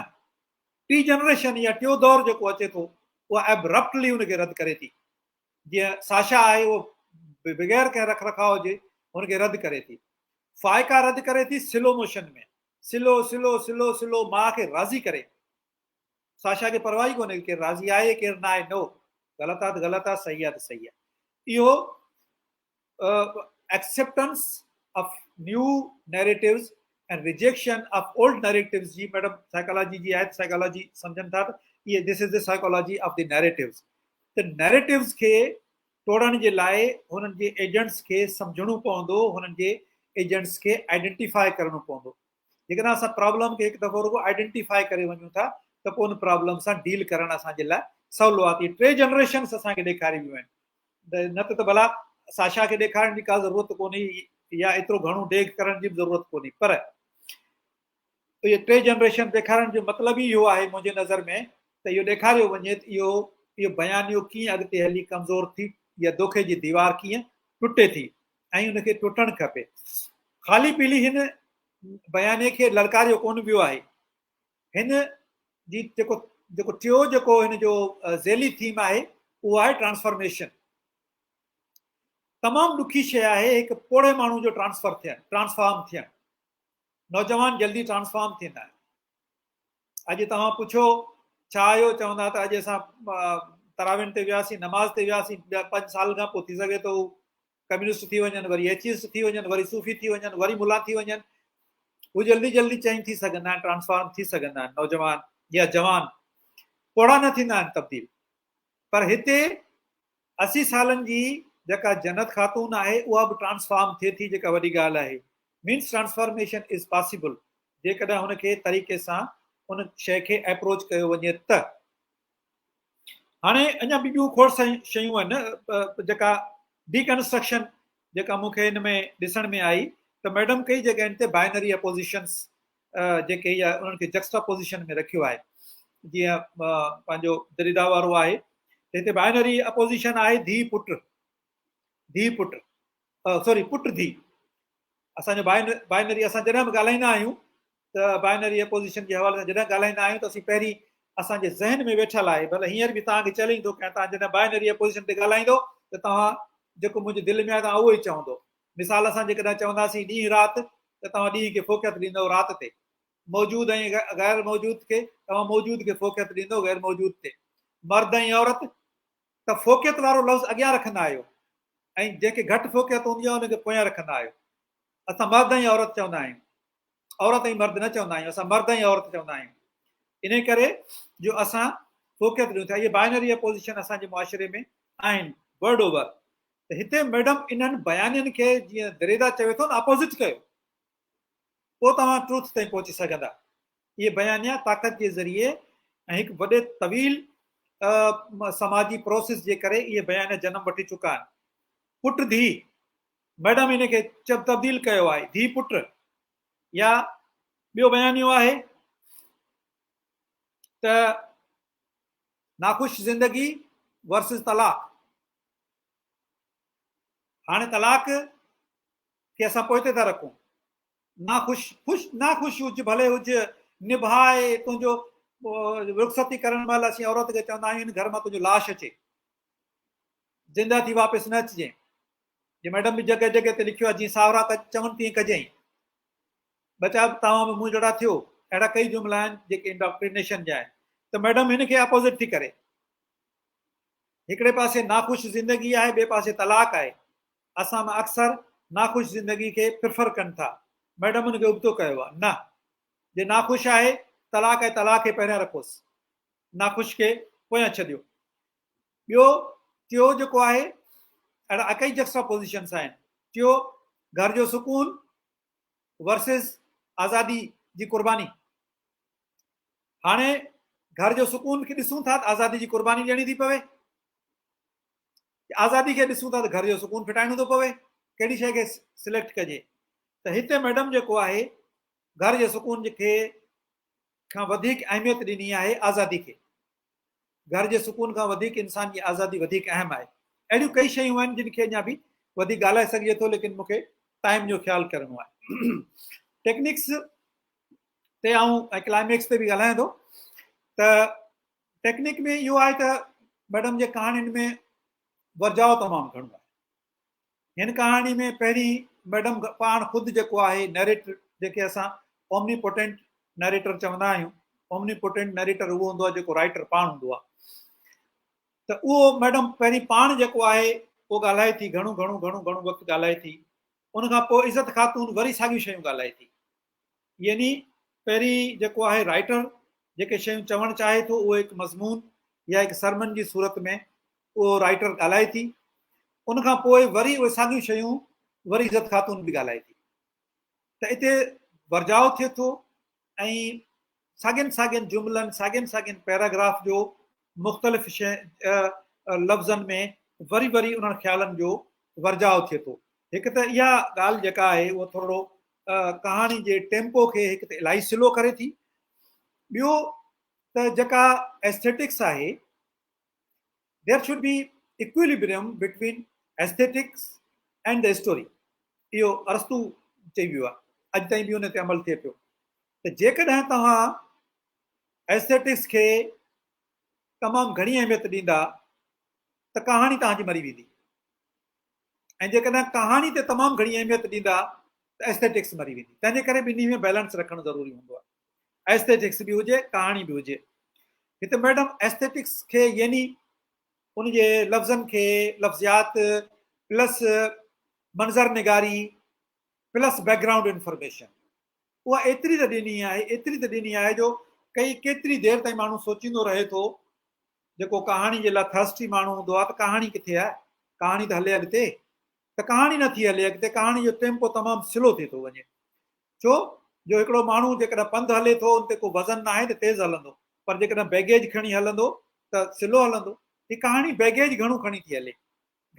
ٽي جنريشن يا ٽيون دور جيڪو اچي ٿو اها ايبرپٽلي ان کي رد ڪري ٿي. جيئن ساشا آهي اهو بغير ڪنهن رک رکاء جي هن کي رد ڪري ٿي. فائقه رد ڪري ٿي سلو موشن ۾، سلو سلو سلو سلو ماء کي راضي ڪري. ساشا کي پرواهه ئي ڪونهي ڪير راضي آهي ڪير نه آهي، نو غلط آ ته غلط آ صحيح آ ته صحيح آ. اهو acceptance of new narratives ۽ rejection of old narratives جي ميڊم سائيڪالاجي جي آهي سائيڪالاجي سمجهن ٿا ته اهي this is the psychology of the narratives ته نيريٽوز کي ٽوڙڻ جي لاء هنن جي ايجنٽس کي سمجهڻو پوندو، هنن جي ايجنٽس کي آئيڊنٽيفائي ڪرڻو پوندو. جيڪڏهن اسان پرابلم کي هڪ دفعو رڳو آئيڊنٽيفائي ڪري وڃون ٿا ته پوء ان پرابلم سان ڊيل ڪرڻ اسان جي لاء سولو آهي. ته ٽي جنريشنس اسان کي ڏيکاري ويون آهن، نه ته ڀلا ساشا کي ڏيکارڻ جي ڪا ضرورت ڪونهي يا ايترو گهڻو ڊيگهه ڪرڻ جي به ضرورت ڪونهي، پر اهي ٽي جنريشن ڏيکارڻ جو مطلب ئي اهو آهي منهنجي نظر ۾ ته اهو ڏيکاريو وڃي ته اهو اهو بيانيو ڪيئن اڳتي هلي ڪمزور ٿي يا دوکي جي ديوار ڪيئن ٽٽي ٿي ۽ ان کي ٽٽڻ کپي. خالي پيلي هن بيانيي کي للڪاريو ڪونه ويو آهي. هن جي جيڪو جيڪو ٽيو جيڪو هن جو ذيلي ٿيم آهي اهو آهي ٽرانسفارميشن. تمام ڏکي شيء آهي هڪ پوڙهي ماڻهو جو ٽرانسفر ٿيڻ، ٽرانسفارم ٿيڻ. نوجوان جلدي ٽرانسفارم ٿيندا آهن. اڄ توهان پڇو ڇا آيو چوندا ته اڄ اسان تراوين تي وياسين، نماز تي وياسين، ٻيا 5 سال کان پوء ٿي سگهي ٿو هو ڪميونسٽ ٿي وڃن، وري ايٿيسٽ ٿي وڃن، وري صوفي ٿي وڃن، وري ملا ٿي وڃن. هو جلدي جلدي چينج ٿي سگهندا آهن، ٽرانسفارم ٿي سگهندا آهن نوجوان يا جوان پوڙها نه ٿيندا آهن تبديل. پر هتي 80 سالن جي جيڪا جنت خاتون آهي اها به ٽرانسفارم ٿئي ٿي جيڪا وڏي ڳالهه آهي. مينس ٽرانسفارميشن از پاسيبل جيڪڏهن هن کي طريقي سان ان شيء کي ايپروچ ڪيو وڃي ته. هاڻي اڃا به ٻيون کوڙ شيون آهن جيڪا ڊي ڪنسٽرڪشن جيڪا مون کي هن ۾ ڏسڻ ۾ آئي ته ميڊم ڪئي جڳهين تي بائنري اپوزيشنس جيڪي يا انهن کي جڪسٽا پوزيشن ۾ رکيو آهي جيئن پنهنجو دريدا وارو آهي ته هتي بائنري اپوزيشن آهي ڌي پٽ، ڌي پٽ سوري پٽ ڌي. اسان جو بائنري اسان جڏهن به ڳالهائيندا آهيون ته بائنري اپوزيشن جي حوالي سان جڏهن ڳالهائيندا آهيون ته اسين پهرين اسان جي ذهن ۾ ويٺل آهي، ڀلي هينئر به توهان کي چئلينج ٿو ڪيان، توهان جڏهن بائنري اپوزيشن تي ڳالهائيندو ته توهان جيڪو منهنجي دل ۾ آهي توهان اهو ئي چوندو. مثال اسان جيڪڏهن چونداسين ڏينهن رات ته توهان ڏينهن کي فوقيت ڏيندؤ رات تي، موجود ۽ غير موجود کي توهان موجود کي فوقيت ڏيندؤ غير موجود تي، مرد ۽ عورت ته فوقيت وارو لفظ اڳيان رکندا آهيو ۽ جنهن کي گهٽ فوقيت هوندي آهي ان کي پويان رکندا آهيو. اسان مرد ۽ عورت چوندا آهيون، عورت ۽ مرد نه چوندا آهيون، اسان مرد ۽ عورت چوندا آهيون. انهي ڪري جو اسان فوقيت ڏيون ٿا. اهي بائنري اپوزيشن اسان جي معاشري ۾ آهن ورلڊ اوور. ته هتي ميڊم انهن بيانين کي جيئن دريدا چوي ٿو نه اپوزٽ ڪيو پوء توهان ٽروٿ تائين پهچي سگهندا. اهي بيانيا طاقت جي ذريعي ۽ هڪ وڏي طويل سماجي پروسيس جي ڪري اهي بيانيا جنم وٺي چڪا آهن. پٽ ڌي، ميڊم ان کي تبديل ڪيو آهي ڌي پٽ، يا ٻيو بيانيو آهي ته ناخوش زندگي ورسز طلاق. هاڻي طلاق کي اسان پوئتي ٿا رکون. ناخوش، خوش، ناخوش هج ڀلي هج، نڀاء تنهنجو رخصتي ڪرڻ مهل اسين عورت کي چوندا آهيون هن گهر مان تنهنجو لاش اچي، زنده ٿي واپس نه اچجين. جي ميڊم به جڳهه جڳهه تي لکيو آهي جيئن ساهرا چون تيئن ڪجئين. ٻچا به توهان به مون جهڙا ٿيو. اهڙا ڪئي جملا آهن جيڪي انڊاڪٽرينيشن جا آهن ته ميڊم هن کي اپوزٽ ٿي ڪري. هڪڙي پاسي ناخوش زندگي آهي ٻئي پاسي طلاق آهي. اسان مان اڪثر ناخوش زندگي کي پريفر ڪن ٿا. ميڊم ان کي ابتو ڪيو آهي. نه. جي ناخوش آهي طلاق آهي طلاق کي پهريان رکوس. ناخوش کي پويان ڇڏيو. ٻيو ٽيو جيڪو آهي اهڙا اڪئي جڪسٽا پوزيشنس آهن. ٽيو گهر جو سڪون ورسز آزادي جي قرباني. هاڻي گهر جو سڪون کي ڏسون ٿا ته آزادي جي قرباني ڏيڻي ٿي پوي. آزادي کي ڏسون ٿا ته گهر جو سڪون ڦٽائڻو ٿو پوي، ڪهڙي شيء کي سليڪٽ ڪجي؟ ته هتي ميڊم جيڪو آهي گهر جي سڪون کي کان وڌيڪ اهميت ڏني آهي آزادي کي. گهر جي سڪون کان وڌيڪ انسان جي آزادي وڌيڪ اهم آهي. اهڙيون ڪئي شيون آهن جن کي اڃا به وڌيڪ ڳالهائي سگهجي ٿو ليڪن مون کي ٽائيم جو خيال ڪرڻو آهي. ٽيڪنڪس تي آئون ۽ ڪلائميڪس تي به ڳالهايان ٿو ته ٽيڪنڪ ۾ اهو آهي ته ميڊم جي ڪهاڻين ۾ ورجاء تمام گهڻو آهي. هن ڪهاڻي ۾ پهرين ميڊم پاڻ خود جيڪو آهي نيريٽر جنهن کي اسان اومني پوٽينٽ نيريٽر چوندا آهيون اومني پوٽينٽ نيريٽر اهو هوندو آهي جيڪو رائيٽر پاڻ هوندو آهي ته اهو ميڊم پهرين پاڻ جيڪو آهي اهو ڳالهائي ٿي گهڻو گهڻو گهڻو گهڻو وقت ڳالهائي ٿي ان کان پوء عزت خاتون وري ساڳيون شيون ڳالهائي ٿي يعني پهرين جيڪو آهي رائيٽر جيڪي شيون چوڻ چاهي ٿو اهو هڪ مضمون يا هڪ سرمن جي صورت ۾ اهو رائيٽر ڳالهائي ٿي ان کان پوء وري اهي ساڳيون شيون وري عزت خاتون به ڳالهائي ٿي ته اتي ورجاء ٿئي ٿو ۽ ساڳين ساڳين جملن ساڳين ساڳين پيراگراف جو مختلف لفظن ۾ وري وري انهن خيالن جو ورجاء ٿئي ٿو. هڪ ته اها ڳالهه جيڪا آهي اهو ٿورڙو ڪهاڻي جي ٽيمپو کي هڪ ته الاهي سلو ڪري ٿي ٻيو ته جيڪا ايسٿيٽڪس آهي there should be equilibrium between aesthetics and the story اهو ارسطو چئي ويو آهي اڄ تائين به ان تي عمل ٿئي پيو ته جيڪڏهن توهان ايسٿيٽڪس کي تمام گهڻي اهميت ڏيندا ته ڪهاڻي توهان جي مري ويندي ۽ جيڪڏهن ڪهاڻي تي تمام گهڻي اهميت ڏيندا ته ايسٿيٽڪس مري ويندي تنهن جي ڪري ٻنهي ۾ بيلنس رکڻ ضروري هوندو آهي ايسٿيٽڪس به هجي ڪهاڻي به هجي هتي ميڊم ايسٿيٽڪس کي يعني ان جي لفظن کي لفظيات پلس منظر نگاري پلس بيڪ گرائونڊ انفارميشن اها ايتري ته ڏني آهي ايتري ته ڏني آهي جو ڪئي ڪيتري دير تائين ماڻهو سوچيندو رهي ٿو جيڪو ڪهاڻي جي لاء ٿرسٽي ماڻهو هوندو آهي ته ڪهاڻي ڪٿي آهي ڪهاڻي ته هلي اڳتي ته ڪهاڻي نه ٿي هلي اڳتي ڪهاڻي جو ٽيمپو تمام سلو ٿي ٿو وڃي ڇو جو هڪڙو ماڻهو جيڪڏهن پنڌ هلي ٿو ان تي ڪو وزن ناهي ته تيز هلندو پر جيڪڏهن بيگيج کڻي هلندو ته سلو هلندو هي ڪهاڻي بيگيج گهڻو کڻي ٿي هلي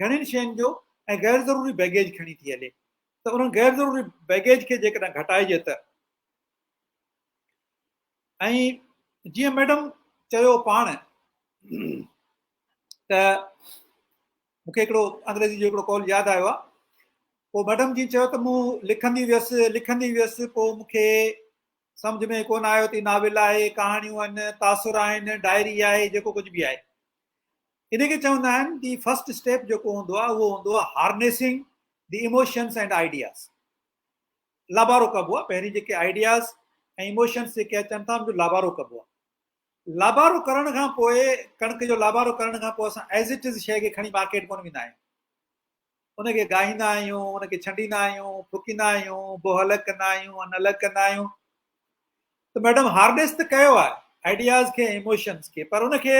گهڻين شين جو ۽ غير ضروري بيگيج کڻي ٿي هلي ته انهن غير ضروري بيگيج کي جيڪڏهن گهٽائجي ته ۽ جيئن ميڊم چيو پاڻ ته مون کي هڪڙو انگريزي جو هڪڙو قول ياد آيو آهي پوء ميڊم جي چيو ته مون لکندي ويس لکندي ويس پوء مون کي سمجھ ۾ ڪونه آيو ته ناول آهي ڪهاڻيون آهن تاثر آهن ڊائري آهي جيڪو ڪجهه به آهي ان کي چوندا آهن the first step جيڪو هوندو آهي اهو هوندو آهي هارنيسنگ the emotions and ideas لابارو ڪبو آهي پهرين جيڪي آئيڊياز ۽ ايموشنس جيڪي اچن ٿا ان جو لابارو ڪبو آهي لابارو ڪرڻ کان پوء ڪڻڪ جو لابارو ڪرڻ کان پوء اسان ايز it is شيء کي کڻي مارڪيٽ ڪونه ويندا آهيون ان کي ڳاهيندا آهيون ان کي ڇنڊيندا آهيون ڦڪيندا آهيون بوه الڳ ڪندا آهيون ان الڳ ڪندا آهيون ته ميڊم هارنيس ته ڪيو آهي آئيڊياز کي ايموشنس کي پر ان کي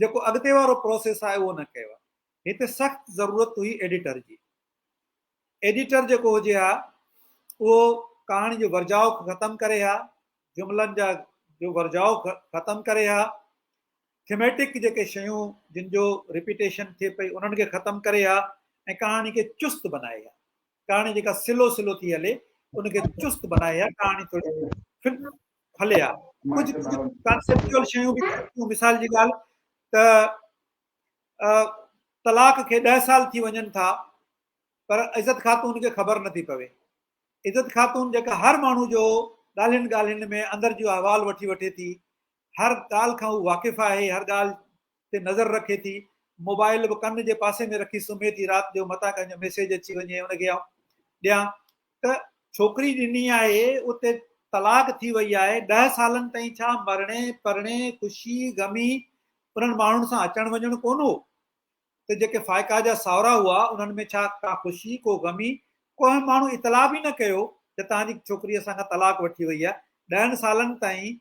جيڪو اڳتي وارو پروسيس آهي اهو نه ڪيو آهي هتي سخت ضرورت هئي ايڊيٽر جي ايڊيٽر جيڪو هجي ها اهو ڪهاڻي جو ورجاء ختم ڪري ها، جملن جا جو ورجاء ختم ڪري ها، ٿيميٽڪ جيڪي شيون جن جو رپيٽيشن ٿئي پئي انهن کي ختم ڪري ها ۽ ڪهاڻي کي چست بنائي ها. ڪهاڻي جيڪا سلو سلو ٿي هلي ان کي چست بنائي ها، ڪهاڻي ٿوري هلي ها. ڪجهه ڪجهه ڪانسيپچوئل شيون به مثال جي ڳالهه ته طلاق کي ڏهه سال ٿي وڃن ٿا پر عزت خاتون کي خبر نٿي پوي. عزت خاتون جيڪا هر ماڻهو جو ڳالهين ڳالهين ۾ اندر جو احوال وٺي وٺي ٿي، هر ڳالهه کان هو واقف آهي، هر ڳالهه تي نظر رکي ٿي، موبائل به ڪن جي پاسي ۾ رکي سمهي ٿي رات جو متان ڪنهن جو ميسيج اچي وڃي ان کي آئون ڏيان ته ڇوڪري ڏني آهي اتي طلاق ٿي وئي آهي ڏهه سالن تائين ڇا مرڻي پرڻي خوشي غمي انهن ماڻهن سان اچڻ وڃڻ ڪونه هو ته جيڪي فائقه جا ساهرا هئا انهن ۾ ڇا ڪا خوشي ڪو غمي ڪنهن ماڻهو اطلاع به نه ڪيو ته توهان جي ڇوڪري اسان کان طلاق وٺي وئي آهي ڏهن سالن تائين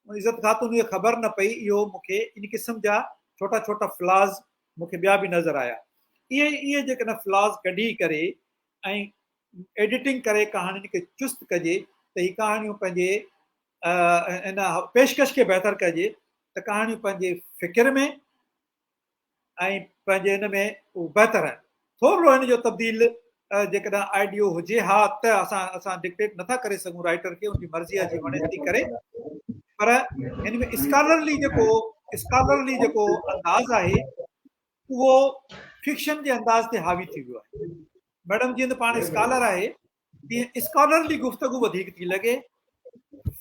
عزت خاتون کي خبر نه پئي اهو مون کي ان قسم جا ڇوٽا ڇوٽا فلاز مون کي ٻيا به نظر آيا اهي اهي جيڪڏهن فلاز ڪڍي ڪري ۽ ايڊيٽنگ ڪري ڪهاڻين کي چست ڪجي ته هي ڪهاڻيون پنهنجي ان پيشڪش کي بهتر ڪجي ته ڪهاڻيون پنهنجي فڪر ۾ ۽ پنهنجي ان ۾ اهو بهتر آهن. ٿورڙو هن جو تبديل جيڪڏهن آئيڊيو هجي ها ته اسان اسان ڊڪٽيٽ نٿا ڪري سگهون رائيٽر کي ان جي مرضي آهي جي وڻي ٿي ڪري پر هن ۾ اسڪالرلي جيڪو اسڪالرلي جيڪو انداز آهي اهو فڪشن جي انداز تي حاوي ٿي ويو آهي ميڊم جيئن ته پاڻ اسڪالر آهي تيئن اسڪالرلي گفتگو وڌيڪ ٿي لڳي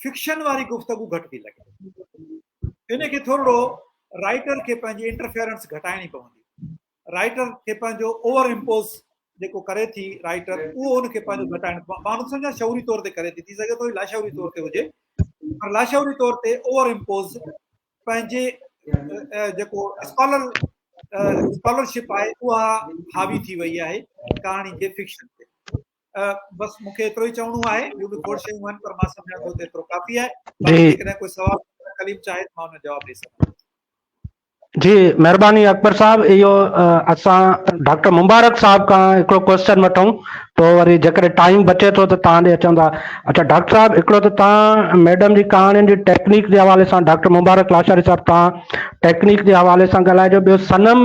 فڪشن واري گفتگو گهٽ ٿي لڳي ان کي ٿورڙو رائيٽر کي پنهنجي انٽرفيئرنس گهٽائڻي پوندي رائيٽر کي پنهنجو اوور امپوز جيڪو ڪري ٿي رائيٽر اهو ان کي پنهنجو گهٽائڻ مان نٿو سمجهان شعوري طور تي ڪري ٿي ٿي سگهي ٿو لاشعوري طور تي هجي پر لاشعوري طور تي اوور امپوز پنهنجي جيڪو اسڪالر اسڪالرشپ آهي اها حاوي ٿي وئي آهي ڪهاڻي جي فڪشن تي بس مون کي ايترو ئي چوڻو آهي ٻيون به کوڙ شيون آهن پر مان سمجهان ٿو ته ايترو ڪافي آهي باقي جيڪڏهن ڪوئي سوال ڪليم چاهي ته مان ان جو جواب ڏئي سگهان ٿو. جي مهرباني اڪبر صاحب اهو اسان ڊاڪٽر مبارڪ صاحب کان هڪڙو ڪوئسچن وٺون پوء وري جيڪڏهن ٽائيم بچي ٿو ته توهان ڏي اچون ٿا اڇا ڊاڪٽر صاحب هڪڙو ته توهان ميڊم جي ڪهاڻين جي ٽيڪنيڪ جي حوالي سان ڊاڪٽر مبارڪ لاشاري صاحب توهان ٽيڪنيڪ جي حوالي سان ڳالهائجو ٻيو صنم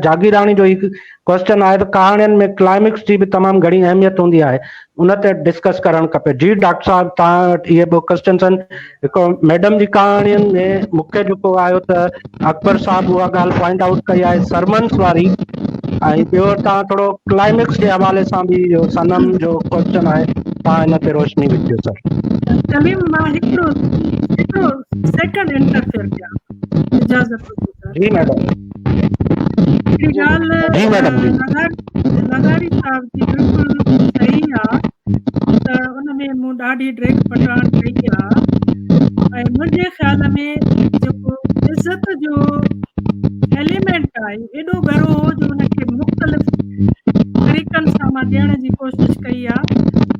جاگيراڻي جو هي ڪوئسچن آهي ته ڪهاڻين ۾ ڪلائمڪس جي به تمام گهڻي اهميت هوندي آهي ان تي ڊسڪس ڪرڻ کپي جي ڊاڪٽر صاحب توهان وٽ اهي ٻه ڪوئسچنس آهن هڪ ميڊم جي ڪهاڻين ۾ مون کي جيڪو آيو ته اڪبر صاحب اها ڳالهه پوائنٽ آئوٽ ڪئي آهي سرمنس واري ۽ ٻيو توهان ٿورو ڪلائمڪس جي حوالي سان به اهو صنم جو ڪوئسچن آهي توهان ان تي روشني وجهجو سر. ڪليم مان هڪڙو هڪڙو سيڪنڊ انٽرفيئر ڪيان اجازت هجي ته. جي ميڊم. هڪڙي ڳالهه جي ميڊم جي. لغاري صاحب جي بلڪل صحيح آ ته ان ۾ مون ڏاڍي ڊريگ پٽاڻ ڪئي آ ۽ منهنجي خيال ۾ جيڪو عزت جو ايليمينٽ آهي ايڏو ڳرو هو جو ان کي مختلف طريقن سان مان ڏيڻ جي ڪوشش ڪئي آ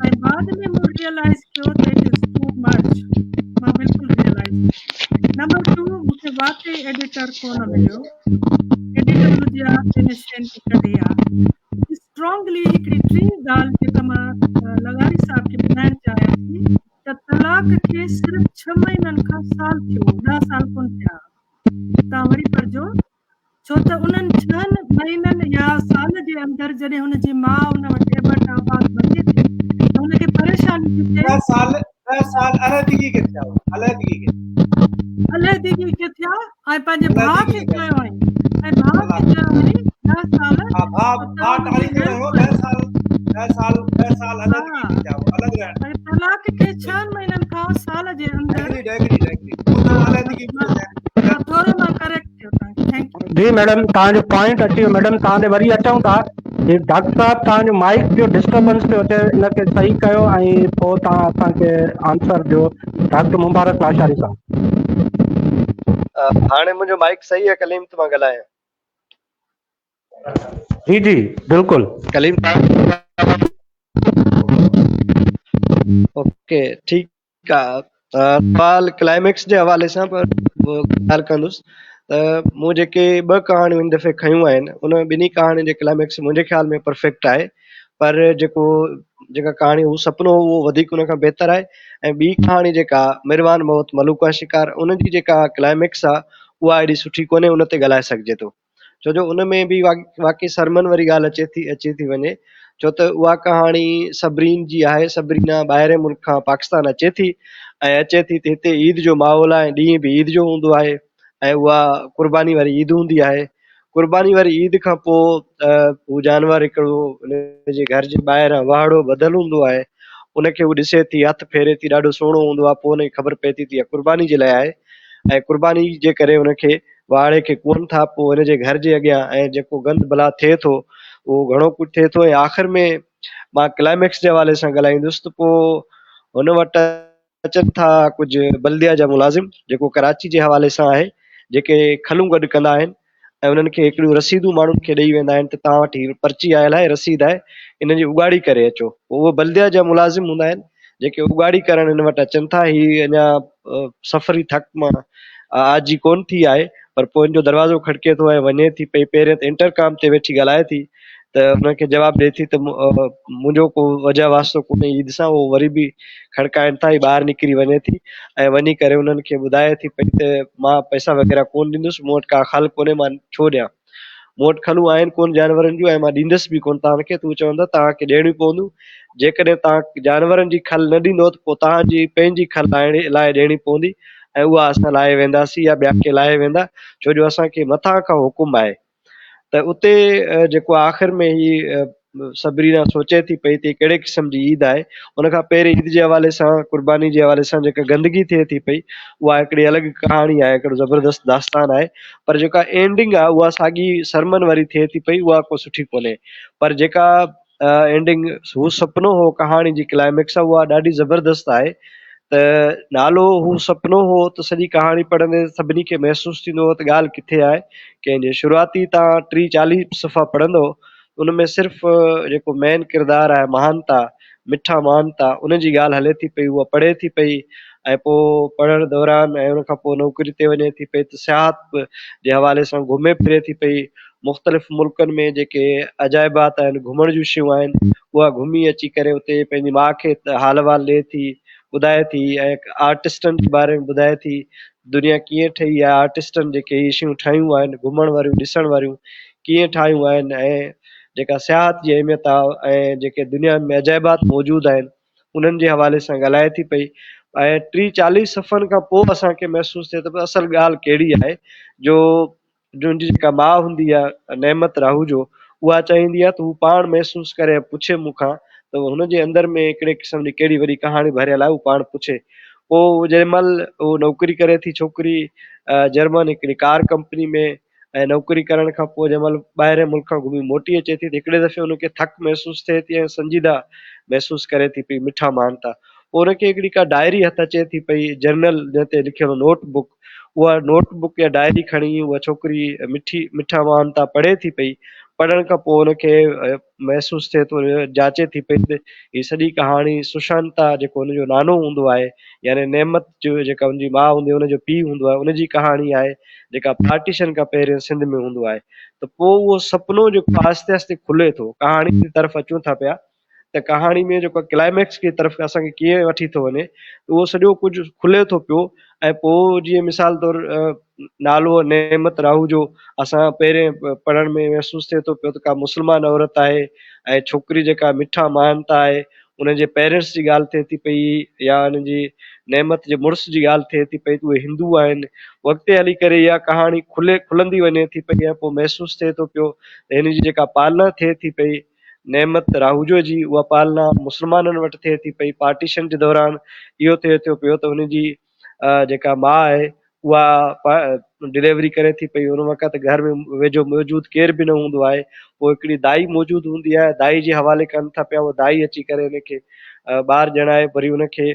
۽ بعد ۾ مون ريئلائز ڪيو ته it is too much مان بلڪل ريئلائز نمبر ٽو مون کي واقعي ايڊيٽر ڪونه مليو ايڊيٽر هجي ها ته ان شين کي ڪڍي ها اسٽرانگلي هڪڙي ٽين ڳالهه جيڪا مان لغاري صاحب کي ٻڌائڻ چاهيان ٿي ته طلاق کي صرف ڇهه مهينن کان سال ٿيو هو ڏهه سال ڪونه ٿيا ها تان وري پڙهجو ڇو ته انهن ڇهن مهينن يا سال جي اندر جڏهن هن جي ماء ان وٽ ايبٽ آباد وڃي ٿي ته هن کي پريشاني ٿي ٿئي. ڏهه سال ڏهه سال علحدگي کي ٿيا هئا علحدگي کي. علحدگي کي ٿيا ۽ پنهنجي ڀاء کي چيو هئائين ۽ ڀاء کي چيو هئائين ڏهه سال ها ڀاء ڀاء ٽاريندڙ هيو ڏهه سال ڏهه سال ڏهه سال علحدگي کي ٿيا هئا الڳ رهڻ. ۽ طلاق کي ڇهن مهينن کان سال جي اندر. ايگريڊ ايگريڊ ايگريڊ علحدگي ٿورو مان ڪريڪٽ جي ميڊم توهان جو پوائنٽ اچي ويو ميڊم توهان ڏي وري اچون ٿا جي ڊاڪٽر صاحب توهان جو مائڪ جو ڊسٽربنس پيو اچي ان کي صحيح ڪيو ۽ پوء توهان اسان کي آنسر ڏيو ڊاڪٽر مبارڪ لاشاري صاحب. هاڻي منهنجو مائڪ صحيح آهي ڪليم ته مان ڳالهايان. جي جي بلڪل. ڪليم اوڪي ٺيڪ آ سوال ڪلائميڪس جي حوالي سان پر ڳالهه ڪندس ته مون جيڪي ٻه ڪهاڻيون هن دفعي کنيون آهن ان ٻنهي ڪهاڻين جي ڪلائميڪس منهنجي خيال ۾ پرفيڪٽ آهي پر جيڪو جيڪا ڪهاڻي هو سپنو هو اهو وڌيڪ ان کان بهتر آهي ۽ ٻي ڪهاڻي جيڪا مروان موت ملوڪا شڪار ان جي جيڪا ڪلائميڪس آهي اها ايڏي سٺي ڪونهي ان تي ڳالهائي سگهجي ٿو ڇو جو ان ۾ به واقعي سرمن واري ڳالهه اچي ٿي اچي ٿي وڃي ڇو ته اها ڪهاڻي صبرين جي آهي صبرينا ٻاهرين ملڪ کان پاڪستان اچي ٿي ۽ اچي ٿي ته هتي عيد جو ماحول آهي ۽ ڏينهن به عيد جو هوندو آهي ۽ اها قرباني واري عيد هوندي آهي قرباني واري عيد کان پوء هو جانور هڪڙو ان جي گهر جي ٻاهران وهڙو ٻڌل هوندو آهي ان کي هو ڏسي ٿي هٿ ڦيري ٿي ڏاڍو سهڻو هوندو آهي پوء ان کي خبر پئي ٿي ته اها قرباني جي لاء آهي ۽ قرباني جي ڪري ان کي واڙي کي ڪوئن ٿا پوء هن جي گهر جي اڳيان ۽ جيڪو گند بلا ٿئي ٿو اهو گهڻو ڪجهه ٿئي ٿو ۽ آخر ۾ مان ڪلائميڪس جي حوالي سان ڳالهائيندس ته پوء هن وٽ اچن ٿا ڪجهه بلديا جا ملازم جيڪو ڪراچي جي حوالي سان آهي جيڪي کلون گڏ ڪندا آهن ۽ انهن کي هڪڙيون رسيدون ماڻهن کي ڏئي ويندا آهن ته توهان وٽ هي پرچي آيل آهي رسيد آهي ان جي اڳاڙي ڪري اچو پوء اهي بلديا جا ملازم هوندا آهن جيڪي اڳاڙي ڪرڻ هن وٽ اچن ٿا هي اڃا سفري ٿڪ مان آجي ڪونه ٿي آهي پر پوء هن جو دروازو کڙڪي ٿو ۽ وڃي ٿي پئي پهرين ته انٽرڪام تي ويٺي ڳالهائي ٿي ته هن کي جواب ڏئي ٿي ته منهنجو ڪو وجه واسطو ڪونهي عيد سان اهو وري به کڙڪائين ٿا هي ٻاهر نڪري وڃي ٿي ۽ وڃي ڪري انهن کي ٻڌائي ٿي پئي ته مان پئسا وغيره ڪونه ڏيندس مون وٽ ڪا خل ڪونهي مان ڇو ڏيان. مون وٽ کلون آهن ڪونه جانورن جون ۽ مان ڏيندس به ڪونه توهان کي ته هو چوندا توهان کي ڏيڻيون پونديون جيڪڏهن توهان جانورن جي کل نه ڏيندو ته پوء توهان جي پنهنجي کل لاهڻي لاهي ڏيڻي پوندي ۽ اها اسان لاهي وينداسين يا ٻيا ڪي لاهي ويندا ڇو جو اسان کي مٿان کان حڪم آهي ته اتي جيڪو آخر ۾ هي سبرينا سوچي ٿي پئي ته ڪهڙي قسم جي عيد آهي ان کان پهرين عيد جي حوالي سان قرباني جي حوالي سان جيڪا گندگي ٿئي ٿي پئي اها هڪڙي الڳ ڪهاڻي آهي هڪڙو زبردست داستان آهي پر جيڪا اينڊنگ آهي اها ساڳي سرمن واري ٿئي ٿي پئي اها ڪو سٺي ڪونهي پر جيڪا اينڊنگ هو سپنو هو ڪهاڻي جي ڪلائميڪس آهي اها ڏاڍي زبردست آهي ته نالو هو سپنو هو ته سڄي ڪهاڻي پڙهندي سڀني کي محسوس ٿيندو هو ته ڳالهه ڪٿي آهي ڪنهن جي شروعاتي تان ٽيهه چاليهه صفحا پڙهندو ان ۾ صرف جيڪو مين ڪردار آهي مهانتا مٺا مهانتا ان جي ڳالهه هلي ٿي پئي اها پڙهي ٿي پئي ۽ پوء پڙهڻ دوران ۽ ان کان پوء نوڪري تي وڃي ٿي پئي ته سياحت جي حوالي سان گهمي ڦري ٿي پئي مختلف ملڪن ۾ جيڪي عجائبات آهن گهمڻ جون شيون آهن اها گهمي اچي ڪري اتي پنهنجي ماء کي حال احوال ڏئي ٿي ٻڌائي ٿي ۽ آرٽسٽن جي باري ۾ ٻڌائي ٿي دنيا ڪيئن ٺهي آهي آرٽسٽن جيڪي هي شيون ٺاهيون آهن گهمڻ واريون ڏسڻ واريون ڪيئن ٺاهيون آهن ۽ جيڪا سياحت جي اهميت آهي ۽ جيڪي دنيا ۾ عجائبات موجود آهن انهن جي حوالي سان ڳالهائي ٿي پئي ۽ ٽيهه چاليهه صفحن کان پوء اسان کي محسوس ٿئي ٿو ته اصل ڳالهه ڪهڙي آهي جو جن جي جيڪا ماء هوندي آهي نعمت راهوجو اها چاهيندي آهي ته هو پاڻ محسوس ڪري ۽ پڇي مون کان ته هن جي اندر ۾ ڪهڙي قسم جي ڪهڙي وڏي ڪهاڻي ڀريل آهي هو پاڻ پڇي پوء جنهن مهل هو نوڪري ڪري ٿي ڇوڪري جرمن هڪڙي ڪار ڪمپني ۾ ۽ نوڪري ڪرڻ کان پوء جنهن مهل ٻاهرين ملڪ کان گهمي موٽي اچي ٿي ته هڪڙي دفعي هن کي ٿڪ محسوس ٿئي ٿي ۽ سنجيده محسوس ڪري ٿي پئي مٺا مهانتا پوء هن کي هڪڙي ڪا ڊائري هٿ اچي ٿي پئي جرنل جنهن تي لکيل نوٽ بڪ اها نوٽ بڪ يا ڊائري کڻي اها ڇوڪري مٺي مٺا واهن تان پڙهي ٿي پئي. پڙهڻ کان پوء هن کي محسوس ٿئي ٿو جاچي ٿي پئي ته هي سڄي ڪهاڻي سشانتا جيڪو هن جو نانو هوندو آهي يعني نعمت جو جيڪا هن جي ماء هوندي آهي ان جو پيء هوندو آهي ان جي ڪهاڻي آهي جيڪا پارٽيشن کان پهرين سنڌ ۾ هوندو آهي ته پوء اهو سپنو جيڪو آهستي آهستي کلي ٿو ڪهاڻي جي طرف اچون ٿا پيا ته ڪهاڻي ۾ جيڪو ڪلائميڪس جي طرف اسان کي ڪيئن وٺي ٿو وڃي اهو سڄو ڪجهه کلي ٿو پيو ۽ پوء جيئن مثال طور نالو نعمت راهوجو اسان پهرين پڙهڻ ۾ محسوس ٿئي ٿو پيو ته ڪا مسلمان عورت آهي ۽ ڇوڪري جيڪا مٺا مهانتا آهي ان جي پيرنٽس جي ڳالهه ٿئي ٿي پئي يا ان جي نعمت جي مڙس جي ڳالهه ٿئي ٿي پئي ته اهي هندو آهن اڳتي هلي ڪري اها ڪهاڻي کلي کلندي وڃي ٿي پئي ۽ پوء محسوس ٿئي ٿو پيو ته هن جي جيڪا پالنا ٿئي ٿي پئي نعمت راهوجو جي اها پالنا مسلمانن وٽ ٿئي ٿي پئي پارٽيشن جي دوران اهو ٿئي ٿيو پيو ته هن جي جيڪا ماء آهي اها ڊليوري ڪري ٿي پئي ان وقت گهر ۾ ويجهو موجود ڪير به نه هوندو آهي پوء هڪڙي دائي موجود هوندي آهي دائي جي حوالي ڪن ٿا پيا اها دائي اچي ڪري هن کي ٻار ڄڻائي وري ان کي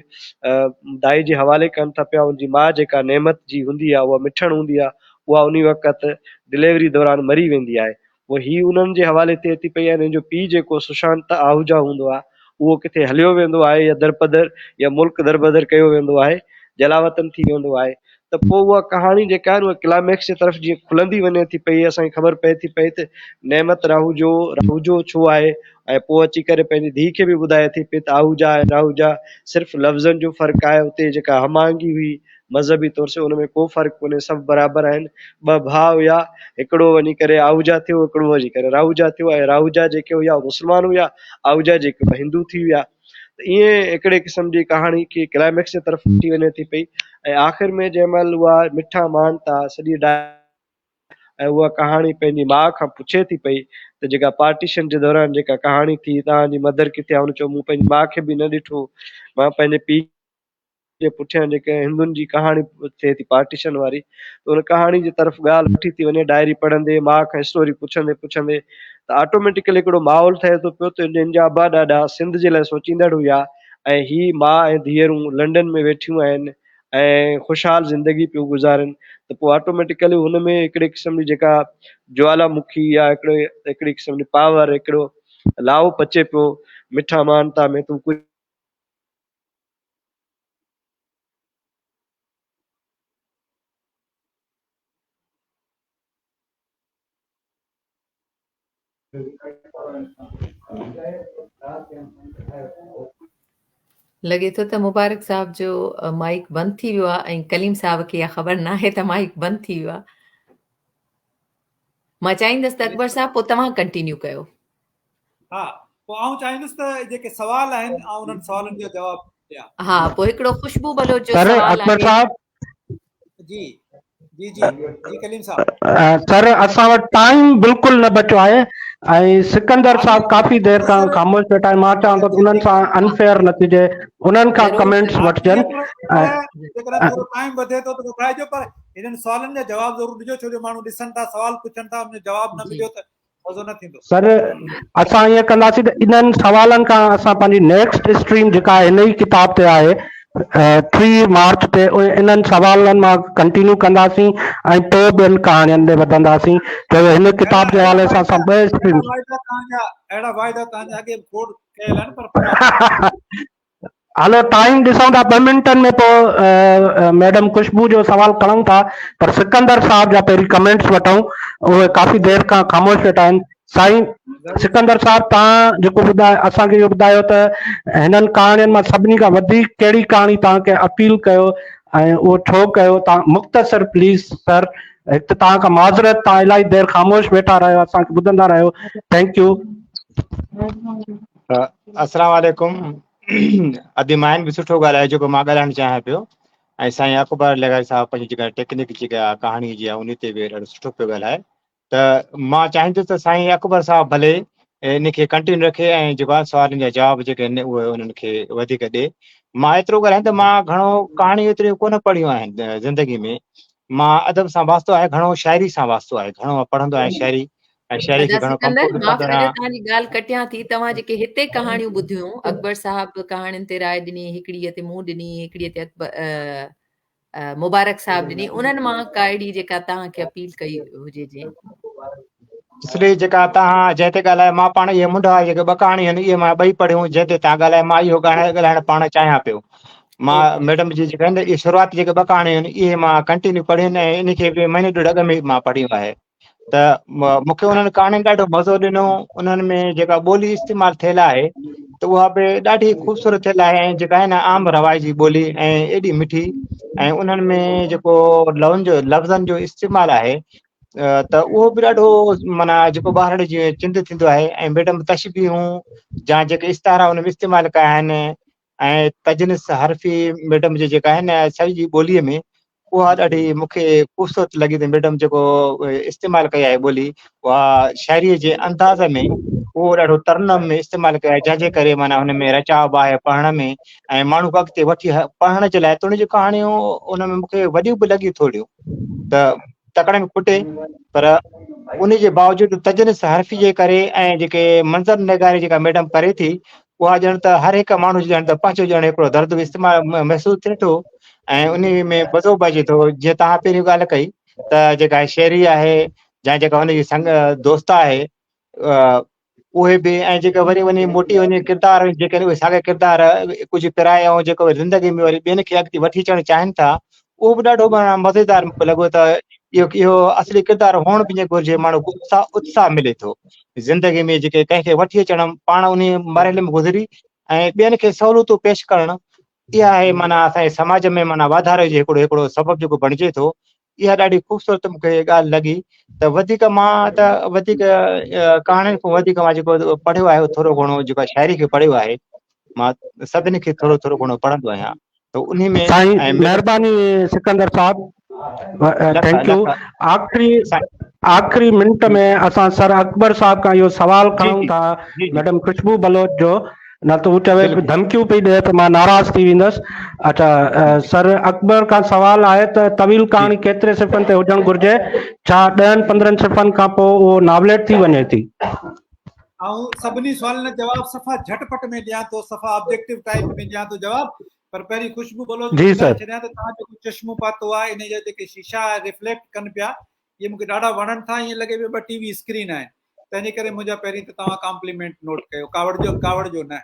دائي جي حوالي ڪن ٿا پيا ان جي ماء جيڪا نعمت جي هوندي آهي اها مٺڻ هوندي آهي اها ان وقت ڊليوري دوران مري ويندي آهي پوء هي انهن جي حوالي ٿئي ٿي پئي ۽ هن جو پيء جيڪو سشانت آهوجا هوندو آهي اهو ڪٿي هليو ويندو آهي يا درپدر يا ملڪ دربدر ڪيو ويندو آهي جلاوطن ٿي ويندو آهي ته پوء اها ڪهاڻي جيڪا آهي اها ڪلائميڪس جي طرف جيئن کلندي وڃي ٿي پئي اسان کي خبر پئي ٿي پئي ته نعمت راهوجو راهوجو ڇو آهي ۽ پوء اچي ڪري پنهنجي ڌيء کي به ٻڌائي ٿي پئي ته آهوجا ۽ راهوجا صرف لفظن جو فرق آهي اتي جيڪا هم آهنگي هئي مذهبي طور سي ان ۾ ڪو فرق ڪونهي سڀ برابر آهن ٻه ڀاء هيا هڪڙو وڃي ڪري آهوجا ٿيو هڪڙو وڃي ڪري راهوجا ٿيو ۽ راهوجا جيڪي هيا مسلمان هيا آهوجا جيڪي هيا هندو ٿي ويا ته ائين هڪڙي قسم جي ڪهاڻي کي ڪلائميڪس جي طرف وٺي وڃي ٿي پئي ۽ آخر ۾ جنهن مهل اها مٺا مهانتا سڄي ۽ اها ڪهاڻي پنهنجي ماء کان پڇي ٿي پئي ته جيڪا پارٽيشن جي دوران جيڪا ڪهاڻي ٿي توهان جي مدر ڪٿي آهي هن چيو مون پنهنجي ماء کي به نه ڏٺو مان پنهنجي پيء جي پٺيان جيڪا هندن جي ڪهاڻي ٿئي ٿي پارٽيشن واري ته ان ڪهاڻي جي طرف ڳالهه وٺي ٿي وڃي ڊائري پڙهندي ماء کان اسٽوري پڇندي پڇندي ته آٽوميٽيڪلي هڪڙو ماحول ٺهي ٿو پيو ته جن جا ابا ڏاڏا سنڌ جي لاء سوچيندڙ هيا ۽ هي ماء ۽ ڌيئرون لنڊن ۾ ويٺيون آهن ۽ خوشحال زندگي پيو گذارين ته پوء آٽوميٽيڪلي هن ۾ هڪڙي قسم جي جيڪا جوالا مکي يا هڪڙي هڪڙي قسم جي پاور هڪڙو لاو پچي پيو مٺا مانتا ۾ تون ڪجهه لڳي ٿو ته مبارڪ صاحب جو مائيڪ بند ٿي ويو آهي ۽ ڪليم صاحب کي اها خبر ناهي ته مائيڪ بند ٿي ويو آهي. مان چاهيندس ته اڪبر صاحب پوء توهان ڪنٽينيو ڪيو. ها پوء آئون چاهيندس ته جيڪي سوال آهن آئون انهن سوالن جو جواب ڏيان. ها پوء هڪڙو خوشبو بلوچ جو سر سوال اڪبر آهي. صاحب. جي جي جي جي ڪليم صاحب. سر اسان وٽ ٽائيم بلڪل نه بچيو آهي ۽ سڪندر صاحب ڪافي دير کان خاموش ويٺا آهن مان چاهان ٿو ته انهن سان انفيئر نه ٿجي انهن کان ڪمينٽس وٺجن ۽ جيڪڏهن ٿورو ٽائيم وڌي ٿو ته وڌائجو پر هنن سوالن جا جواب ضرور ڏجو ڇو جو ماڻهو ڏسن ٿا سوال پڇن ٿا ان جو جواب نه مليو ته مزو نه ٿيندو. سر اسان ائين ڪنداسين ته انهن سوالن کان اسان پنهنجي نيڪسٽ اسٽريم جيڪا هن ئي ڪتاب تي آهي 3 مارچ تي انهن سوالن مان ڪنٽينيو ڪنداسين ۽ پوء ٻين ڪهاڻين ڏي وڌنداسين ڇو جو هن ڪتاب جي حوالي سان اسان ٻه اسٽريم اهڙا واعدا توهان جا اڳي به کوڙ ڪيل آهن پر هلو ٽائيم ڏسون ٿا ٻه منٽن ۾ پوء ميڊم خوشبو جو سوال کڻون ٿا پر سڪندر صاحب جا پهرين ڪمينٽس وٺون اهي ڪافي دير کان خاموش ويٺا آهن سائين سڪندر صاحب تان جيڪو ٻڌايو اسان کي اهو ٻڌايو ته هنن ڪهاڻين مان سڀني کان وڌيڪ ڪهڙي ڪهاڻي توهان کي اپيل ڪيو ۽ اهو ڇو ڪيو تان مختصر پليز سر هڪ ته توهان کان معذرت توهان الاهي دير خاموش ويٺا رهيو اسان کي ٻڌندا رهيو thank you. السلام عليڪم ادي مائن به سٺو ڳالهايو جيڪو مان ڳالهائڻ چاهيان پيو ۽ سائين اڪبر لغاري صاحب پنهنجي جيڪا ٽيڪنڪ جيڪا ڪهاڻي جي آهي ان تي به ڏاڍو سٺو پيو ڳالهائي ته مان چاهيندس ته سائين اڪبر صاحب ڀلي ان کي ڪنٽينيو رکي ۽ جيڪو آهي سوالن جا جواب جيڪي آهن اهي انهن کي وڌيڪ ڏي مان ايترو ڳالهايان ته مان گهڻو ڪهاڻيون ايتريون ڪونه پڙهيون آهن زندگي ۾ مان ادب سان واسطو آهي گهڻو شاعري سان واسطو آهي گهڻو مان پڙهندو آهيان شاعري ۽ شاعري کي ادا گهڻو سڪندر ڪمپوز معاف ڪندو ڪجو رهان. توهان جي ڳالهه ڪٽيان ٿي توهان جيڪي هتي ڪهاڻيون ٻڌيون اڪبر صاحب به ڪهاڻين تي راء ڏني هڪڙيء تي مون ڏني هڪڙيء تي اڪبر مبارڪ صاحب ڏني انهن مان ڪا اهڙي جيڪا توهان کي اپيل ڪئي هجي جنهن اصلي جيڪا توهان جنهن تي ڳالهايو مان پاڻ اهي منڍ واري جيڪي ٻه ڪهاڻيون آهن اهي مان ٻئي پڙهيون جنهن تي توهان ڳالهايو مان اهو ڳالهائڻ پاڻ چاهيان پيو مان اوڪي ميڊم جي جيڪا آهن اهي شروعات جيڪي ٻه ڪهاڻيون آهن اهي مان ڪنٽينيو پڙهيون آهن ۽ ان کي به مهينو ڏيڍ اڳ ۾ مان پڙهيون آهي ته مون کي انهن ڪهاڻين ڏاڍو مزو ڏنو انهن ۾ جيڪا ٻولي استعمال ٿيل آهي ته اها به ڏاڍي خوبصورت ٿيل آهي ۽ جيڪا آهي نه عام رواجي ٻولي ۽ ايڏي مٺي ۽ انهن ۾ جيڪو لون جو لفظن جو استعمال آهي ته اهو به ڏاڍو معنيٰ جيڪو ٻارڙي جي چند ٿيندو آهي ۽ ميڊم تشبيهون جا جيڪي استعارا ان ۾ استعمال ڪيا آهن ۽ تجنس حرفي ميڊم جي جيڪا آهي نه سڄي ٻوليء ۾ اها ڏاڍي مون کي خوبصورت لڳي ته ميڊم جيڪو استعمال ڪئي آهي ٻولي اها شاعريء جي انداز ۾ اهو ڏاڍو ترنم ۾ استعمال ڪيو آهي جنهن جي ڪري معنيٰ هن ۾ رچاء به آهي پڙهڻ ۾ ۽ ماڻهو کي اڳتي وٺي پڙهڻ جي لاء توڻي جو ڪهاڻيون ان ۾ مون کي وڏيون به لڳيون ٿوريون ته تڪڙ ۾ کٽي پر ان جي باوجود تجنس حرفي جي ڪري ۽ جيڪي منظر نگاري جيڪا ميڊم ڪري ٿي اها ڄڻ ته هر هڪ ماڻهو جو ڄڻ ته پنهنجو ڄڻ هڪڙو درد استعمال محسوس ٿئي ٿو ۽ ان ۾ مزو به اچي ٿو جيئن توهان پهريون ڳالهه ڪئي ته جيڪا شهري آهي يا جيڪا هن جي سنگ دوست آهي اهي به ۽ جيڪي وري وڃي موٽي وڃي ڪردار جيڪي اهي ساڳيا ڪردار ڪجهه پرائي ۽ جيڪو زندگي ۾ وري ٻين کي اڳتي وٺي اچڻ چاهين ٿا اهو به ڏاڍو معنيٰ مزيدار مون کي لڳو ته اهو اهو اصلي ڪردار هئڻ به گهرجي ماڻهو کي اتساهه اتساهه ملي ٿو زندگي ۾ جيڪي ڪنهن کي وٺي اچڻ پاڻ ان مرحلي ۾ گذري ۽ ٻين کي سهولتون پيش ڪرڻ اها آهي معنيٰ اسان جي سماج ۾ معنيٰ واڌاري جو هڪڙو هڪڙو سبب جيڪو بڻجي ٿو اها ڏاڍي خوبصورت مون کي ڳالهه لڳي ته وڌيڪ مان ته وڌيڪ ڪهاڻين کان وڌيڪ مان جيڪو پڙهيو آهي ٿورو گهڻو جيڪو شاعري کي پڙهيو آهي مان سڀني کي ٿورو ٿورو گهڻو پڙهندو آهيان ته انهي ۾ سائين مهرباني سڪندر صاحب thank you آخري آخري منٽ ۾ اسان سر اڪبر صاحب کان اهو سوال کڻون ٿا ميڊم خوشبو بلوچ جو نه ته هو چوي ڌمڪيون پئي ڏئي ته مان ناراض ٿي ويندس. اڇا سر اڪبر کان سوال آهي ته طويل ڪهاڻي ڪيتري صفحن تي هجڻ گهرجي؟ ڇا ڏهن پندرهن صفحن کان پوء اهو ناوليٽ ٿي وڃي ٿي؟ آئون سڀني سوالن جا جواب صفا جهٽ پٽ ۾ ڏيان ٿو، صفا آبجيڪٽو ٽائيپ ۾ ڏيان ٿو جواب، پر پهرين خوشبو بلوچ کي ٻڌائي ڇڏيان ته توهان جيڪو چشمو پاتو آهي انهي جا جيڪي شيشا رفليڪٽ ڪن پيا اهي مون کي ڏاڍا وڻن ٿا، ائين لڳي پيو ٻه ٽي وي اسڪرين آهن. تنهنجي ڪري منهنجا پهرين ته توهان ڪامپليمينٽ نوٽ ڪيو، ڪاوڙ جو ڪاوڙ جو نه.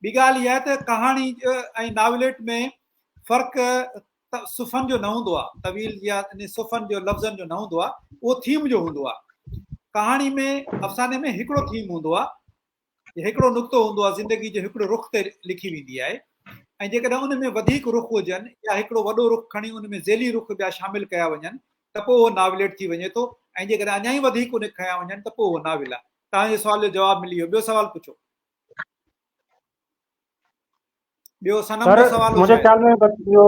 ٻي ڳالهه اها آهي ته ڪهاڻي ۽ ناوليٽ ۾ فرق صفحن جو نه هوندو آهي، طويل يا صفحن جو لفظن جو نه هوندو آهي، اهو ٿيم جو هوندو آهي. ڪهاڻي ۾ افساني ۾ هڪڙو ٿيم هوندو آهي، هڪڙو نقطو هوندو آهي، زندگي جي هڪڙي رخ تي لکي ويندي آهي ۽ جيڪڏهن ان ۾ وڌيڪ رخ هجن يا هڪڙو وڏو رخ کڻي ان ۾ ذيلي رخ ٻيا شامل ڪيا وڃن ته پوء اهو ناوليٽ ٿي وڃي ٿو ۽ جيڪڏهن اڃا ئي وڌيڪ ان کنيا وڃن ته پوء اهو ناول آهي. توهان جي سوال جو جواب ملي ويو. ٻيو سوال پڇو. ٻيو صنم سر جو سوال هو منهنجي شايد. خيال ۾ بس اهو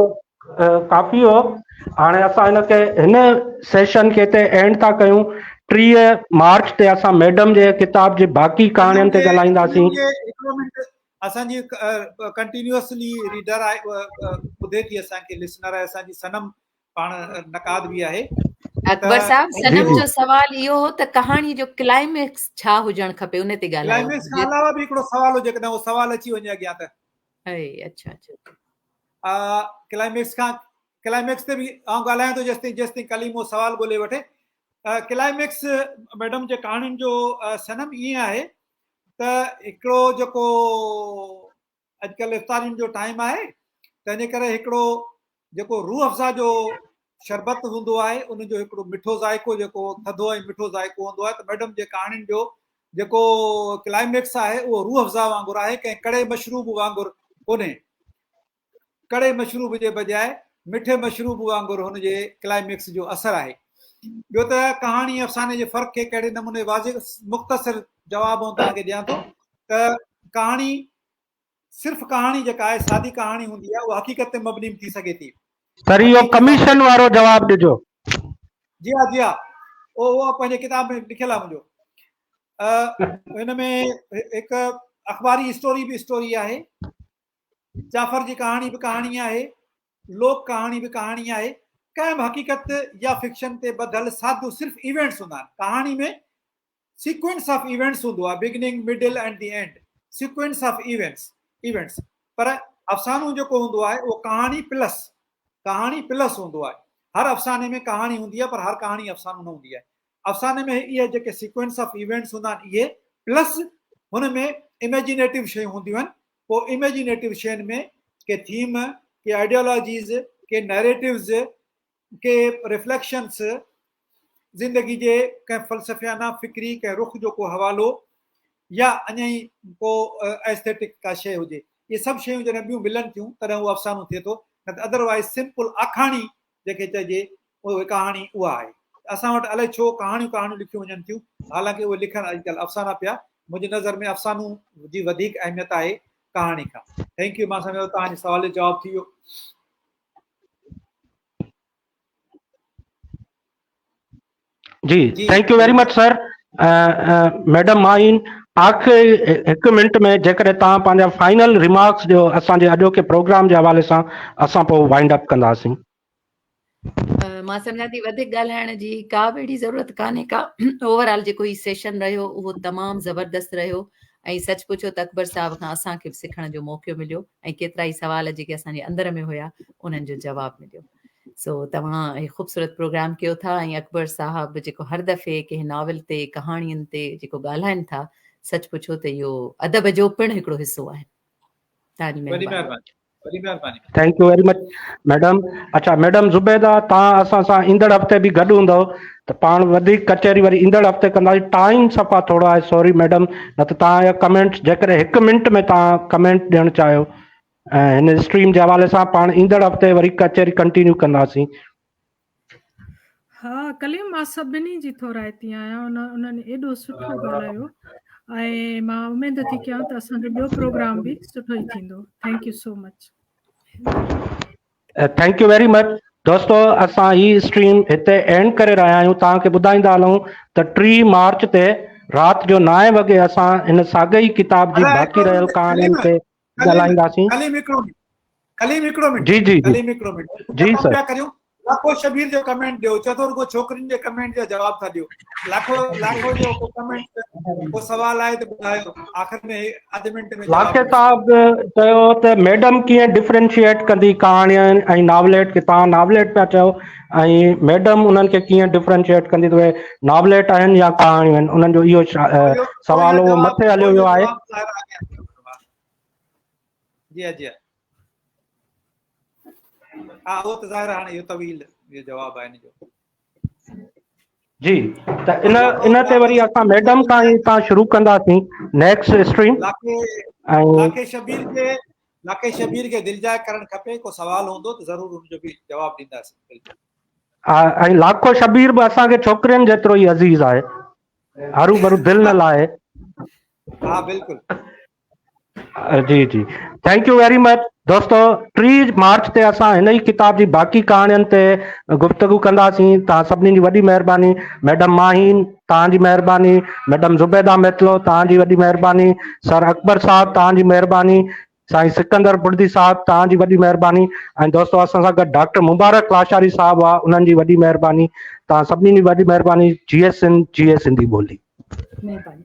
ڪافي هو. هاڻي اسان هن کي هن سيشن کي هتي اينڊ ٿا ڪيون. 30 مارچ تي اسان ميڊم جي ڪتاب جي باقي صنم ڪهاڻين تي جي صنم ڳالهائينداسين. جي هڪڙو منٽ اسان جي ڪنٽينيوسلي ريڊر آهي ٻڌي ٿي اسان کي لسنر آهي اسان جي صنم پاڻ نقاد به آهي. اڪبر صاحب جي صنم جي جو سوال اهو هو ته ڪهاڻي جو ڪلائميڪس ڇا هجڻ کپي ان تي ڳالهايو. ڪلائميڪس کان علاوه به هڪڙو سوال هو جيڪڏهن اهو سوال اچي وڃي اڳيان ته. اي اڇا اڇا. ڪلائميڪس کان ڪلائميڪس تي به آئون ڳالهايان ٿو جيستائين جيستائين ڪليم اهو سوال ڳولي وٺي. ڪلائميڪس ميڊم جي ڪهاڻين جو صنم ائين آهي ته هڪڙو جيڪو اڄڪلهه افطارين جو ٽائيم آهي تنهنجي ڪري هڪڙو جيڪو روح افزا جو شربت هوندو آهي ان جو هڪڙو مٺو ذائقو جيڪو ٿڌو ۽ مٺو ذائقو هوندو آهي ته ميڊم جي ڪهاڻين جو جيڪو ڪلائميڪس آهي اهو روح افزا وانگر آهي ڪنهن ڪڙي مشروب وانگر ڪونهي ڪڙي مشروب جي بجاء مٺي مشروب وانگر هن جي ڪلائميڪس جو اثر آهي ٻيو ته ڪهاڻي افساني جي فرق کي ڪهڙي نموني واضح مختصر جواب آئون توهان کي ڏيان ٿو ته ڪهاڻي صرف ڪهاڻي جيڪا آهي سادي ڪهاڻي هوندي آهي اها حقيقت تي مبني به ٿي سگهي ٿي. سر اهو ڪميشن وارو جواب ڏجو. جي ها جي ها اهو پنهنجي ڪتاب ۾ لکيل آهي منهنجو. هن ۾ هڪ اخباري اسٽوري به اسٽوري آهي، جعفر جي ڪهاڻي به ڪهاڻي آهي، لوڪ ڪهاڻي به ڪهاڻي آهي. ڪنهن به حقيقت يا فڪشن تي ٻڌل سادو صرف ايونٽس هوندا آهن. ڪهاڻي ۾ سيڪوئنس آف ايونٽس هوندو آهي beginning middle and the end sequence of events events پر افسانو جيڪو هوندو آهي اهو ڪهاڻي پلس ڪهاڻي پلس هوندو آهي هر افساني ۾ ڪهاڻي هوندي آهي پر هر ڪهاڻي افسانو نه هوندي آهي افساني ۾ اهي جيڪي سيڪوئنس آف ايونٽس هوندا آهن اهي پلس هن ۾ اميجينيٽو شيون هونديون آهن پوء اميجينيٽو شين ۾ ڪي ٿيم ڪي آئيڊيالاجيز ڪي نيريٽوز ڪي ريفليڪشنس، زندگي جي ڪنهن فلسفيانه فڪري ڪنهن رخ جو ڪو حوالو يا اڃا ئي ڪو ايسٿيٽڪ ڪا شيء هجي. اهي سڀ شيون جڏهن ٻيون ملن ٿيون تڏهن اهو افسانو ٿئي ٿو نه ته ادروائيز سمپل آکاڻي جنهن کي چئجي اهي ڪهاڻي اها آهي. اسان وٽ الائي ڇو ڪهاڻيون ڪهاڻيون لکيون وڃن ٿيون حالانڪه اهي لکن اڄڪلهه افسانا پيا. منهنجي نظر ۾ افسانو جي وڌيڪ اهميت آهي ڪهاڻي کان. Thank you مان سمجهان ٿو توهان جي سوال جو جواب ٿي ويو. جي thank you very much sir madam Mahin آخر هڪ منٽ ۾ جيڪڏهن توهان پنهنجا فائنل ريمارڪس ڏيو اسان جي اڄوڪي پروگرام جي حوالي سان اسان پوء وائنڊ اپ ڪنداسين. مان سمجهان ٿي وڌيڪ ڳالهائڻ جي ڪا به اهڙي ضرورت ڪانهي ڪا اوور آل جيڪو هي سيشن رهيو اهو تمام زبردست رهيو ۽ سچ پڇو ته اڪبر صاحب کان اسان کي به سکڻ جو موقعو مليو ۽ ڪيترا ئي سوال جيڪي اسان جي اندر ۾ هيا انهن جو جواب مليو سو توهان هي خوبصورت پروگرام ڪيو ٿا ۽ اڪبر صاحب جيڪو هر دفعي ڪنهن ناول تي ڪهاڻين تي جيڪو ڳالهائن ٿا سچ پڇو ته اهو ادب جو پڻ هڪڙو حصو آهي توهان جي مهرباني وڏي مهرباني. Thank you very much madam اڇا ميڊم زبيده توهان اسان سان ايندڙ هفتي به گڏ هوندؤ ته پاڻ وڌيڪ ڪچهري وري ايندڙ هفتي ڪنداسين ٽائيم صفا ٿورو آهي سوري ميڊم نه ته توهان جا ڪمينٽس جيڪڏهن هڪ منٽ ۾ توهان ڪمينٽ ڏيڻ چاهيو ۽ هن اسٽريم جي حوالي سان پاڻ ايندڙ هفتي وري ڪچهري ڪنٽينيو ڪنداسين. ها ڪليم مان سڀني جي ٿورائتي آهيان ان انهن ايڏو سٺو ڳالهايو ۽ مان اميد ٿي ڪيان ته اسان جو ٻيو پروگرام به سٺو ئي ٿيندو thank you so much. Thank you very much دوستو اسان هي اسٽريم هتي اينڊ ڪري رهيا آهيون توهان کي ٻڌائيندا هلون ته 30 مارچ تي رات جو 9 وڳي اسان هن ساڳئي ئي ڪتاب جي ادا باقي هڪڙو رهيل منٽ ڪهاڻين ڪليم تي ڪليم ڳالهائينداسين ڪليم هڪڙو منٽ ڪليم هڪڙو منٽ جي جي جي ڪليم هڪڙو منٽ جي ڪم سر پيا ڪريون لاکو شبير جو ڪمينٽ ڏيو چئو ٿو رڳو ڇوڪرين جي ڪمينٽ جا جواب ٿا ڏيو لاکو لاکو جو ڪو ڪمينٽ ڪو سوال آهي ته ٻڌايو آخر ۾ اڌ منٽ ۾ جواب لاکي ڏيو صاحب چيو ته ميڊم ڪيئن ڊفرنشيئيٽ ڪندي ڪهاڻين ۽ ناوليٽ کي توهان ناوليٽ پيا چئو ۽ ميڊم انهن کي ڪيئن ڊفرنشيئيٽ ڪندي ته اهي ناوليٽ آهن يا ڪهاڻيون آهن انهن جو اهو پوء اهو سوال اهو جواب مٿي پوء هليو اهو ويو آهي جواب ظاهر آهي جي جي ها اهو ته ظاهر هاڻي اهو طويل اهو جواب آهي ان جو. جي ته ان ان تي وري اسان ميڊم کان ئي تان شروع ڪنداسين نيڪسٽ اسٽريم لاکي ۽ لاکي شبير کي لاکي شبير کي دلجاء ڪرڻ کپي ڪو سوال هوندو ته ضرور ان جو به جواب ڏينداسين بلڪل. ۽ لاکو شبير به اسان کي ڇوڪرين جيترو ئي عزيز آهي. هروڀرو دل نه لاهي. ها بلڪل. جي جي thank you very much دوستو 30 مارچ تي اسان هن ئي ڪتاب جي باقي ڪهاڻين تي گفتگو ڪنداسين توهان سڀني جي وڏي مهرباني ميڊم ماهين توهان جي مهرباني ميڊم زبيده ميتلو توهان جي وڏي مهرباني سر اڪبر صاحب توهان جي مهرباني سائين سڪندر بڙدي صاحب توهان جي وڏي مهرباني ۽ دوستو اسان سان گڏ ڊاڪٽر مبارڪ لاشاري صاحب هئا انهن جي وڏي مهرباني توهان سڀني جي وڏي مهرباني جي ايس سنڌ جي ايس سنڌي ٻولي. مهرباني.